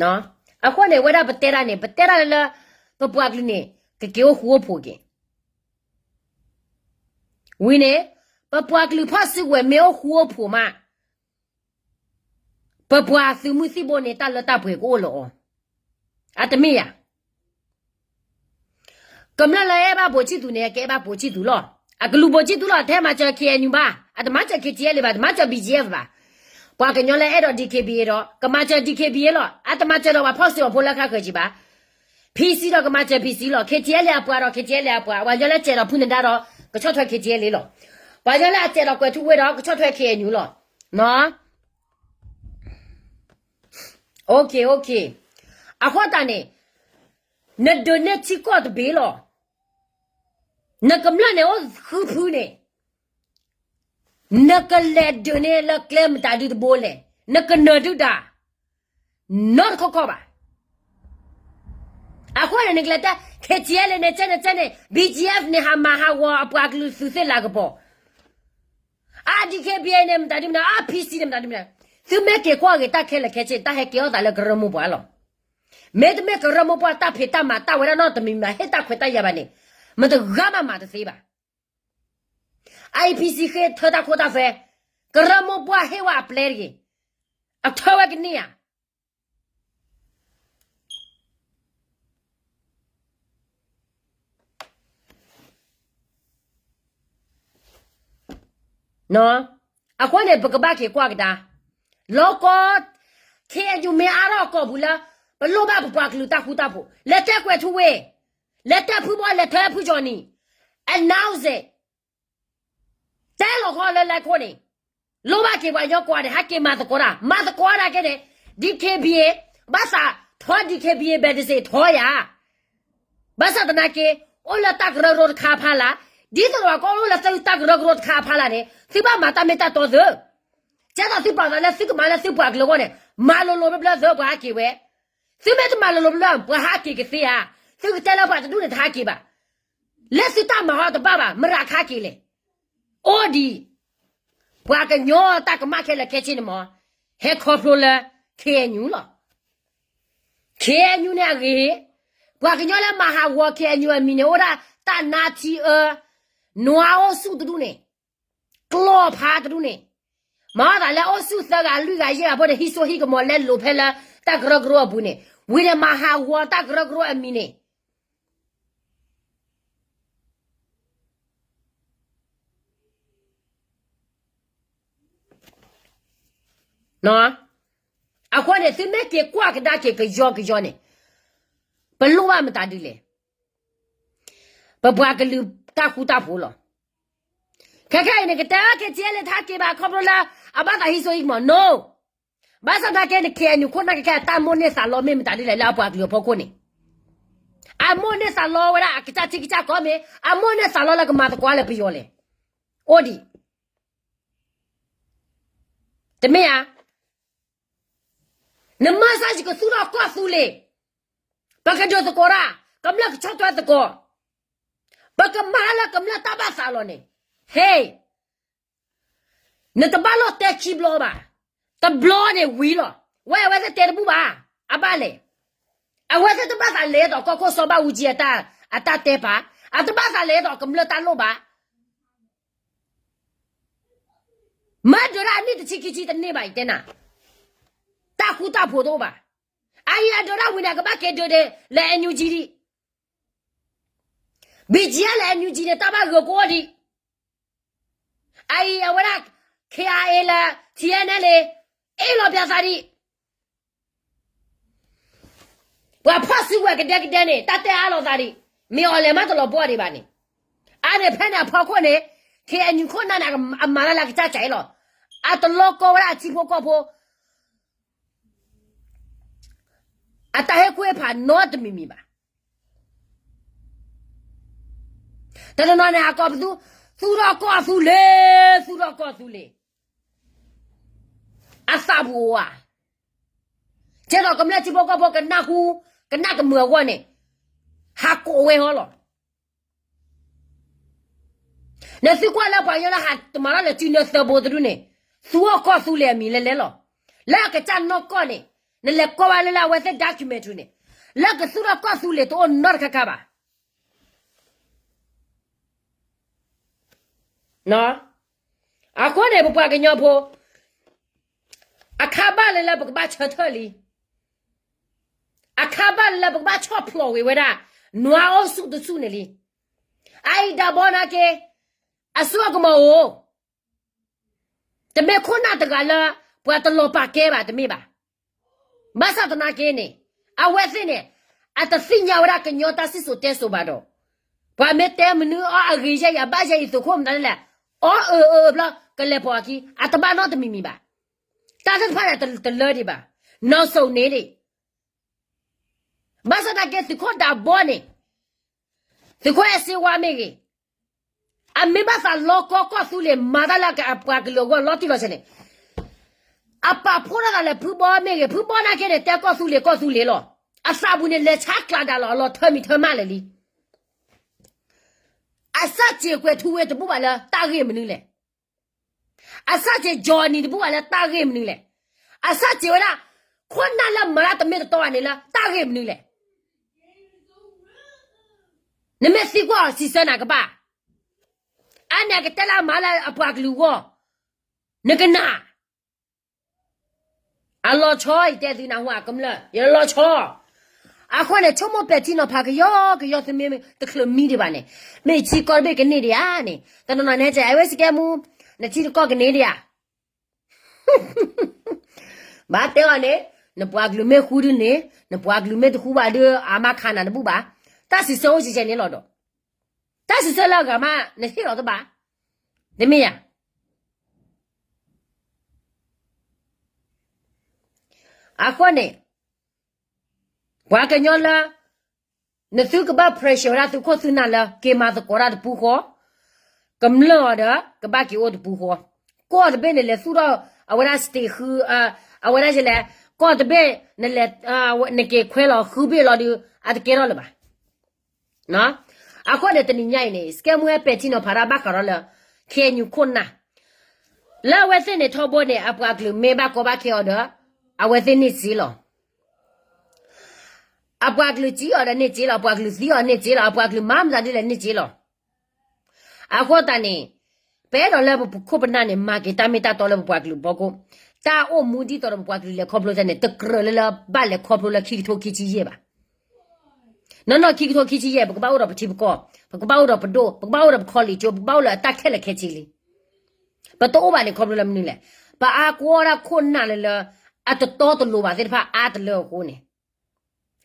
သံ အဃိန့ၣ် ဝဲဒၣ်ပတဲဒၣ်န့ၣ် ပတဲဒၣ်လၢ ပပှၤကလုာ်န့ၣ် ကက့ၤအိၣ်ဃူအိၣ်ဖိးက့ၤ. ဝံၤန့ၣ် ပပှၤကလုာ်ဖီၣ်စုကဝဲၤမ့ၢ်အိၣ်ဃူအိၣ်ဖိးမး, ပပှၤသုးမုၢ်သံၣ်ဘိန့ၣ် တၢ်လၢတၢ်ပှဲၤကအိၣ်လၢအီၤ, အတမ့ၢ်ဧါ. ကမျၢၢ်လၢအဲၣ်ဘၣ်ပိာ်ခၠံၣ်သူးန့ၣ် ကအဲၣ်ဘၣ်ပိာ်ခၠံၣ်သူးလီၤ. အကလူၤပိာ်ခၠံၣ်သူးလီၤ, အတဟဲမၤစၢၤ ခ့ၣ်အဲၣ်ယူၣ် ဘၣ်, အတမၤစၢၤ ခ့ၣ်ထံၣ်အဲလ်အ့ ဘၣ်, တမၤစၢၤ ဘံၣ်ကၠံၣ်အ့ၣ် ဘၣ်. ပှၤကညီလၢအဲၣ်ဒိး ဒံၣ်ခ့ၣ်ဘံၣ်အ့ၣ် ဒီး ကမၤစၢၤ ဒံၣ်ခ့ၣ်ဘံၣ်အ့ၣ် လီၤ. အတမၤစၢၤဒီးပှၤဖီၣ်စုအဖိလၢခါဃၢၤကံၤဘၣ်. ဖံစံဒီးကမၤစၢၤဖံစံလီၤ. ခ့ၣ်ထံၣ်အဲလ်အပှၤဒီး ခ့ၣ်ထံၣ်အဲလ်အပှၤ, ပှၤကညီလၢစဲးဒီးဖုၣ်နဒါဒီး ကဆီၣ်ထွဲ ခ့ၣ်ထံၣ်အဲလ်အ့ လီၤ. ပှၤကညီလၢအစဲးဒီးကွဲၤထူဝ့ဒီး ကဆီၣ်ထွဲ ခ့ၣ်အဲၣ်ယူၣ် လီၤ. အဃိသတးန့ၣ် နဒုးန့ၢ်ထံကီၢ်တဘ့ၣ်လီၤ. နကမျၢၢ်န့ၣ်အိၣ်ဃုဖုန့ၣ်, နကလဲၤဒုးန့ၢ်လၢကျဲမတၤဒုတဘိလဲၣ်, နကနၢၤဒုၣ်ဒါ နီတခီခီဘၣ်. အဃိန့ၣ် နကလဲၤတဲ ခ့ၣ်ထံၣ်အဲလ်အ့ န့ၣ် ကဲန့ၣ်ကဲန့ၣ်, ဘံၣ်ကၠံၣ်အ့ၣ် န့ၣ် ဟးမၤဟးဂီၤအပှၤကလုာ်သုးသ့ၣ်လၤကပီၤ, အ ဒံၣ်ခ့ၣ်ဘံၣ်အ့ၣ် န့ၣ် မတၤဒုမနုၤ, အ ဖံစံ န့ၣ် မတၤဒုမနုၤ. သုမ့ၢ်က့ၤကွၢ်က့ၤတၢ်ခဲလၢာ်ခဲဆ့ တၢ်ဟဲကဲထီၣ်သးလၢကရၢမိၢ်ပှၢ်လီၤ. မ့တမ့ၢ်ကရၢမိၢ်ပှၢ်တၢ်ဖံးတၢ်မၤတၢ်ဝဲဒၣ်နီတမံၤမံၤ ဟ့ၣ်တၢ်ခွဲးတၢ်ယာ်ဘၣ်န့ၣ်, မတဂၤမးမၤတသ့ဘၣ်. အ အံၣ် ဖံစံ ဃ့ထၢတၢ်ခိတၢ်သွဲ, ကရၢမိၢ်ပှၢ်ဟ့ၣ်ဝဲအပျဲတဂ့ၤ, အထၢဝဲကန့ၢ်ဧါ. အဃိန့ၣ် ပကဘၣ်က့ၤကွၢ်ကဒါ လီၤကီ ခ့ၣ်အဲၣ်ယူၣ် မ့ၢ်အါထီၣ်အကီၢ်ပူၤလၢ ပလိၣ်ဘၣ်ပပှၤကလုာ်တၢ်ဃူတၢ်ဖိး လဲၤတဲကွဲးထူဝ့ၣ်, လဲၤတဲဖုဘီ လဲၤတဲဖုကၠီၣ်နံၣ်, announce တဲလီၤဃီလၢလဲၤခိၣ်န့ၣ်, လိၣ်ဘၣ်က့ၤပှၤကညီကိးဂၤဒဲး ဟဲက့ၤမၤသကိးတၢ်, မၤသကိးတၢ်က့န့ၣ် DKBA, ဘၣ်ဆၣ်ထီ DKBA ဘဲးတစ့းထီယၤ ဘၣ်ဆၣ်သနာ်က့ အိၣ်လၢတၢ်ကရၢကရိတခါအဖီလာ်, ဒ်သိးဒီးကအိၣ်လၢတၢ်ကရၢကရိတခါအဖီလာ်န့ၣ် သုဘၣ်မၤတၢ်မ့ၢ်တၢ်တီသု, ကဲသိးသုပာ်သးလၢသုကမၤလၢသုပှၤကလုာ်အဂီၢ်န့ၣ် မၤလိၤလိၤဘျၢဘျၢသုပှၤဟးက့ၤဝဲ, သုမ့ၢ်တမၤလိၤလိၤဘျၢ ပှၤဟးက့ၤကသ့ဧါ, သုကတဲလၢပှၤတဒူၣ်န့ၣ်တဟးက့ၤဘၣ်, လၢသုတၢ်မၤဟီတဘၣ်ဘၣ် မရၤခါက့ၤလဲၣ်, အိၣ်ဒံး ပှၤကညီတၢ်ကမၣ်ခဲလၢာ်ခဲဆ့န့ၣ်မ့ၢ် ဟဲခီဖျိလၢ ခ့ၣ်အဲၣ်ယူၣ် လီၤ. ခ့ၣ်အဲၣ်ယူၣ် န့ၣ်အဂ့ၤ, ပှၤကညီလၢမၤဟးဂီၤ ခ့ၣ်အဲၣ်ယူၣ် အမံၤန့ၣ် အိၣ်ဒၣ်တၢ်နါထံအၢ, နွါအိၣ်ဆူၣ်တဒူၣ်န့ၣ်, ကျီၢ်ဖးတဒူၣ်န့ၣ်, မၤအီၣ်သးလၢအိၣ်ဆူၣ်သၢဂၤလွံၢ်ဂၤယဲၢ်ဂၤဖိန့ၣ် ဟံးစိဟံးကမီၤလဲလိာ်ဖဲလၢတၢ်ကရၢကရိအပူၤန့ၣ်, ဝံၤန့ၣ်မၤဟးဂီၤတၢ်ကရၢကရိအမံၤန့ၣ် အဃိန့ၣ် သုမ့ၢ်က့ၤကွၢ်ကဒါက့ၤကယီကယီန့ၣ်, ပလိၣ်ဘၣ်မတၤဒ်လဲၣ်, ပပှၤကလုာ်တၢ်ဃူတၢ်ဖိးလီၤ. ခဲခဲအံၤန့ၣ် ကတဲအီၤ KTLA တဟးက့ၤဘၣ် ခီဖျိလၢအဘၣ်သးဟံးစိဟံးကမီၤ no, ဘၣ်ဆၣ်သနာ်က့န့ၣ် ခ့ၣ်အဲၣ်ယူၣ် ခိၣ်နၢ်ခဲခဲအံၤ တၢ်မိၣ်န့ၢ်သးလီမ့ၢ်မတၤဒ်လဲၣ်လၢအပှၤကလုာ်အဖီခိၣ်န့ၣ်, အမိၣ်န့ၢ်သးလီဝဲဒၣ်အကစၢ်ထံကစၢ်ကီၢ်မ့ၢ် အမိၣ်န့ၢ်သးလီလၢကမၤသကိးလၢပယီၤလဲၣ်, အိၣ်ဒံး, တမ့ၢ်ဧါ, နမၤစၢ်ယကသူၣ်ထီၣ်ကီၢ်သူလ့ၤ, ပကဒုးသကိးတၢ်, ကမျၢၢ်ကဆီၣ်ထွဲသကိး, ပကမၤလၢကမျၢၢ်တၢ်ဘၣ်သးလီၤန့ၣ်, ဟဲ နတဘၣ်လိၣ်တဲခံဘျီဘၣ်, တဘျီန့ၣ်ဝံၤလီၤ, ဝဲအဝဲသ့ၣ်တဲတဘူၣ်ဘၣ်, အဘၣ်လဲၣ်, အဝဲသ့ၣ်တဘၣ်သးလဲၤဒီးကီၢ်ခိၣ်စီၤဘၣ်အူကၠံ အတၢ်တဲပာ်, အတဘၣ်သးလဲၤဒီးကမျၢၢ်တၢ်လိၣ်ဘၣ်, မ့ၢ်ဒုးဒၣ်အနံၣ်တဆံခံဆံတန့ၢ်ဘၣ် ယတဲနၤ, တၢ်ဃူတၢ်ဖိးတအိၣ်ဘၣ်, အအံၤအဒုးဒၣ်ဝံၤန့ၣ် အကဘၣ်က့ၤဒုးဒံးလၢ NUG ဒံး, BGF လၢ NUG န့ၣ် တၢ်ဘၣ်ဂ့ၤကအိၣ်ဒံး အအံၤအဝဲဒၣ် KIA လၢ TNLA အ့ၣ်လိာ်ပၠးသးဒံး, ပှၤဖီၣ်စုကဝဲၤကဒဲကဒဲန့ၣ် တၢ်တဲအါလိာ်သးဒံး, မ့ၢ်အီၤလဲၤမးတလီၤဘှီဒံးဘၣ်န့ၣ်, အါန့ၣ်ဖဲန့ၣ်အဖီခိၣ်န့ၣ် ခ့ၣ်အဲၣ်ယူၣ် ခိၣ်နၢ်န့ၣ် အမၤတၢ်လၢအကစၢ်ကၢ်အံၤလီၤ, အတလီၤကီဝဲဒၣ်အထံဖိကီၢ်ဖိ အတၢ်ဟ့ၣ်ကူၣ်ဟ့ၣ်ဖးနီတမံၤမံၤဘၣ်. တနီၤနီၤန့ၣ် အကိးပသူ သူၣ်ထီၣ်ကီၢ်သူလ့ၤ, သူၣ်ထီၣ်ကီၢ်သူလ့ၤ, အသးပူၤအိၣ်ဧါ, ကဲသိးကမျၢၢ်ထံဖိကီၢ်ဖိကနၢ်ဟူ ကနၣ်ကမုာ်အဂီၢ်န့ၣ် ဟးကိးဝဲဟီလီၤ. နသုကွၢ်လၢပှၤကညီလၢဟးတမၤထီၣ်လၢစုနၢသၢဘိတဒူၣ်န့ၣ် သူၣ်ထီၣ်ကီၢ်သူလ့ၤအမံၤလဲၤလဲၤလီၤ. လၢအကစၢ်နီၢ်ကီၢ်န့ၣ် နလဲၤကွၢ်ဝဲလၢလၢအဝဲသ့ၣ် documentary န့ၣ် လၢကသူၣ်ထီၣ်ကီၢ်သူလ့ၤတအိၣ်နီတခါခါဘၣ်. အဃိန့ၣ် ပပှၤကညီဖိ အခါဘၣ်လၢလၢပကဘၣ်ဆၢထၢၣ်လံ, အခါဘၣ်လၢလၢပကဘၣ်ဆီၣ်ဖျိးဝံၤဝဲဒၣ် နွါအိၣ်ဆူၣ်တဆူၣ်န့ၣ်လံ. အအံၤဒၣ်ဘီနာ်က့ အစိအကမီၤအိၣ် တမ့ၢ်ခိၣ်နၢ်တဂၤလၢ ပှၤတလီၤပာ်ကဲဘၣ် တမ့ၢ်ဘၣ်. ဘၣ်ဆၣ်သနာ်က့န့ၣ် အဝဲသ့ၣ်န့ၣ် အတသ့ၣ်ညါဝဲဒၣ်ကညီတၢ်စံၣ်စိၤတဲစိၤဘၣ်ဒီး ပှၤမ့ၢ်တဲမနုၤအီၤအဂ့ၤယဲၢ်အံၤ အဘၣ်ယဲၢ်အံၤ သုးခိၣ်မတၤလဲၣ်လဲၣ် အီအၢအၢဘျီ ကလဲၤပိာ်အခံ အတဘၣ်နီတမံၤမံၤဘၣ်. တၢ်သ့ၣ်တဖၣ်န့ၣ် တလၢဒံးဘၣ်, နီၢ်စိၤန့ၣ်ဒံး ဘၣ်ဆၣ်သနာ်က့ သုးခိၣ်ဒၣ်ဘီန့ၣ် သုးခိၣ်အဲၣ်စ့ဝါမ့ၢ်ဂ့ၤ, အမ့ၢ်ဘၣ်သးလီကီကီၢ်သူလ့ၤ မၤတၢ်လၢအပှၤကလုာ်အဂီၢ်လီၤတံၢ်လီၤဆဲးန့ၣ်, အပာ်ဖှိၣ်ထီၣ်သးလၢဖုဘီမ့ၢ်ဂ့ၤ, ဖုဘီနာ်က့န့ၣ် တဲကီၢ်သူလ့ၤကီၢ်သူလ့ၤလီၤ. အသးပူၤန့ၣ် လဲၤဆါကျးဒၣ်လီၤ အလီၤထၢမံၤထၢမးလၢာ်လံ. အစၢ်စ့ၢ်ကွဲးထူဝ့ၣ်တဘူၣ်ဘၣ်လၢတၢ်ဂ့ၢ်မနုၤလဲၣ်. အစၢ်စ့ၢ်ကီးနံၤတဘူၣ်ဘၣ်လၢတၢ်ဂ့ၢ်မနုၤလဲၣ်. အစၢ်စ့ၢ်ဝဲဒၣ် ခိၣ်နၢ်လၢမၤတၢ်တမ့ၢ်တတီဘၣ်န့ၣ်လၢတၢ်ဂ့ၢ်မနုၤလဲၣ်. နမ့ၢ်သံကွၢ်အီၤစံးဆၢနၤကဘၣ်. အါန့ၢ်အကတဲလၢအမၤလၢအပှၤကလုာ်အဂီၢ်, နကနၣ် အလီၤဆီ ယတဲသုနၢ်ဟူအကမျၢၢ် ယလီၤဆီ. အဃိန့ၣ် ဆိကမိၣ်ပဲာ်ထံနီၤဖးကယီကယီ သုမ့ၢ်တချုးမံဒံးဘၣ်န့ၣ်, မ့ၢ်ဆံကီၢ်တဘ့ၣ်ကန့ၢ်ဒံးဧါန့ၣ်, တနီၤနီၤန့ၣ်ဟဲကဲ အဝဲစကဲမူ နထံတကီၢ်ကန့ၢ်ဒံးဧါ. ဘၣ်တဲအီၤန့ၣ်, နပှၤကလုာ်မ့ၢ်ဃူဒုန့ၣ်, နပှၤကလုာ်မ့ၢ်တဃူဘၣ်ဒု အမါခးနၤတဘူၣ်ဘၣ်. တၢ်စံးဆၢအိၣ်စဲးစဲးန့ၣ်လီၤဒီး, တၢ်စံးဆၢလၢအဂၤမး နဟ့ၣ်လီၤတဘၣ်. တမ့ၢ်ဧါ. အဃိန့ၣ် ပှၤကညီလၢ နသုကဘၣ် pressure ဝဲဒၣ်သုခိၣ်သုနၢ်လၢ က့ၤမၤသကိးတၢ်တပူၤဃီ, ကမျၢၢ်အီၤဒီး ကဘၣ်က့ၤအိၣ်တပူၤဃီ, ကီၢ်တဘ့ၣ်နလဲၤသူၣ်ထီၣ် အဝဲဒၣ် state ဃု, အဝဲဒၣ်လဲၣ်, ကီၢ်တဘ့ၣ် နလဲၤ, နက့ၤခွဲလီၤဃုဘ့ၣ်လီၤဒီး အတကဲထီၣ်လၢၤဘၣ်. အဃိန့ၣ်တနံၤညါအံၤန့ၣ် စကဲမူဟဲပဲာ်ထံနီၤဖးတၢ်ဘၣ်ဃးဒီးလၢ KNU ခိၣ်နၢ် လၢအဝဲသ့ၣ်န့ၣ်ထီဘိန့ၣ် အပှၤကလုာ်မ့ၢ်ဘၣ်ကီဘၣ်ခဲအီၤဒီး အဝဲသ့ၣ်န့ၢ်စ့လီၤ. အပှၤကလုာ်စံၣ်အီၤဒီးန့ၢ်စ့လီၤ, အပှၤကလုာ်သံအီၤန့ၢ်စ့လီၤ, အပှၤကလုာ်မၤမတၤဒ်လဲၣ်န့ၢ်စ့လီၤ. အဃိသတးန့ၣ် ပအဲၣ်ဒိးလၢပခိၣ်ပနၢ်န့ၣ် မၤက့ၤတၢ်မ့ၢ်တၢ်တီလၢပပှၤကလုာ်ဖီခိၣ်, တၢ်အိၣ်မူဒ်သိးဒီးပပှၤကလုာ်လဲၤခီဖျိတၢ်န့ၣ် တကြၢးလၢလၢဘၣ်လဲၤခီဖျိလၢခံကထိခံဆံယဲၢ်ဘၣ်. နီၢ်နီၢ်ခံကထိခံဆံယဲၢ် ပကဘၣ်အိၣ်ဒီးပထံပကီၢ်, ပကဘၣ်အိၣ်ဒီးပဒိၣ်, ပကဘၣ်အိၣ်ဒီးပခီလ့ၣ်ကၠိ, ပကဘၣ်အိၣ်လၢအတၢ်ခဲလၢာ်ခဲဆ့လံ. ပတအိၣ်ဘၣ်န့ၣ်ခီဖျိလၢမနုၤလဲၣ်. ပအါကွၢ်ဒၣ်ခိၣ်နၢ်လၢလၢ အတတီတလိၤဘၣ်သ့ၣ်တဖၣ်အါတလၢအဃိန့ၣ်,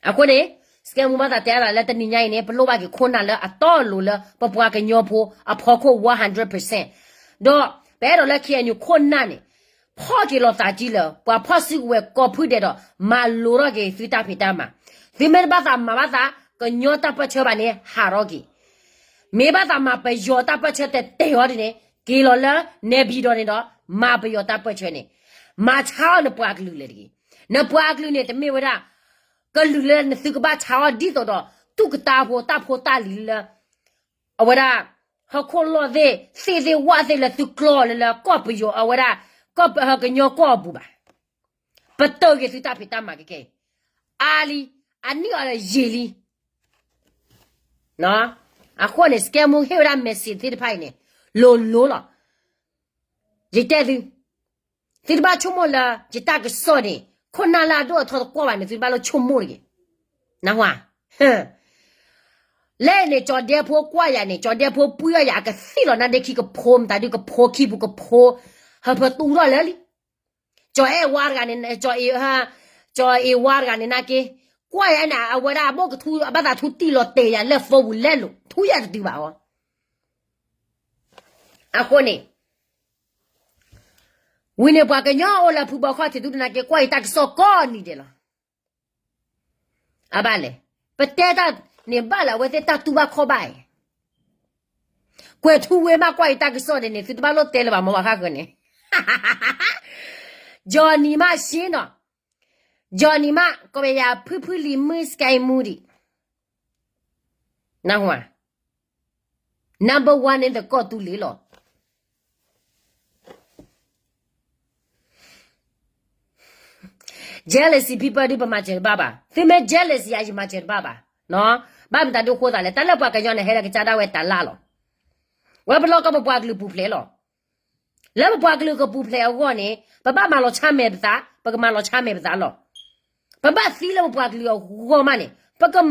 အဃိန့ၣ် စကဲမူဘၣ်သးတဲအါလၢတနံၤညါအံၤန့ၣ် ပလိၣ်ဘၣ်က့ၤခိၣ်နၢ်လၢအတီအလိၤလၢပပှၤကညီဖိအဖီခိၣ် one hundred percent, ဒီးပအဲၣ်ဒိးလၢ KNU ခိၣ်နၢ်န့ၣ် ဖီၣ်က့ၤလီၤသးကံလၢ ပှၤဖီၣ်စုကဝဲၤကိးဖုဒဲးဒီး မၤလိထီၣ်က့ၤသုတၢ်ဖံးတၢ်မၤ, သုမ့ၢ်တဘၣ်သးမၤဘၣ်သး ကညီတၢ်ပၢၢ်ဆၢဘၣ်န့ၣ် ဟးထီၣ်က့ၤ, မ့ၢ်ဘၣ်သးမၤပယီၤတၢ်ပၢၢ်ဆၢတဲတဲာ်အီၤဒ်န့ၣ် က့ၤလီၤလၢနဲဘံဒီးန့ၣ်ဒီး မၤပယီၤတၢ်ပၢၢ်ဆၢန့ၣ်, မၤဆါအီၤနပှၤကလုာ်လၢတဂ့ၤ. နပှၤကလုာ်န့ၣ် တမ့ၢ်ဝဲဒၣ် ကလုာ်လၢနသုကဘၣ်ဆါအီၤဒ်သိးဒီး သူၣ်ကတၢၢ်ဖိတၢ်ဖိတၢ်လံၤလၢ အဝဲဒၣ် ဟီၣ်ခိၣ်လီၢ်သ့ၣ် သ့ၣ်သ့ၣ်ဝၣ်သ့ၣ်လၢသုကျီလၢလၢကီၢ်ပယီၤအဝဲဒၣ် ကီၢ်ပကညီကီၢ်အပူၤဘၣ်. ပတၢၢ်က့ၤသုတၢ်ဖံးတၢ်မၤကကဲအံၤ အါလံ, အနံၣ်အီၤလၢယံာ်လံ. အဃိန့ၣ် စကဲမူဟ့ၣ်ဝဲဒၣ် message သ့ၣ်တဖၣ်အံၤန့ၣ် လိၤလိၤလီၤ. ယတဲသု, သုတဘၣ်ဆိကမိၣ်လၢ ယတၢ်ကစီၣ်န့ၣ် ခိၣ်နၢ်လၢအဒိၣ်အထီတကွီၢ်ဘၣ်န့ၣ် သုတဘၣ်လိၣ်ဆိကမိၣ်တဂ့ၤ. နၢ်ဟူဧါ. လဲၣ်န့ၣ် ကၠီၤဒဲဖိကွၢ်ယၤန့ၣ် ကၠီၤဒဲဖိပှံအီၣ်ယၤ အကသံၣ်လီၤနါဒ့ခံကဖိ မတၤဒုကဖိခံပူၤကဖိ ဟၢဖၢတူၢ်ထီၣ်လၢလံ. ကၠီၤအဲၣ်ဝါတဂၤန့ၣ် ကၠီၤအ့ဝါတဂၤန့ၣ် နာ်က့ ကွၢ်ယၤန့ၣ် အဝဲဒၣ်အဘိၣ်ကထူ အဘၣ်သးထူတံၢ်လီၤတဲာ်ယၤလၢ phone ပူၤလဲလိာ် ထူယၤတတုၤဘၣ်အီၤ. အဃိန့ၣ် ဝံၤန့ၣ်ပှၤကညီအိၣ်လၢဖုဘီခီၣ်ထံးသုတနာ်က့ ကွၢ်ယတၢ်ကစီၣ်ကိးနံၤဒဲးလီၤ. အဘၣ်လဲၣ်, ပတဲတၢ်န့ၣ်ဘၣ်လၢအဝဲသ့ၣ်တၢ်တူၢ်ဘၣ်ခီၣ်ဘၣ်အံၤ, ကွဲၤထူဝ့မးကွၢ်ယတၢ်ကစီၣ်ဒဲးန့ၣ် သုတဘၣ်လိၣ်တဲလၢၤဘၣ် မ့ၢ်ဝဲဃၣ်ဃၢၤန့ၣ် Johnny မးရှ့နီၤ, Johnny မး ကီၢ်ပယၤဖုဖုလံၤမုၣ် Sky Moody နၢ်ဟူဧါ, number one in the ကီၢ်သူလ့ၤလီၤ. Jealousy people ဒုးပမၤစၢၤတဘၣ်ဘၣ်, သုမ့ၢ် jealous ယၤ ယမၤစၢၤတဘၣ်ဘၣ်. ဘၣ်မတၤဒုးဃိသးလဲၣ်, တၢ်လၢပှၤကညီန့ၣ် ဟဲလၢကစၢ်ဒၣ်ဝဲတၢ်လၢ်လီၤ. ဝဲပလီၢ်ကီၢ်ပပှၤကလုာ်ပူၤဖျဲးလီၤ. လၢပပှၤကလုာ်ကပူၤဖျဲးအဂီၢ်န့ၣ် ပဘၣ်မၤလီၤဆါမဲာ်ပသး, ပကမၤလီၤဆါမဲာ်ပသးလီၤ. ပဘၣ်သံလၢပပှၤကလုာ်အဂီၢ်မးန့ၣ် ပကသံဒံး,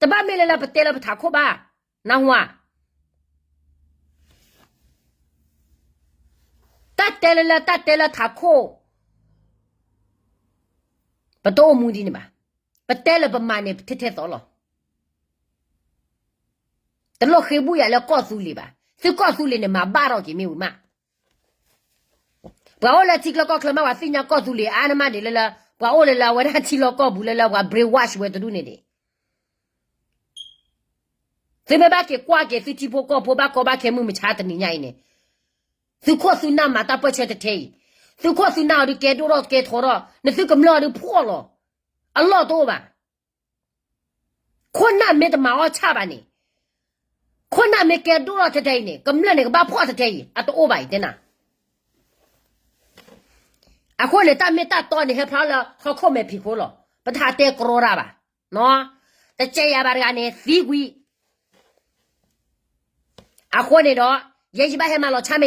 တဘၣ်မ့ၢ်လၢလၢပတဲလၢပထးခိၣ်ဘၣ်, နၢ်ဟူဧါ. တၢ်တဲလၢလၢ တၢ်တဲလၢထးခိၣ် ပတအိၣ်မူဒ်န့ၣ်ဘၣ်. ပတဲလၢပမၤန့ၣ် ပထဲထဲသိးလီၤ. တလိၣ်ဃ့ဘူၣ်ယၤလၢကီၢ်သူလ့ၤဘၣ်. သုကီၢ်သူလ့ၤန့ၣ် မၤဘၣ်ထီၣ်က့ၤမ့ၢ်ဝံၤမး. ပှၤအိၣ်လၢထံချၢကီၢ်ချၢမး ပှၤသ့ၣ်ညါကီၢ်သူလ့ၤအါန့ၢ်မးဒ်လၢလၢ ပှၤအိၣ်လၢလၢအဝဲဒၣ်ထံလီၢ်ကီၢ်ပူၤလၢလၢ ပှၤ brainwash ဝဲတဒူၣ်န့ၣ်ဒံး သုမ့ၢ်ဘၣ်က့ၤကွၢ်က့ၤသုထံဖိကီၢ်ဖိဘၣ်ကီဘၣ်ခဲမုၢ်မဆါတနံၤညါအံၤန့ၣ်, သုခိၣ်သုနၢ်မၤတၢ်ပၢၢ်ဆၢတထဲအံၤ, သုခိၣ်သုနၢ်အီၤဒုးကဲဒိၣ်ထီၣ်ကဲထီထီၣ်, နသုကမျၢၢ်အီၤဒုးဖှီၣ်လီၤ. အလီၢ်တအိၣ်ဘၣ်. ခိၣ်နၢ်မ့ၢ်တမၤအီၣ်ဆၣ်ဘၣ်န့ၣ်, ခိၣ်နၢ်မ့ၢ်ကဲဒိၣ်ထီၣ်ထဲထဲအံၤန့ၣ် ကမျၢၢ်န့ၣ်ကဘၣ်ဖှီၣ်ထဲထဲအံၤ အတအိၣ်ဘၣ်အံၤတဲနၤ. အဃိန့ၣ် တၢ်မ့ၢ်တၢ်တီန့ၣ် ဟဲဖျါလၢဟီၣ်ခိၣ်မဲာ်ဖံးခိၣ်လီၤ. ပတဟးတဲကရီတၢ်ဘၣ်. တကဲယၤဘၣ်တဂၤန့ၣ် သံကွံာ်. အဃိန့ၣ်ဒီး ယဲယဘၣ်ဟဲမၤလီၤဆါမဲာ်ယသးလီၤ.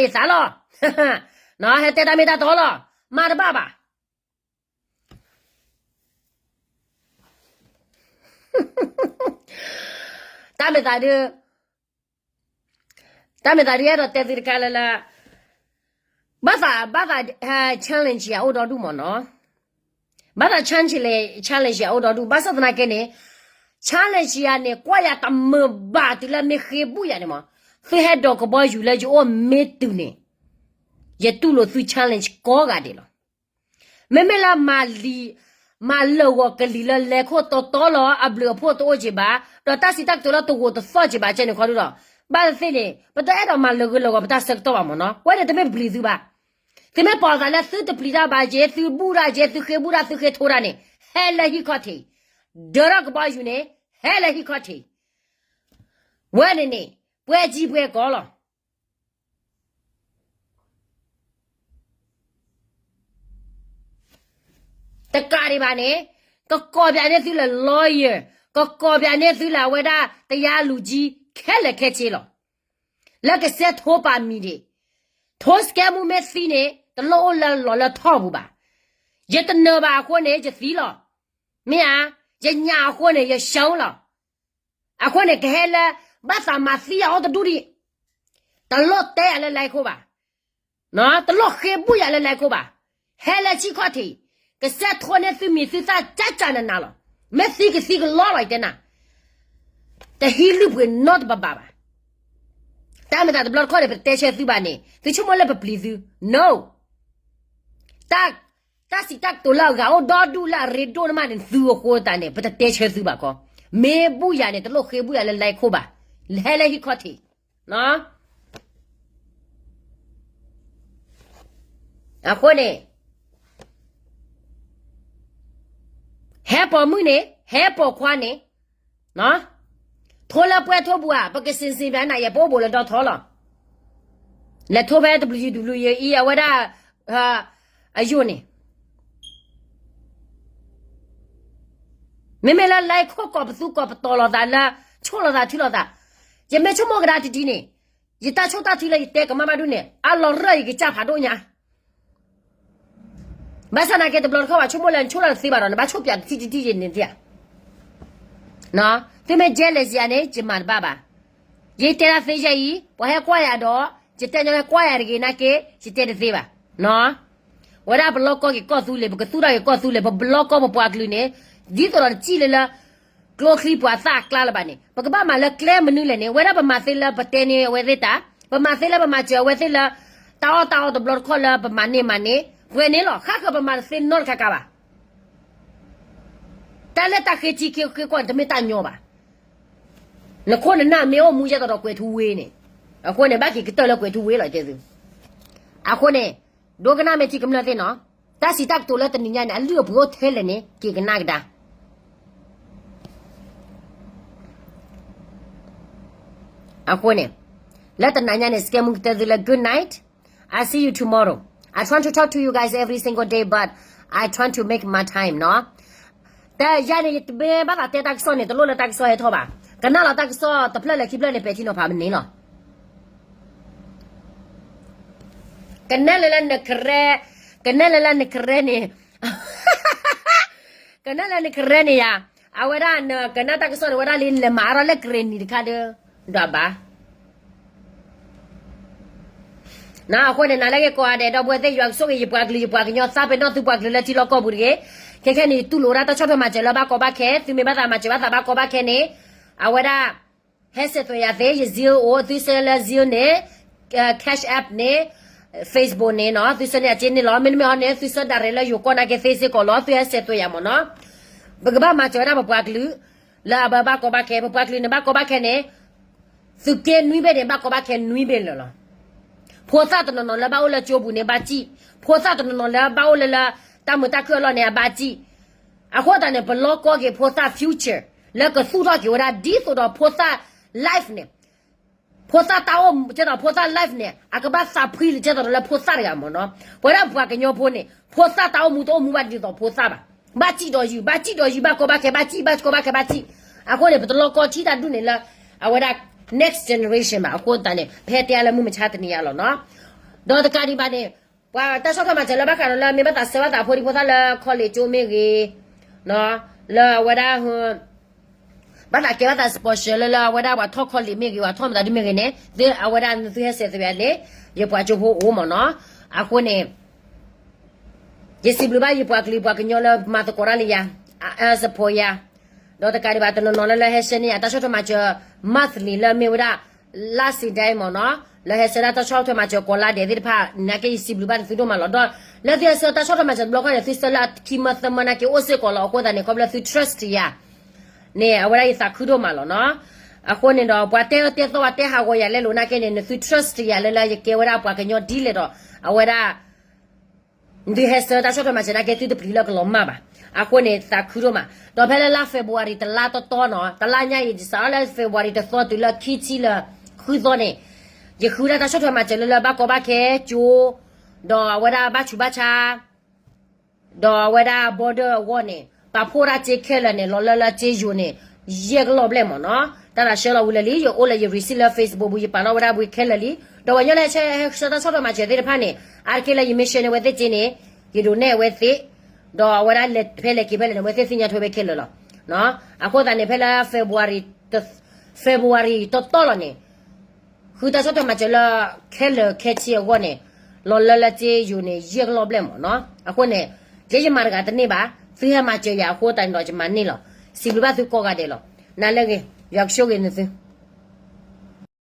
ဟဲတဲတၢ်မ့ၢ်တၢ်တီလီၤ. မၤတဘၣ်ဘၣ်. တၢ်မ့ၢ်သးဒုး တၢ်မ့ၢ်သးဒုး အဲၣ်ဒိးတဲသုတခါလၢလၢ ဘၣ်သး challenge ယၤအိၣ်ဒီဒူၣ်မ့ၢ်နီၤ. ဘၣ်သး challenge ယၤအိၣ်ဒီဒူၣ် ဘၣ်ဆၣ်သနာ်က့န့ၣ် challenge ယၤန့ၣ် ကွၢ်ယၤတမုာ်ဘၣ်တုၤလၢမ့ၢ်ဃ့ဘူၣ်ယၤန့ၣ်မ့ၢ် သုဟဲဒိးကဘီယူၤလၢယအိၣ်မ့ၢ်တုၤန့ၣ် ယတူၢ်လိာ်သု challenge ကိးဂၤဒဲးလီၤ. မ့မ့ၢ်လၢ မၤလၢာ်ဂီၤကလံၤလၢလဲၤခိၣ်တီတီလီၤ အဘျုးအဖှိၣ်တအိၣ်က့ၤဘၣ် ဒီးတၢ်စံးတၢ်ကတိၤလၢတဂိာ်တသီၣ်က့ၤဘၣ်ကဲန့ၣ်ခီဒုဒီး ဘၣ်သ့ၣ်သ့ၣ်န့ၣ် ပတအဲၣ်ဒိးမၤလၢာ်ဂၢၢ်လၢာ်ဂီၤပတၢ်ဆၢကတီၢ်ဘၣ်မ့ၢ်နီၤ. ဝဲန့ၣ်တမ့ၢ်ပျံၤသုဘၣ်. သုမ့ၢ်ပိာ်သးလၢသုတပျံၤတၢ်ဘၣ်က့ၤ သုဘူၣ်တၢ်က့ၤ သုဃ့ဘူၣ်တၢ် သုဃ့ထိတၢ်န့ၣ် ဟဲလၢဟံၣ်ခီၣ်ထံး, ဒၢထီၣ်ကဘီယူၤန့ၣ် ဟဲလၢဟံၣ်ခီၣ်ထံး ဝဲန့ၣ်န့ၣ် ပှဲၤကံပှဲၤကီလီၤ. တကးဒံးဘၣ်န့ၣ် ကကိးပၠးန့ၢ်သုလၢ lawyer, ကကိးပၠးန့ၢ်သုလၢအဝဲဒၣ် တရားသူကြီး ခဲလၢာ်ခဲဆ့လီၤ. လၢကစဲးထိပာ်မံၤဒံး, ထိစကဲမူမ့ၢ်သံန့ၣ် တလိၣ်အိၣ်လၢလီၤလၢထီၣ်ပူၤဘၣ်. ယတနၢၤဘၣ်အဃိန့ၣ် ယသံလီၤ. မ့ၢ်ဧါ, ယညၣ်အဃိန့ၣ် ယရှုံးလီၤ. အဃိန့ၣ် ကဟဲလၢ ဘၣ်သးမၤသံယၤအိၣ်တဒူၣ်ဒံး, တလိၣ်တဲယၤလၢ live ခိၣ်ဘၣ်, တလိၣ်ဃ့ဘူၣ်ယၤလၢ live ခိၣ်ဘၣ်, ဟဲလၢဟံၣ်ခီၣ်ထံး, ကစဲးထိန့ၢ်သုမံၤသုသၣ်ကၢ်ကၢ်နးနးလီၤ. မ့ၢ်သံကသံကလီလီၤ ယတဲနၤ, တဟံးလုၢ်ပှ့ၤနီတဘၣ်ဘၣ်ဘၣ်. တၢ်မ့ၢ်တၢ်တဘျီတခီၣ်န့ၣ် ပတတဲဆၢသုဘၣ်န့ၣ် သုဆိကမိၣ်လၢပပျံၤသု, no. တၢ် တၢ်စံးတၢ်ကတိၤလၢအဂၤအိၣ်ဒီဒူၣ်လၢအရ့ဒိၣ်န့ၣ်မးန့ၣ် သုအဃိသတးန့ၣ် ပတတဲဆၢသုဘၣ်ကီ, မ့ၢ်ဘူၣ်ယၤန့ၣ် တလိၣ်ဃ့ဘူၣ်ယၤလၢ live ခိၣ်ဘၣ်, ဟဲလၢဟံၣ်ခီၣ်ထံး, အဃိန့ၣ် ဟဲပိာ်မုၣ်န့ၣ် ဟဲပိာ်ခွါန့ၣ်, ထိလၢပှဲၤထိပူၤဧါ, ပကစံးစံးဘၣ်နၤယဲ ပအိၣ်ဘူးလၢဒီထီလီၤ. လဲၤထိဖဲ တဘျုးယံၤ တဘျုးယံၤအံၤ အဝဲဒၣ် အယိာ်န့ၣ် မ့မ့ၢ်လၢ live ခိၣ်ကိးပသူကိးပတီၤလိာ်သးလၢ ဆိၣ်လိာ်သးထံလိာ်သး, ယမ့ၢ်ဆိကမိၣ်ကဒါတဒံန့ၣ်, ယတၢ်ဆိၣ်တၢ်ထုလၢယတဲကမၣ်ဘၣ်ဒူၣ်န့ၣ် အလီၤရၢၢ်ယကစၢ်ဖးဒိၣ်ညါ ဘၣ်ဆၣ်သနာ်က့တဘျီတခီၣ် ပှၤဆိကမိၣ်လၢနဆိၣ်လၢတသ့ဘၣ်ဒီး နဘၣ်ဆိၣ်ပၠးတထံၣ်တထံၣ်ယဲန့ၣ်ဧါ. သုမ့ၢ် jealous ယၤန့ၣ် ယမၤတဘၣ်ဘၣ်. ယတဲဒၣ်သ့ယဲအံၤ ပှၤဟဲကွၢ်ယၤဒီး ယတဲညီဟဲကွၢ်ယၤတဂ့ၤနာ်က့ ယတဲတသ့ဘၣ်. ဝဲဒၣ်ပလီၢ်ကီက့ၤကီၢ်သူလ့ၤ ပကသူၣ်ထီၣ်က့ၤကီၢ်သူလ့ၤ ပဘျီကီၢ်ပပှၤကလုာ်န့ၣ် ဒ်သိးဒီးတစံၣ်လၢလၢ ကျိချံမျိာ်သၣ်အကျါလၢၤဘၣ်န့ၣ် ပကဘၣ်မၤလၢကျဲမနုၤလဲၣ်န့ၣ် ဝဲဒၣ်ပမၤသ့လၢပတဲန့ၢ်အဝဲသ့ၣ်တၢ်, ပမၤသ့လၢပမၤစၢၤအဝဲသ့ၣ်လၢ တၢ်အီၣ်တၢ်အီတဘျီတခီၣ်လၢပမၤန့ၢ်မၤန့ၢ် ပှဲၤန့ၣ်လီၤ. ဃၣ်ဃၢၤပမၤတသ့နီတခါခါဘၣ်. တၢ်လၢတၢ်ဃ့ထံဃ့ကီၢ်န့ၣ် တမ့ၢ်တၢ်ညီဘၣ်. နခိၣ်နနၢ်မ့ၢ်အိၣ်မူယဲသိးဒီးကွဲၤထူဝ့န့ၣ်, အဃိန့ၣ် ဘၣ်က့ၤကတၢၢ်လၢကွဲၤထူဝ့လီၤ တဲသု. အဃိန့ၣ် ဒိကနၣ်မ့ၢ်ထံကမျၢၢ်သ့ၣ်နီၤ, တၢ်စံးတၢ်ကတိၤလၢတနံၤညါန့ၣ် အလုၢ်အပှ့ၤအိၣ်ထဲလဲၣ်န့ၣ် က့ၤကနၣ်ကဒါ အဃိန့ၣ် လၢတနၤညါန့ၣ် စကဲမူကတဲသုလၢ good night, I see you tomorrow. I trying to talk to you guys every single day, but I trying to make my time နီၤ. တယၤန့ၣ် ယတမ့ၢ်ဘၣ်သးတဲတၢ်ကစီၣ်န့ၣ် တလိၣ်လၢတၢ်ကစီၣ်ဟဲထီၣ်ဘၣ်. ကနၣ်လီၤတၢ်ကစီၣ်တဖျၢၣ်လဲၣ်ခံဖျၢၣ်န့ၣ် ပဲာ်ထံနီၤဖးမန့ၣ်လီၤ. ကနဲၣ်လၢလၢနကရဲ, ကနဲၣ်လၢလၢနကရဲန့ၣ်, ကနဲၣ်လၢနကရဲန့ၣ်ယါ, အဝဲဒၣ်နကနၣ်တၢ်ကစီၣ်န့ၣ် ဝဲဒၣ်လံနလဲၤမၤအါထီၣ်လၢကရ့ၣ်နံၤတခါဒီး ဒွးဘၣ် နီၤ. အဃိန့ၣ် နၤလၢက့ၤကိးဂၤဒဲး ဒီပုၢ်ဝဲၢ်သ့ၣ် ယွၤကဆိၣ်ဂ့ၤယပှၤကလုာ် ယပှၤကညီ သးပ့ၤနီၣ်သုပှၤကလုာ်လၢထံလီၢ်ကီၢ်ပူၤတဂ့ၤ. ခဲခဲန့ၣ် ယတူၢ်လိာ်ဝဲဒၣ်တၢ်ဆီၣ်ထွဲမၤစၢၤလၢဘၣ်ကီဘၣ်ခဲ, သုမ့ၢ်ဘၣ်သးမၤစၢၤဘၣ်သးဘၣ်ကီဘၣ်ခဲန့ၣ် အဝဲဒၣ် ဟဲဆဲးသွဲးယၤသ့, ယ Zelle အိၣ်, သုဆှၢလၢ Zelle န့ၣ်, Cash App န့ၣ်, Facebook န့ၣ်နီၤ, သုဆှၢန့ၢ်အစ့န့ၣ်လီၤ. မ့တမ့ၢ်အီၤန့ၣ် သုဆှၢဒၣ်ရဲၣ်လၢယိၤကီၢ်နာ်က့သ့စ့ၢ်ကီးလီၤ, သုဟဲဆဲးသွဲးယၤမ့ၢ်နီၤ. ပကဘၣ်မၤစၢၤဝဲဒၣ်ပပှၤကလုာ် လၢအဘၣ်ဘၣ်ကီဘၣ်ခဲ, ပပှၤကလုာ်န့ၣ်ဘၣ်ကီဘၣ်ခဲန့ၣ် သုးက့နွံဘ့ၣ်န့ၣ် ဘၣ်ကီဘၣ်ခဲနွံဘ့ၣ်လၢာ်လီၤ. ဖိသၣ်တနီၤနီၤလၢဘၣ်အိၣ်လၢကၠိပူၤန့ၣ် ဘၣ်စံၣ်, ဖိသၣ်တနီၤနီၤလၢဘၣ်အိၣ်လၢလၢ တၢ်မုာ်တၢ်ခုၣ်အလီၢ်န့ၣ် အဘၣ်စံၣ်. အဃိသတးန့ၣ် ပလီၢ်ကီက့ၤဖိသၣ် future လၢကသူၣ်ထီၣ်က့ၤဝဲဒၣ် ဒ်သိးဒီးဖိသၣ် life န့ၣ် ဖိသၣ်တၢ်အိၣ်မူ ကဲသိးဖိသၣ် life န့ၣ် အကဘၣ်သးဖှံလၢကဲသိးဒီးလၢဖိသၣ်တဂၤမ့ၢ်နီၤ. ပဝဲဒၣ်ပပှၤကညီဖိန့ၣ် ဖိသၣ်တၢ်အိၣ်မူတအိၣ်မူဘၣ်ဒ်သိးဖိသၣ်ဘၣ်. ဘၣ်စံၣ်ဒီးယုၢ်, ဘၣ်စံၣ်ဒီးယုၢ်, ဘၣ်ကီဘၣ်ခဲ, ဘၣ်စံၣ်, ဘၣ်ကီဘၣ်ခဲ, ဘၣ်စံၣ်. အဃိန့ၣ် ပတလီၢ်ကီထံတၢ်ဒူၣ်န့ၣ်လၢ အဝဲဒၣ် next generation ဘၣ်. အဃိသတးန့ၣ် ဖဲတဲအါလၢမုၢ်မဆါတနံၤအံၤလီၤနီၤ. ဒီးတကးဒံးဘၣ်န့ၣ် ပှၤတၢ်ဆီၣ်ထွဲမၤစၢၤလၢဘၣ်ဃးဒီးလၢ မ့ၢ်ဘၣ်သးဆှၢဘၣ်သးဖိဒံဖိသၣ်လၢ college ကၠိမ့ၢ်ဂ့ၤ, လၢအဝဲဒၣ် ဘၣ်သးကဲဘၣ်သး sponsor လၢလၢအဝဲဒၣ်ပှၤထီၣ် college မ့ၢ်ဂ့ၤ ပှၤထီၣ်မတၤဒုမ့ၢ်ဂ့ၤန့ၣ် သုအဝဲဒၣ်သုဟဲဆဲးသွဲးယၤန့ၣ် ယပှၤကၠိဖိအိၣ်မ့ၢ်နီၤ. အဃိန့ၣ် ယစံးဘျုးဘၣ်ယပှၤကလုာ်ပှၤကညီလၢမၤသကိးတၢ်လၢယၤ, support ယၤ, ဒီးတကးဒံးဘၣ်တနီၤနီၤလၢလၢဟဲဆှၢန့ၢ်ယၤတၢ်ဆီၣ်ထွဲမၤစၢၤ monthly လၢမ့ၢ်ဝဲဒၣ် လါစံဒဲမ့ၢ်နီၤ, လၢဟဲဆှၢဒၣ်တၢ်ဆီၣ်ထွဲမၤစၢၤကိးလါဒဲးသ့ၣ်တဖၣ် နာ်က့ယစံးဘျုးဘၣ်နသုဒိၣ်မးလီၤ. ဒီးလၢသုဟဲဆှၢတၢ်ဆီၣ်ထွဲမၤစၢၤတဘျီခီန့ၣ် သုဆှၢလၢခံမၢသၢမၢနာ်က့ အိၣ်စ့ၢ်ကီးလီၤ. အဃိသတးန့ၣ် ခီဖျိလၢသု trust ယၤန့ၣ် အဝဲဒၣ်ယသးခုဒိၣ်မးလီၤနီၤ. အဃိန့ၣ်ဒီး ပှၤတဲအၢတဲသီ ပှၤတဲဟးဂီၤယၤလဲလိာ်နာ်က့န့ၣ် နသု trust ယၤလၢလၢယကဲဝဲဒၣ်ပှၤကညီဒ်လဲၣ်ဒီး အဝဲဒၣ် နသုဟဲဆှၢတၢ်ဆီၣ်ထွဲမၤစၢၤနာ်က့ သုတပျံၤလၢကလီၤမၢ်ဘၣ်. အဃိန့ၣ် သးခုဒိၣ်မး. ဒီးဖဲလၢလါ February တလါတီတီနီၤ, တလါညါအံၤ စးထီၣ်လၢ February တသီတုၤလၢခံဆံလၢဃုသီန့ၣ် ယဃုဒၣ်တၢ်ဆီၣ်ထွဲမၤစၢၤလၢလၢဘၣ်ကီဘၣ်ခဲကၠိ ဒီးအဝဲဒၣ်ဘၣ်ဆူးဘၣ်ဆါ ဒီးအဝဲဒၣ် border အဂီၢ်န့ၣ် ပာ်ဖှိၣ်ဒၣ်စ့ခဲလၢာ်န့ၣ် လီၤလၢလၢစ့ယိၤန့ၣ် ယဲၢ်ကလီၢ်ဘျဲၣ်မ့ၢ်နီၤ. တၢ်တၢ်ဆှၢလီၤဝံၤလၢာ်လံ ယအိၣ်လၢယ receipt လၢ Facebook ပူၤ ယပာ်ထီၣ်ဝဲဒၣ်ဝံၤခဲလၢာ်လံ. ဒီးပှၤကညီလၢဟဲဆှၢတၢ်ဆီၣ်ထွဲမၤစၢၤသ့ၣ်တဖၣ်န့ၣ် အါတက့ၢ်လၢယ mission န့ၣ် အဝဲသ့ၣ်က့န့ၣ် ယဒိးနဲၣ်အဝဲသ့ၣ်, ဒီးအဝဲဒၣ်လဲၤဖဲလဲၤက့ၤဖဲလဲၣ်န့ၣ် အဝဲသ့ၣ်သ့ၣ်ညါထွဲဝဲခဲလၢာ်လီၤ. အဃိသတးန့ၣ် ဖဲလၢ February February တီတီလီၤန့ၣ် ဃုတၢ်ဆီၣ်ထွဲမၤစၢၤလၢ ခဲလၢာ်ခဲဆ့အဂီၢ်န့ၣ် လီၤလၢလၢစ့ယိၤန့ၣ် ယဲၢ်ကလီၢ်ဘျဲၣ်မ့ၢ်နီၤ. အဃိန့ၣ် ယဲယမၤတဂၤတန့ၢ်ဘၣ်, သုဟဲမၤစၢၤယၤအဃိသတးန့ၣ်ဒီးယမၤန့ၢ်လီၤ. စံးဘျုးဘၣ်သုကိးဂၤဒဲးလီၤ. နၤလၢဂ့ၤ, ယွၤကဆိၣ်ဂ့ၤနသု.